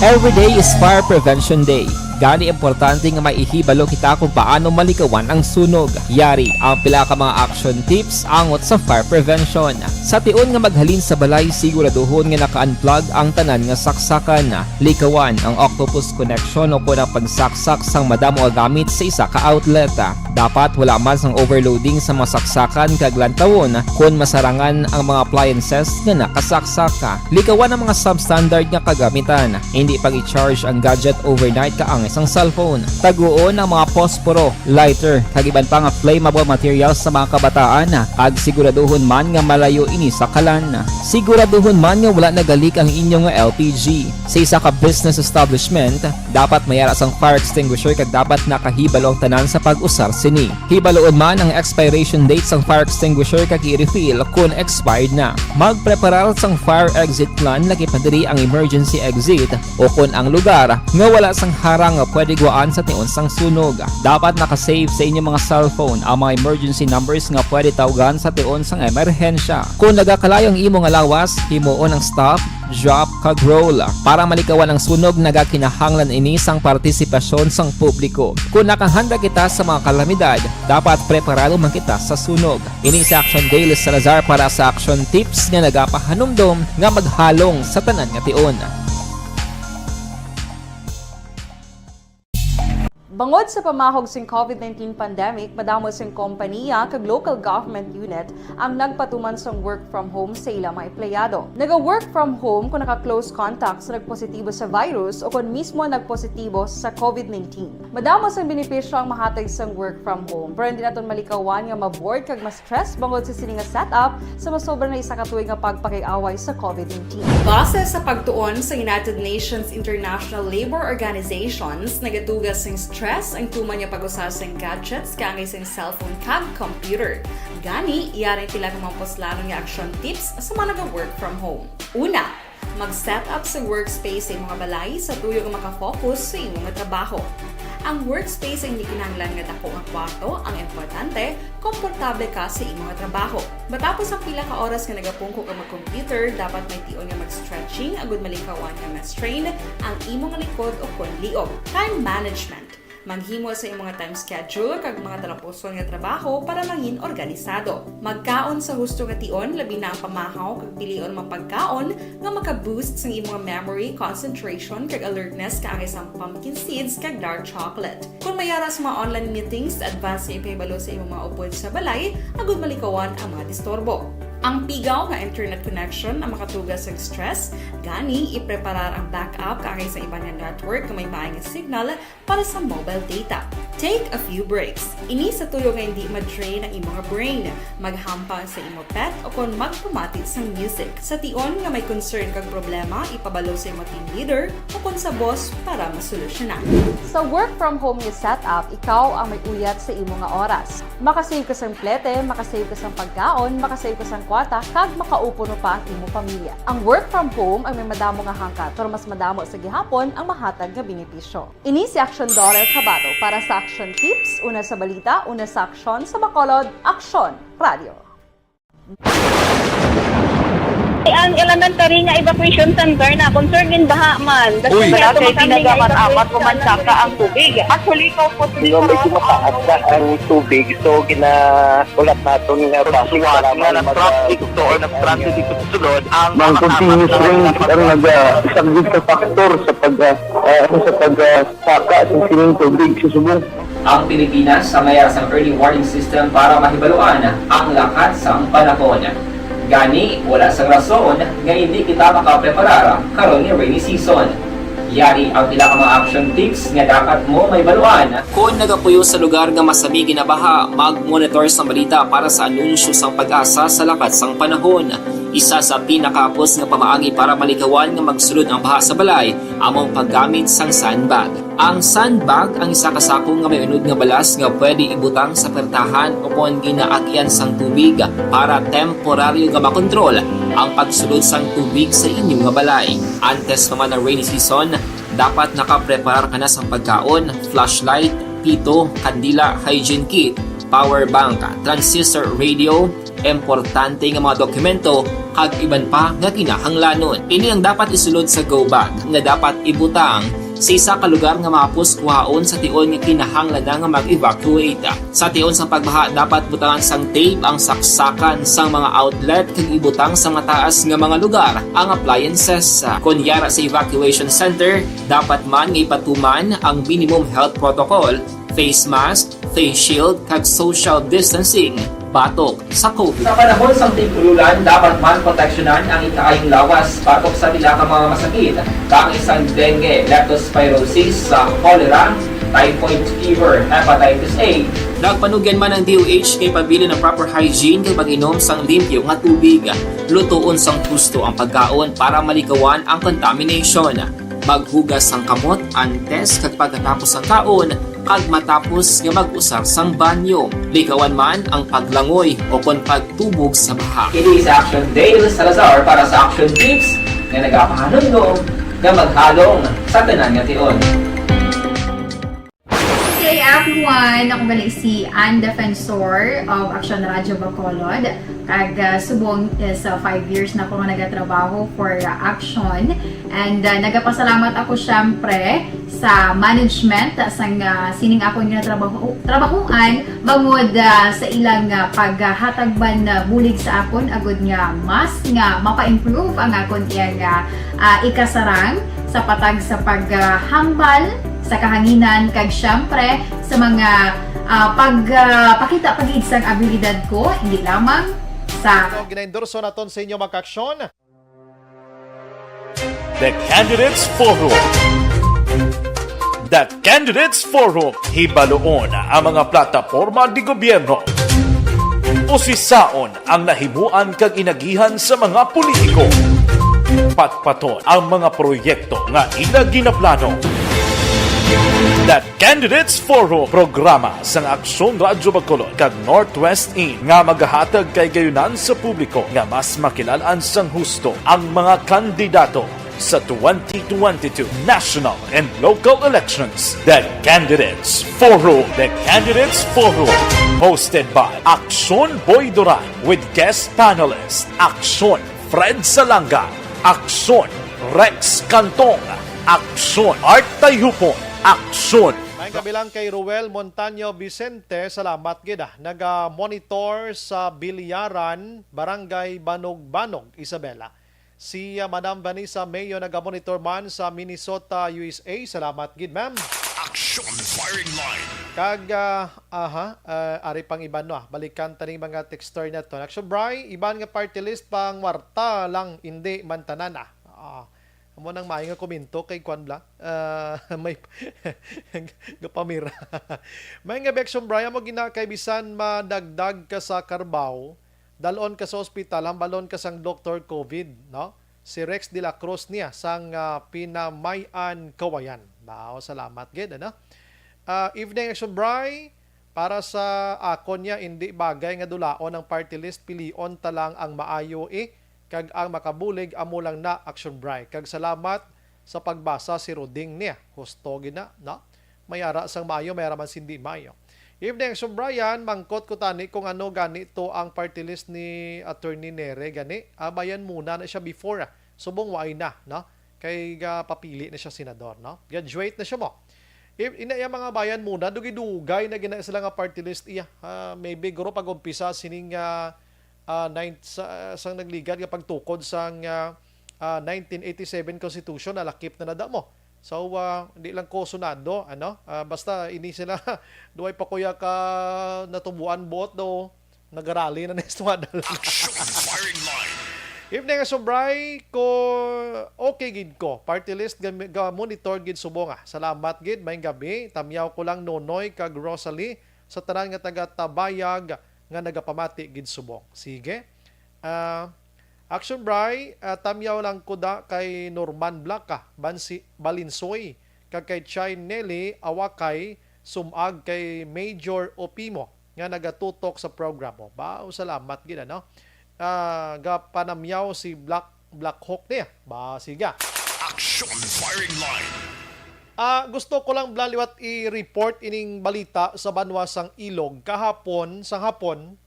Every day is Fire Prevention Day. Gani, importante nga maihibalo kita kung paano malikawan ang sunog. Yari ang pila ka mga action tips angot sa fire prevention. Sa tion nga maghalin sa balay, siguraduhon nga naka-unplug ang tanan nga saksakan. Likawan ang octopus connection o kon ang pagsaksak sang madamo nga gamit sa isa ka outlet. Dapat wala man sang overloading sa mga saksakan kag lantawon kon masarangan ang mga appliances nga nakasaksak. Likawan ang mga substandard nga kagamitan. Hindi pag-i-charge ang gadget overnight kaangay sang cellphone. Taguon ang mga posporo, lighter, kag iban pa nga flammable materials sa mga kabataan, kag siguraduhon man nga malayo ini sa kalan. Siguraduhon man nga wala nagalik ang inyo nga L P G. Sa isa ka business establishment, dapat may ara sang fire extinguisher kag dapat nakahibalo ang tanan sa pag-usar sini. Hibaloon man ang expiration date sang fire extinguisher kag i-refill kon expired na. Magpreparar sang fire exit plan, lakip na diri ang emergency exit o kon ang lugar nga wala sang harang nga pwede guwaan sa tion sang sunog. Dapat naka-save sa inyo mga cellphone ang mga emergency numbers nga pwede tawgan sa tion sang emerhensya. Kon nagakalayo ang imo nga lawas, himuon ang stop, drop, kag roll. Para malikawan ang sunog, nagakinahanglan ini sang partisipasyon sang publiko. Kon nakahanda kita sa mga kalamidad, dapat preparado man kita sa sunog. Ini si Action Day, Liz Salazar para sa Action Tips nga nagapahanumdom nga maghalong sa tanan nga tion. Bangod sa pamahog sing COVID nineteen pandemic, madamo sing kompanya kag local government unit ang nagpatuman sang work from home sa ila mga empleyado. Naga-work from home kon naka-close contact sa nagpositibo sa virus o kon mismo nagpositibo sa COVID nineteen. Madamo sang benepisyo ang mahatag sang work from home, pero hindi naton malikawan nga ma-bored kag ma-stress bangod sa sini nga setup sa masobra na isa ka tuig nga pagpakig-away sa COVID nineteen. Base sa pagtuon sa United Nations International Labour Organizations, nagatuga sing stress ang tuman nga pag-usar sing gadgets kaangay sing cellphone kag computer. Gani, yari ang pila ka mga puslanon nga action tips sa mga naga-work from home. Una, mag-set up sa workspace sa imong balay sa tuyo nga maka-focus sa imo nga trabaho. Ang workspace ang hindi kinahanglan nga dako nga kwarto, ang importante, komportable ka sa imo nga trabaho. Matapos ang pila ka oras nga nagapungko ka mag-computer, dapat may tion nga mag-stretching agud malikawan nga ma-strain ang imo nga likod o kon liog. Time management. Maghimo sa imo nga time schedule kag mga talapuson nga trabaho para mangin organisado. Magkaon sa husto nga tion, labi na ang pamahaw kag pilion mga pagkaon nga maka-boost sang imo nga memory, concentration, kag alertness kaangay sang pumpkin seeds kag dark chocolate. Kon may ara sa mga online meetings, advance nga ipahibalo sa imo mga upod sa balay agud malikawan ang mga disturbo. Ang pigaw nga internet connection ang makatuga sang stress, gani ipreparar ang backup kaangay sa iban nga network nga may maay nga signal para sa mobile data. Take a few breaks. Ini sa tuyo nga hindi ma-drain ang imo nga brain. Maghampang sa imo pet o kon magpamati sang music. Sa tion nga may concern kag problema, ipabalo sa imo team leader o kon sa boss para masolusyonan. Sa work from home nga setup, ikaw ang may uyat sa imo nga oras. Makasave ka sang plete, makasave ka sang pagkaon, makasave ka sang kwarta, kag makaupo pa ang imo pamilya. Ang work from home ang may madamo nga hangkat, pero mas madamo sa gihapon ang mahatag nga benepisyo. Ini si Action Daughter Kabato para sa Action Tips, una sa balita, una sa aksyon, sa Bacolod, Aksyon Radio. Ang elementary nga evacuation center na concern din baha man. Uy. Wala kay pinagamat-amat o mansaka ang tubig. Actually, ikaw po, di ba, medyo mataas na ang tubig. So, ginahulat naton nga traffic nga nag-traffic to or nag-transit dito sa sulod ang mga continuous rain ang nag-, ah, isang big factor sa pag, ah, ah, sa pag, ah, saka sa sining tubig sa subong. Ang Pilipinas ang may sang early warning system para mahibaluan ang lakat sang panahon. Gani, wala sang rason nga hindi kita makapreparar karon nga rainy season. Yari ang pila ka mga action tips nga dapat mo mahibaluan. Kon nagapuyo sa lugar nga masami ginabaha, mag-monitor sang balita para sa anunsyo sang PAGASA sa lakat sang panahon. Isa sa pinakahapos nga pamaagi para malikawan nga magsulod ang baha sa balay amo ang paggamit sang sandbag. Ang sandbag ang isa ka sako nga may unod nga balas nga pwede ibutang sa pertahan ukon ginaagian sang tubig para temporaryo nga makontrol ang pagsulod sang tubig sa inyo nga balay. Antes pa man ang rainy season, dapat nakapreparar ka na sang pagkaon, flashlight, pito, kandila, hygiene kit, power bank, transistor radio, importante nga mga dokumento, kag iban pa nga kinahanglanon. Ini ang dapat isulod sa go bag nga dapat ibutang sa isa ka lugar nga mahapos kuhaon sa tion nga kinahanglan na nga mag-evacuate. Sa tion sang pagbaha, dapat butangan sang tape ang saksakan sang mga outlet kag ibutang sa mataas nga mga lugar ang appliances. Kon yara sa evacuation center, dapat man nga ipatuman ang minimum health protocol, face mask, face shield, kag social distancing batok sa COVID. Sa panahon sang tig-ululan, dapat man proteksyonan ang ikaayong lawas batok sa pila ka mga masakit, kaangay sang dengue, leptospirosis, sa cholera, typhoid fever, hepatitis A. Nagpanugyan man ang D O H nga ipabilin ang proper hygiene kag pag-inom sang limpyo nga tubig, lutoon sang husto ang pagkaon para malikawan ang contamination. Maghugas sang kamot antes kag pagkatapos sang kaon, kag matapos nga mag-usar sang banyo. Likawan man ang paglangoy o kon pagtubog sa baha. Ini si Action Dale Salazar para sa Action Tips nga nagapahanumdom nga maghalong sa tanan nga tion. Hey everyone! Ako gali si Ann Defensor of Action Radyo Bacolod. Kag, ah, subong is, ah, five years na ako nga nagatrabaho for, ah, Action. And, ah, nagapasalamat ako, syempre, sa management sang, ah, sining akon nga trabaho, trabahoan, bangod, ah, sa ilang, ah, paghatag man, ah, bulig sa akon, agud nga mas nga mapa-improve ang akon iyang, ah, ah, ikasarang sa patag sa paghambal sa kahanginan, kag syempre sa mga, ah, pag, ah, pakita pa gid sang abilidad ko, hindi lamang sa Ito ang ginaendorso naton sa inyo, mga kaaksyon. The Candidates Forum. The Candidates Forum, hibaluon ang mga plataporma di gobyerno. Usisaon ang nahimuan kag inagihan sa mga politiko. Patpaton ang mga proyekto nga ila ginaplano. The Candidates Forum, programa sang Aksyon Radyo Bacolod kag Northwest In nga magahatag kay gayunan sa publiko nga mas makilal-an sang husto ang mga kandidato sa twenty twenty-two national and local elections. The Candidates Forum. The Candidates Forum, hosted by Aksyon Boy Duran with guest panelist Aksyon Fred Salanga, Aksyon Rex Cantong, Aksyon Art Tayhupon, Aksyon. May kabilang kay Ruel Montaño Vicente, salamat gid, ah, naga-monitor sa Biliaran, Barangay Banog-Banog, Isabela. Si, ah, Madam Vanessa Mayo naga-monitor man sa Minnesota, U S A. Salamat gid, ma'am. Action Firing Line. Kag, ah, aha, ah, ari pang iban, no, ah. Balikan ta ning mga texter naton. Action Bri, iban nga party list pang Marta lang, indi man tanan, ah. Ah, amo nang maayo nga komento kay Kwan Bla. Ah, may gapamira. May nga Action Bri, amo gina kay bisan madagdag ka sa karbaw, dalon ka sa ospital, hambalon ka sang doktor COVID, no? Si Rex de la Cruz niya sang, ah, Pinamay-an, Cauayan. Wow, salamat gid, ano? Ah, evening, Action Bri. Para sa akon niya, indi bagay nga dulaon ang party list, pilion ta lang ang maayo, eh, kag ang makabulig amo lang na, Action Bri. Kag salamat sa pagbasa, si Roding niya. Husto gid na, no? May ara sang maayo, may ara man sindi maayo. Evening, Sir Brian. Mangkot ko tani kung ano gani to ang party list ni Attorney Nere gani. Ah, Bayan Muna na siya before, ah. Subong waay na, no? Kay gapapili na siya senador, no? Graduate na siya mo. If, ina iya mga Bayan Muna, dugay-dugay na gina sila nga party list iya. Ah, maybe guro pag-umpisa sining, ah, ah, ninth, sa, sang nagligad nga pagtukod sang, ah, ah, nineteen eighty-seven Constitution, nalakip na nada mo. So, ah, di lang ko sunado, ano? Ah, basta ini sila, duway pa kuya ka natubuan buot do, nagarali na ni Espada. Action firing line. Evening, Sobray, ko, okay gid ko. Party list, ga, ga monitor gid subong, ah. Salamat gid, may gabi. Tamyaw ko lang Nonoy kag Rosalie sa tanan nga taga Tabayag nga nagapamati gid subong. Sige. Ah, Action Bray, ah, tamyaw lang ko da kay Norman Blaca, Bansi, Balinsoy, kag kay Chay Nelly Awakay, sumag kay Major Opimo nga nagatutok sa programa. Ba, salamat gid, ano? Ah, gapanamyaw si Black, Black Hawk niya. Ba, siga. Action firing line. Ah, gusto ko lang bla liwat i-report ining balita sa banwa sang Ilog. Kahapon, sa hapon,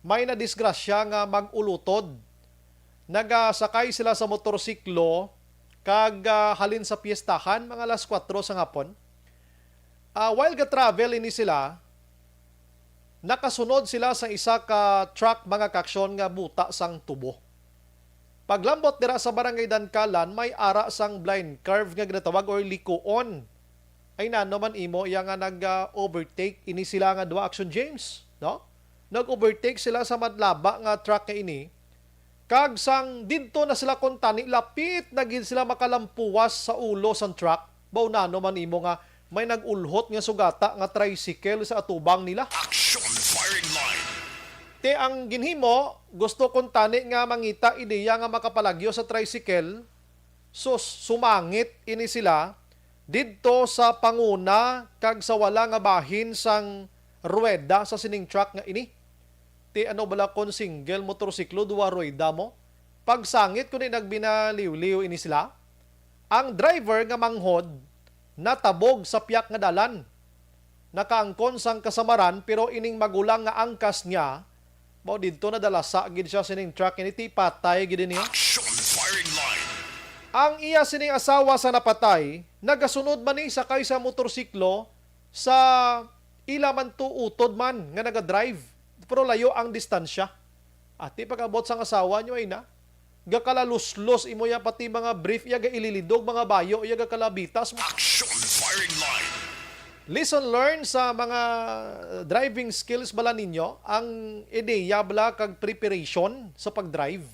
may nadisgrasya nga mag-ulutod. Nagasakay sila sa motorsiklo kag, ah, halin sa piyestahan, mga alas kuwatro sa hapon. Ah, while ga-travel ini sila, nakasunod sila sa isa ka truck, mga kaaksyon, nga buta sang tubo. Paglambot dira sa Barangay Dankalan, may ara sang blind curve nga ginatawag or likuon. Ay nano man imo iya nga nag, ah, overtake ini sila nga duha, Action James, no? Nag-overtake sila sa madlaba nga truck nga ini. Kag sang didto na sila kuntani, lapit na gid sila makalampuwas sa ulo sang truck. Baw nano man imo nga may nag-ulhot nga sugata nga tricycle sa atubang nila. Action firing line. Ti ang ginhimo, gusto kuntani nga mangita ideya nga makapalagyo sa tricycle, sus, sumangit ini sila didto sa panguna kag sa wala nga bahin sang ruweda sa sining truck nga ini. Ti ano bala kon single motorsiklo, duwa ruweda mo? Pagsangit kundi nagbinaliwliw ini sila. Ang driver nga manghod natabog sa piyak nga dalan. Nakaangkon sang kasamaran, pero ining magulang nga angkas niya, mao didto nadalasa gid siya sining truck ini, ti patay gid niya. Action firing line. Ang iya sining asawa sa napatay, nagasunod man ni sakay sa motorsiklo sa ila man to utod man nga nagadrive, pero layo ang distansya. Ati pag-abot sang asawa niyo ay na, gakalaluslos imo ya, pati mga brief iya gaililidog, mga bayo iya gakalabitas. Action firing line. Lesson learned sa mga driving skills bala ninyo, ang ideya bala kag preparation sa pag-drive.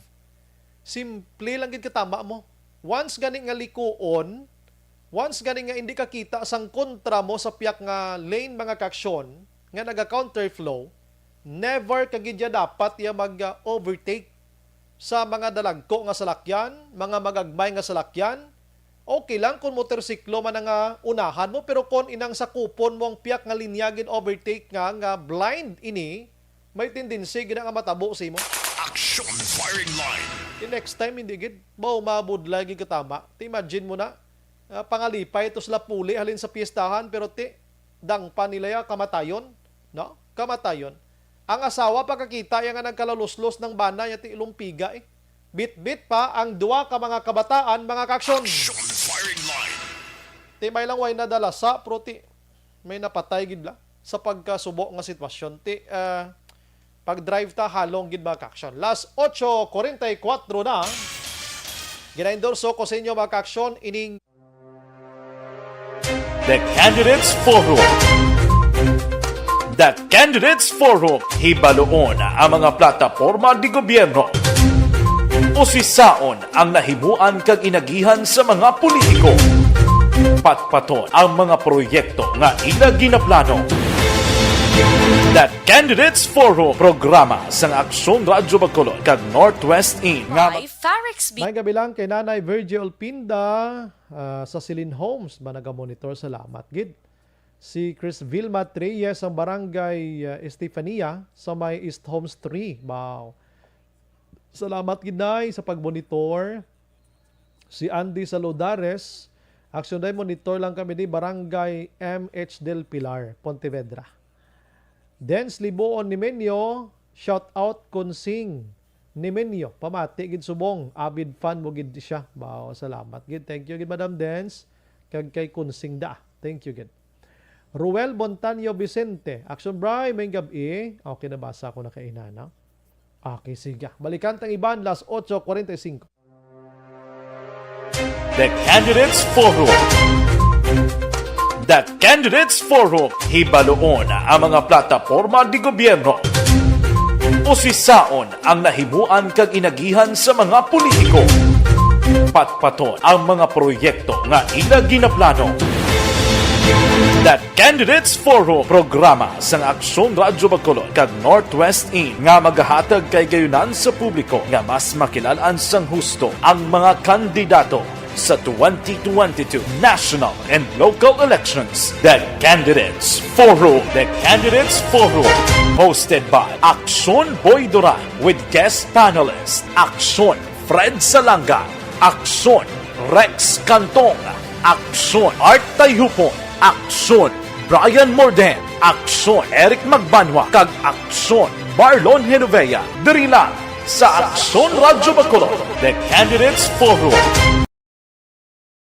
Simple lang gid katama mo. Once gani nga likuon, once gani nga hindi ka kita sang kontra mo sa piyak nga lane, mga kaaksyon, nga naga-counterflow, never ka gid ya dapat ya mag-overtake sa mga dalagko nga salakyan, mga magagmay nga salakyan. Okay lang kung motorsiklo man ang, ah, unahan mo, pero kung inang sakupon mo ang piyak nga linya gid overtake nga, nga blind ini, may tendency gid nga matabo sa imo. Action firing line. Di next time, hindi gid. Baw, mabudlay gid katama. Ti imagine mo na, ah, pangalipay to sila puli halin sa piyestahan, pero ti, dangpa nila ya, kamatayon. No? Kamatayon. Ang asawa, pagkakita ya nga nagkalaluslos ng bana ya, ti lumpiga eh. Bitbit pa ang duwa ka mga kabataan, mga kaaksyon. Action firing line. Ti may lang way nadalasa, pero ti may napatay gid la sa pagkasubo nga sitwasyon. Ti, ah, pag-drive ta, halong gid, mga kaaksyon. Las ocho kuwarenta y kuwatro na. Gina-endorso ko sa inyo, mga kaaksyon, ining The Candidates Forum. The Candidates Forum, hibaluon ang mga plataporma di gobyerno. Usisaon ang nahimuan kag inagihan sa mga politiko. Patpaton ang mga proyekto nga ila ginaplano. The Candidates Forum, programa sang Aksyon Radyo Bacolod kag Northwest In nga By Farex B. May gabi lang kay Nanay Virgie Olpinda, ah, sa Celine Homes, ba nagamonitor? Salamat gid. Si Chris Vilma Reyes sa Barangay, ah, Estefania sa may East Homes three. Wow. Salamat gid, Nay, sa pagmonitor. Si Andy Saludares, Action Day, monitor lang kami di Barangay M H Del Pilar, Pontevedra. Dens Libuon Nimenyo, shout out Kunsing Nimenyo. Pamati gid subong, avid fan mo gid siya. Wow, salamat gid. Thank you gid, Madam Dens. Kag kay Kunsing da. Thank you gid. Ruel Montaño Vicente, Action Bri, may gabi. Okay, nabasa ko na kaina, no? Okay, sige. Balikan tang iban, las ocho cuarenta y cinco. The Candidates Forum. The Candidates Forum. Hibaluon ang mga plataporma de gobyerno. Usisaon ang nahimuan kag inagihan sa mga politiko. Patpaton ang mga proyekto nga ila ginaplano. The Candidates Forum, programa sang Aksyon Radyo Bacolod kag Northwest In nga magahatag kahigayonan sa publiko nga mas makilal-an sang husto ang mga kandidato sa twenty twenty-two national and local elections. The Candidates Forum. The Candidates Forum, hosted by Aksyon Boy Duran with guest panelist Aksyon Fred Salanga, Aksyon Rex Cantong, Aksyon Art Tayhupon, Aksyon Brian Morden, Aksyon Eric Magbanwa, kag Aksyon Marlon Genovea. Diri lang sa Aksyon Radyo Bacolod, The Candidates Forum.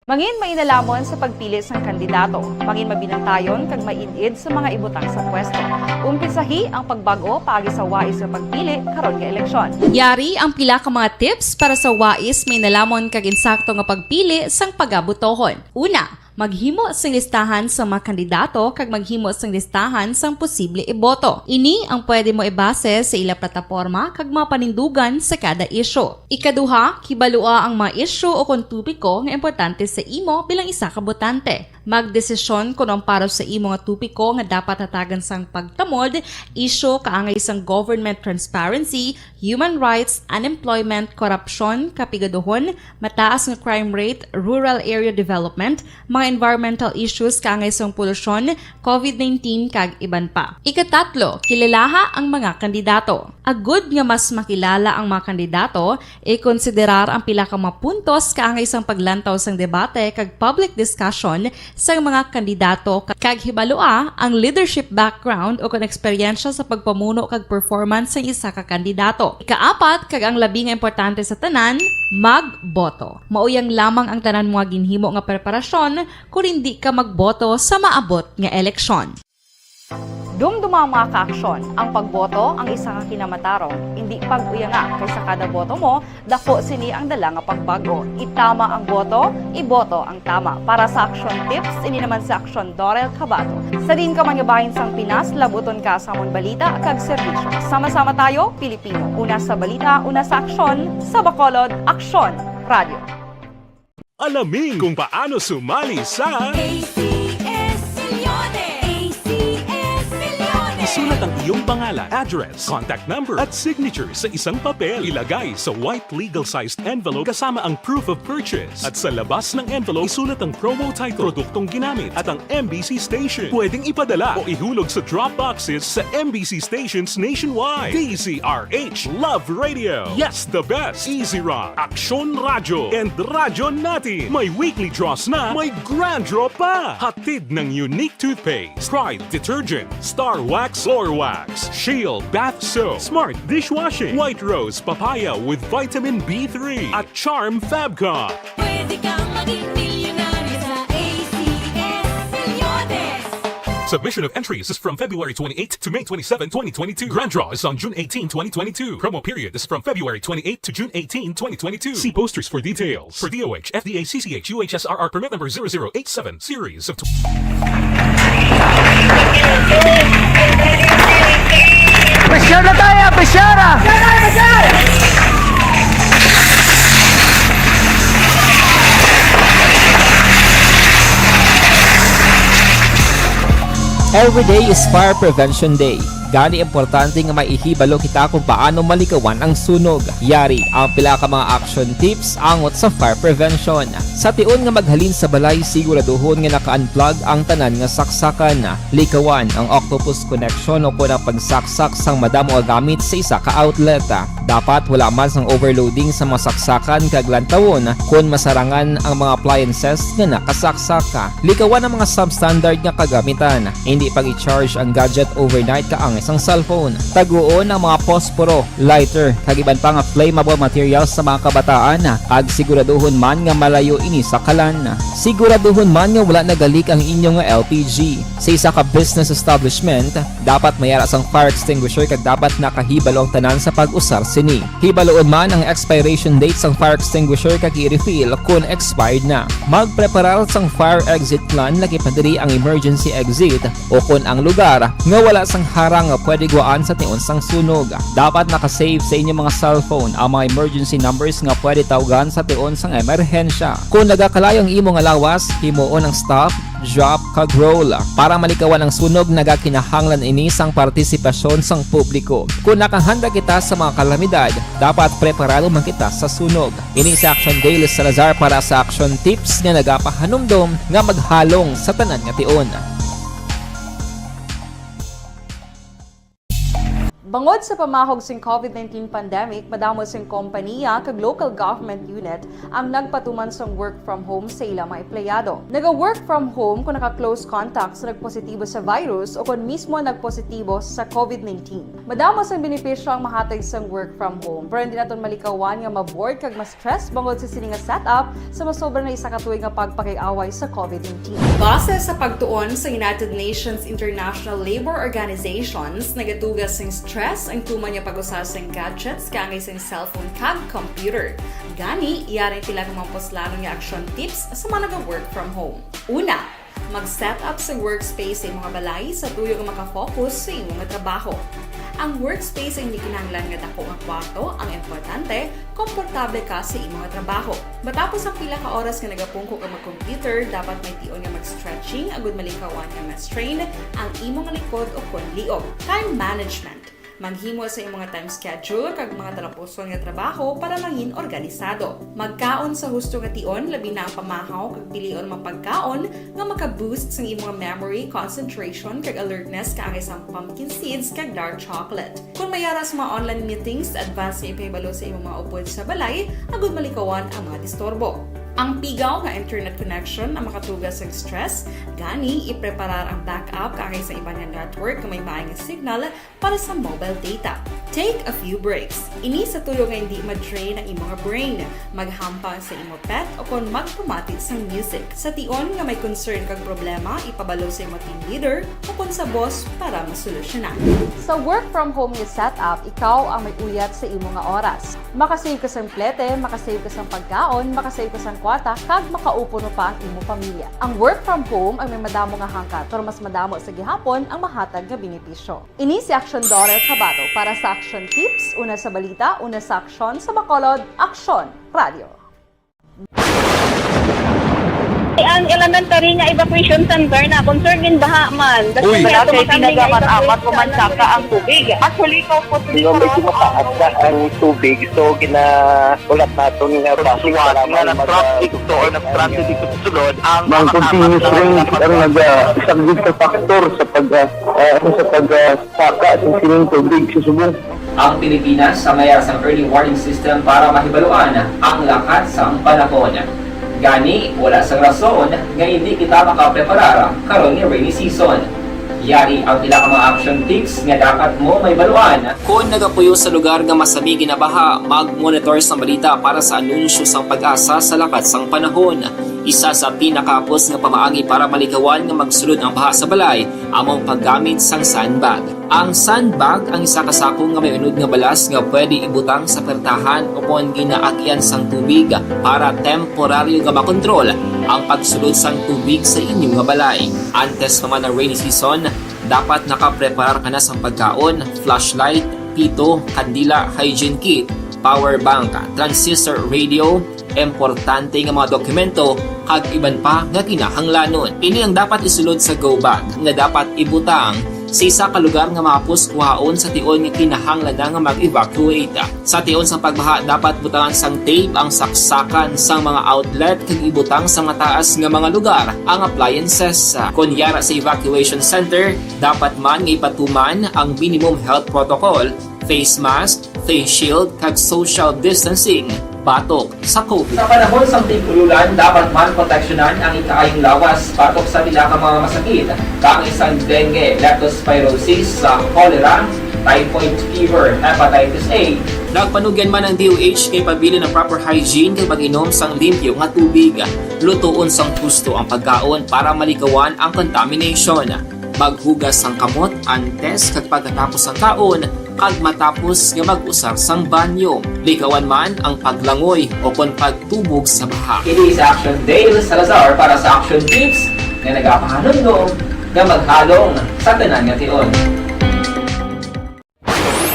Mangin mainalomon sa pagpili sang kandidato, mangin mabinantayon kag maid-id sa mga ibutang sa pwesto. Umpisahi ang pagbag-o paagi sa wais nga pagpili karon nga eleksyon. Yari ang pila ka mga tips para sa wais, mainalomon kag insakto nga pagpili sang pagabotohon. Una, maghimo sing listahan sa mga kandidato kag maghimo sing listahan sang posible iboto. Ini ang pwede mo ibase sa ila plataporma kag mga panindugan sa kada isyu. Ikaduha, kibalua ang mga isyu o kon topiko nga importante sa imo bilang isa ka botante. Magdesisyon kon ang para sa imo nga topiko nga dapat hatagan sang pagtamod, isyu kaangay sang government transparency, human rights, unemployment, korupsyon, kapigaduhon, mataas nga crime rate, rural area development, mga environmental issues kaangay sang polusyon, covid nineteen, kag iban pa. Ikatatlo, kilalaha ang mga kandidato. Agud nga mas makilala ang mga kandidato, ikonsiderar ang pila ka mga puntos kaangay sang paglantaw sang debate kag public discussion sang mga kandidato kag hibalua ang leadership background o kon eksperyensya sa pagpamuno kag performance sang isa ka kandidato. Ikaapat kag ang labi nga importante sa tanan, magboto. Mauyang lamang ang tanan mga ginhimo nga preparasyon kon indi ka magboto sa maabot nga eleksyon. Dumduma ang mga kaaksyon, ang pagboto ang isa ka kinamatarong, indi pag-uyanga, kay sa kada boto mo, dako sini ang dala nga pagbag-o. Itama ang boto, iboto ang tama. Para sa Aksyon Tips, ini naman si Aksyon Dorel Cabato. Sa diin ka man nga bahin sang Pinas, labuton ka sa amon balita kag serbisyo. Sama-sama tayo, Pilipino. Una sa balita, una sa aksyon, sa Bacolod, Aksyon Radio. Alamin kung paano sumali sa A C S Milyones! A C S Milyones! Isulat ang iyong pangalan, address, contact number, at signature sa isang papel. Ilagay sa white legal-sized envelope kasama ang proof of purchase. At sa labas ng envelope, isulat ang promo title, produktong ginamit, at ang M B C station. Pwedeng ipadala o ihulog sa drop boxes sa M B C stations nationwide. D Z R H Love Radio. Yes, the best. Easy Rock, Aksyon Radyo, and Radyo Natin. May weekly draws na, may grand draw pa. Hatid ng Unique Toothpaste, Pride Detergent, Star Wax Floor Wax, Shield Bath Soap, Smart Dishwashing, White Rose Papaya with Vitamin B three, at Charm Fabcon. Pwede kang maging milyonaryo sa A C S Milyones! Submission of entries is from February twenty-eighth to May twenty-seven, twenty twenty-two. Grand draw is on June eighteen, twenty twenty-two. Promo period is from February twenty-eighth to June eighteen, twenty twenty-two. See posters for details. For D O H, F D A, C C H, U H S R R permit number zero zero eight seven, series of tw- Pressure na tayo! Pressure na! Every day is Fire Prevention Day. Gani, importante nga may ihibalo kita kung paano malikawan ang sunog. Yari ang pila ka mga action tips angot sa fire prevention. Sa tion nga maghalin sa balay, siguraduhon nga naka-unplug ang tanan nga saksakan. Likawan ang octopus connection o kon ang pagsaksak sang madamo nga gamit sa isa ka outlet. Dapat wala man sang overloading sa mga saksakan kag lantawon kon masarangan ang mga appliances nga nakasaksak. Likawan ang mga substandard nga kagamitan. Hindi pag-i-charge ang gadget overnight kaang Isang cellphone. Taguon ang mga posporo, lighter, kag iban pa nga flammable materials sa mga kabataan, kag siguraduhon man nga malayo ini sa kalan. Siguraduhon man nga wala nagalik ang inyo nga L P G. Sa isa ka business establishment, dapat may ara sang fire extinguisher kag dapat nakahibalo ang tanan sa pag-usar sini. Hibaluon man ang expiration date sang fire extinguisher kag i-refill kon expired na. Magpreparar sang fire exit plan, labi pa diri ang emergency exit, o kon ang lugar nga wala sang harang nga pwede guwaan sa tion sang sunog. Dapat naka-save sa inyo mga cellphone ang mga emergency numbers nga pwede tawgan sa tion sang emerhensya. Kon nagakalayo ang imo nga lawas, himuon ang stop, drop, kag roll. Para malikawan ang sunog, nagakinahanglan ini sang partisipasyon sang publiko. Kon nakahanda kita sa mga kalamidad, dapat preparado man kita sa sunog. Ini si Action Daily Salazar para sa Action Tips nga nagapahanumdom nga maghalong sa tanan nga tion. Bangod sa pamahog sing covid nineteen pandemic, madamo sing kompaniya kag local government unit ang nagpatuman sang work from home sa ila mga empleyado. Naga-work from home kung naka-close contact sa nagpositibo sa virus o kon mismo nagpositibo sa covid nineteen. Madamo sang benepisyo ang mahatag sang work from home, pero hindi naton malikawan nga ma-bored kag ma-stress bangod sa sini nga setup sa masobra na isa ka tuig nga pagpakig-away sa covid nineteen. Base sa pagtuon sa United Nations International Labour Organizations, nagatuga sing stress ang tuman nga pag-usa sing gadgets kaangay sing cellphone kag computer. Gani, yari pila ka mga puslanon nga action tips sa mga naga-work from home. Una, mag-set up sa workspace sa imong balay sa tuyo nga maka-focus sa imong trabaho. Ang workspace ay hindi kinahanglan nga dako nga kwarto, ang importante, komportable ka sa imong trabaho. Matapos ang pila ka oras nga nagapungko ka mag-computer, dapat may tion nga mag-stretching agud malikawan nga ma-strain ang imong likod o kon liog. Time management. Maghimo sa imong time schedule kag mga talapuson nga trabaho para mangin organisado. Magkaon sa husto nga tion, labi na ang pamahaw, kag pilion ang mga pagkaon nga maka-boost sang imong memory, concentration, kag alertness, kaangay sang pumpkin seeds kag dark chocolate. Kung may ara sa mga online meetings, advance nga ipahibalo sa imong mga upod sa balay agud malikawan ang mga disturbo. Ang pigaw nga internet connection ang makatuga sang stress, gani ipreparar ang backup kaangay sa iban nga network nga may maay nga signal para sa mobile data. Take a few breaks. Ini sa tuyo nga hindi ma-drain ang imong brain. Maghampang sa imo pet o kon magpamati sang music. Sa tion nga may concern kag problema, ipabalo sa imo team leader o kon sa boss para masolusyonan. Sa work from home nga setup, ikaw ang may uyat sa imo nga oras. Makasave ka sang plete, makasave ka sang pagkaon, makasave ka sang kwarta, kag makaupo pa ang imo pamilya. Ang work from home ang may madamo nga hangkat, pero mas madamo sa gihapon ang mahatag nga benepisyo. Ini si Aksyon Dorel Cabato para sa Aksyon Tips, una sa balita, una sa aksyon, sa Bacolod, Aksyon Radio. Ang elementary nga evacuation center na concern in baha man. Uy. Wala kay pinagamat-amat ko man saka ang tubig. Actually, ko po. Medyo mataas na ang tubig, so ginaulat naton nga traffic nga mag-, nag-traffic to or nag-traffic dito sa sulod ang mga continuous rain ang naga-, isang big factor sa pag, ah, ah, sa pag, ah, saka sa sining tubig sa subong. Ang Pilipinas ang may sang early warning system para mahibaluan ang lakat sang panahon. Gani, wala sang rason nga hindi kita makapreparar karon nga rainy season. Yari ang pila ka mga action tips nga dapat mo mahibaluan. Kon nagapuyo sa lugar nga masami ginabaha, mag-monitor sang balita para sa anunsyo sang PAGASA sa lakat sang panahon. Isa sa pinakahapos nga pamaagi para malikawan nga magsulod ang baha sa balay amo ang paggamit sang sandbag. Ang sandbag ang isa ka sako nga may unod nga balas nga pwede ibutang sa pertahan o kon ginaagian sang tubig para temporaryo nga makontrol ang pagsulod sang tubig sa inyo nga balay. Antes pa man ang rainy season, dapat nakapreparar ka na sang pagkaon, flashlight, pito, kandila, hygiene kit, power bank, transistor radio, importante nga mga dokumento, kag iban pa nga kinahanglanon. Ini ang dapat isulod sa go bag nga dapat ibutang sa isa ka lugar nga mahapos kuhaon sa tion nga kinahanglan na nga mag-evacuate. Sa tion sang pagbaha, dapat butangan sang tape ang saksakan sang mga outlet kag ibutang sa mataas nga mga lugar ang appliances. Kon yara sa evacuation center, dapat man nga ipatuman ang minimum health protocol, face mask, face shield, kag social distancing batok sa COVID. Sa panahon sang tig-ululan, dapat man proteksyonan ang ikaayong lawas batok sa pila ka mga masakit, kaangay sang dengue, leptospirosis, sa cholera, typhoid fever, hepatitis A. Nagpanugyan man ang D O H kay pabilin ang proper hygiene kag pag-inom sang limpyo nga tubig. Lutoon sang husto ang pagkaon para malikawan ang contamination. Maghugas sang kamot antes kag pagkatapos sang kaon, kag matapos nga mag-usar sang banyo. Likawan man ang paglangoy o kon pagtubog sa baha. Kini si Action Dale Salazar para sa Action Tips nga nagapahanumdom nga maghalong sa tanan nga tion.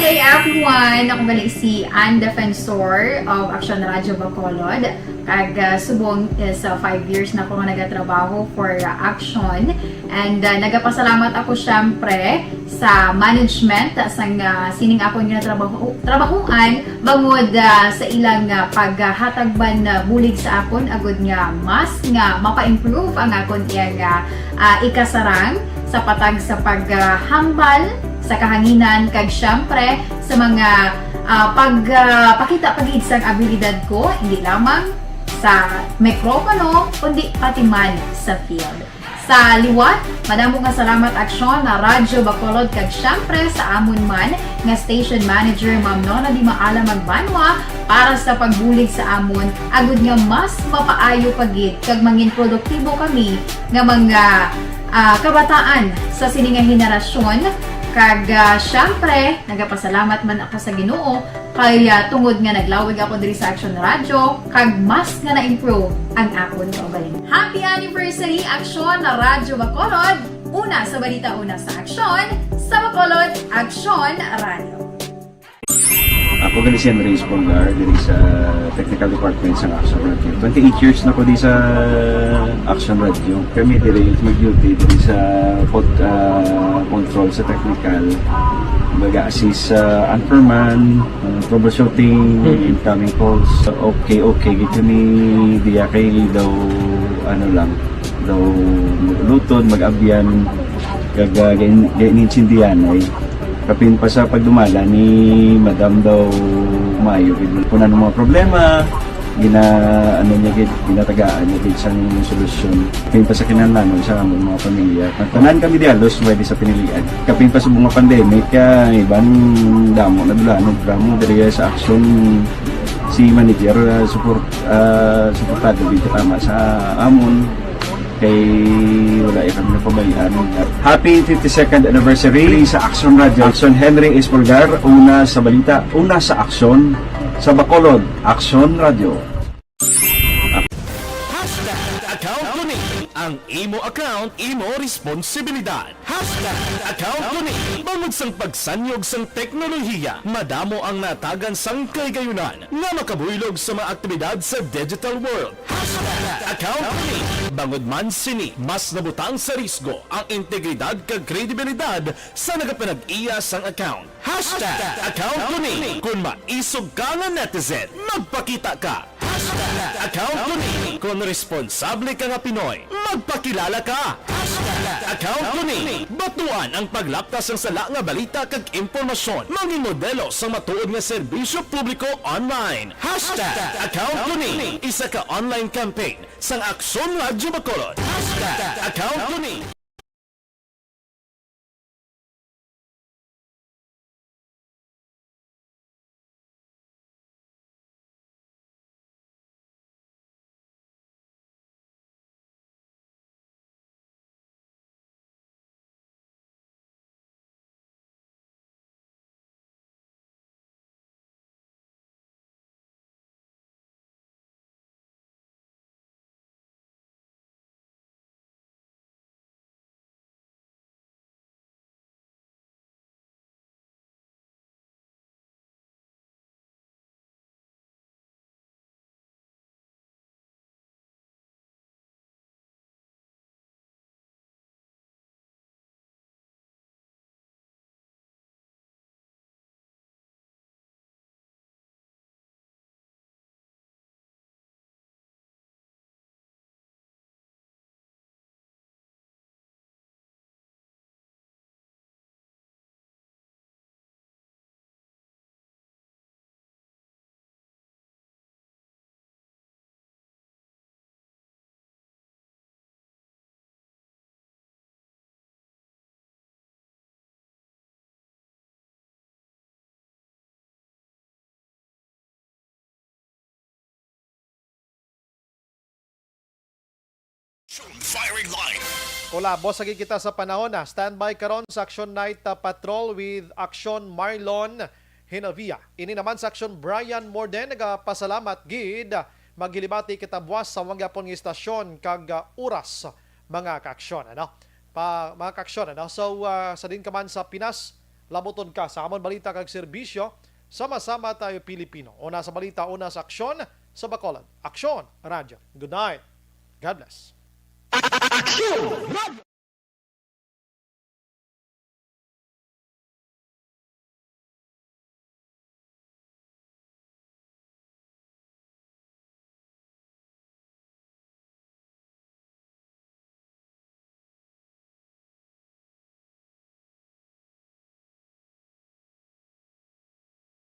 Good day, everyone! Ako gali si Ann Defensor of Action Radio Bacolod. Kag ah, subong is ah, five years na ako nga nagatrabaho for ah, Action. And ah, nagapasalamat ako syempre sa management sang ah, sining akon nga trabaho, trabahuan bangod ah, sa ilang ah, paghatag man ah, bulig sa akon agud nga mas nga mapa-improve ang akon iyang ah, ah, ikasarang sa patag sa paghambal sa kahanginan kag syempre sa mga ah, pag ah, pakita pa gid sang abilidad ko, hindi lamang sa mikropono kundi pati man sa field. Sa liwat, madamo nga salamat Aksyon na Radyo Bacolod kag syempre sa amon man nga station manager Ma'am Nona Di Maala Magbanwa para sa pagbulig sa amon agud nga mas mapaayo pa gid kag mangin produktibo kami nga mga ah, kabataan sa sini nga henerasyon. Kag ah, syempre, nagapasalamat man ako sa Ginoo kay ah, tungod nga naglawig ako diri sa Action Radio kag mas nga na-improve ang akon kaugalingon. Happy anniversary, Aksyon na Radyo Bacolod! Una sa balita, una sa aksyon, sa Bacolod, Aksyon Radio. Ako gali si Henry Espolgar diri sa Technical Department sa Action Radio. Twenty-eight years na ko di sa Action Radio. Kami diri mag-duty diri sa pod, ah, control sa technical. Baga assist sa anchorman, ah, troubleshooting, incoming calls. Okay, okay gid kami diya kay daw ano lang, daw mag-uluton, mag-abyan, kag ah, gain- gain-intindihan ay kapin pa sa pagdumala ni Madam daw maayo gid. Kung ano mga problema, gina ano niya gid, ginatagaan niya gid sang solusyon. Kapin pa sa kinahanglanon sa amon mga pamilya. Tanan kami di halos may di sa pinilian. Kapin pa sa mga pandemic, kay iban damo na dulanon drama diri sa aksyon si manager uh, support uh, suportado gid tama sa amon kay wala ya kami napabayaan. Happy fifty-second anniversary sa Action Radio. Action Henry Espolgar, una sa balita, una sa aksyon, sa Bacolod, Action Radio. Hashtag account ko ni. Ang imo account, imo responsibilidad. Hashtag account ko ni. Bangod sang pagsanyog sang teknolohiya, madamo ang natagan sang kahigayunan nga makabuylog sa mga aktibidad sa digital world. Hashtag account ko ni. Bangod man sini, mas nabutang sa risgo ang integridad kag kredibilidad sa nagapanag-iya sang account. Hashtag account ko ni. Kung maisog ka nga netizen, magpakita ka. Hashtag account ko ni. Kung responsable ka nga Pinoy, magpakilala ka. Hashtag account ko ni. Batuan ang paglapta sang sala nga balita kag impormasyon. Mangin modelo sang matuod nga serbisyo publiko online. Hashtag account ko ni. Isa ka online campaign sang Aksyon Radyo Bacolod. Hashtag account ko ni. Firing line. Kulabo sa kita sa panahon na standby karon sa Action Night uh, Patrol with Action Marlon Hinovia. Ini naman sa Action Brian Morden, nagapasalamat gid. Maghilibati kita buwas sa wang gyapon nga istasyon kag uh, oras, mga kaaksyon, ano? Pa, mga kaaksyon, ano? So, uh, sa din ka man sa Pinas, labuton ka sa amon balita kag serbisyo. Sama-sama tayo Pilipino. Una sa balita, una sa aksyon, sa Bacolod. Aksyon, Radyo. Good night. God bless. Action!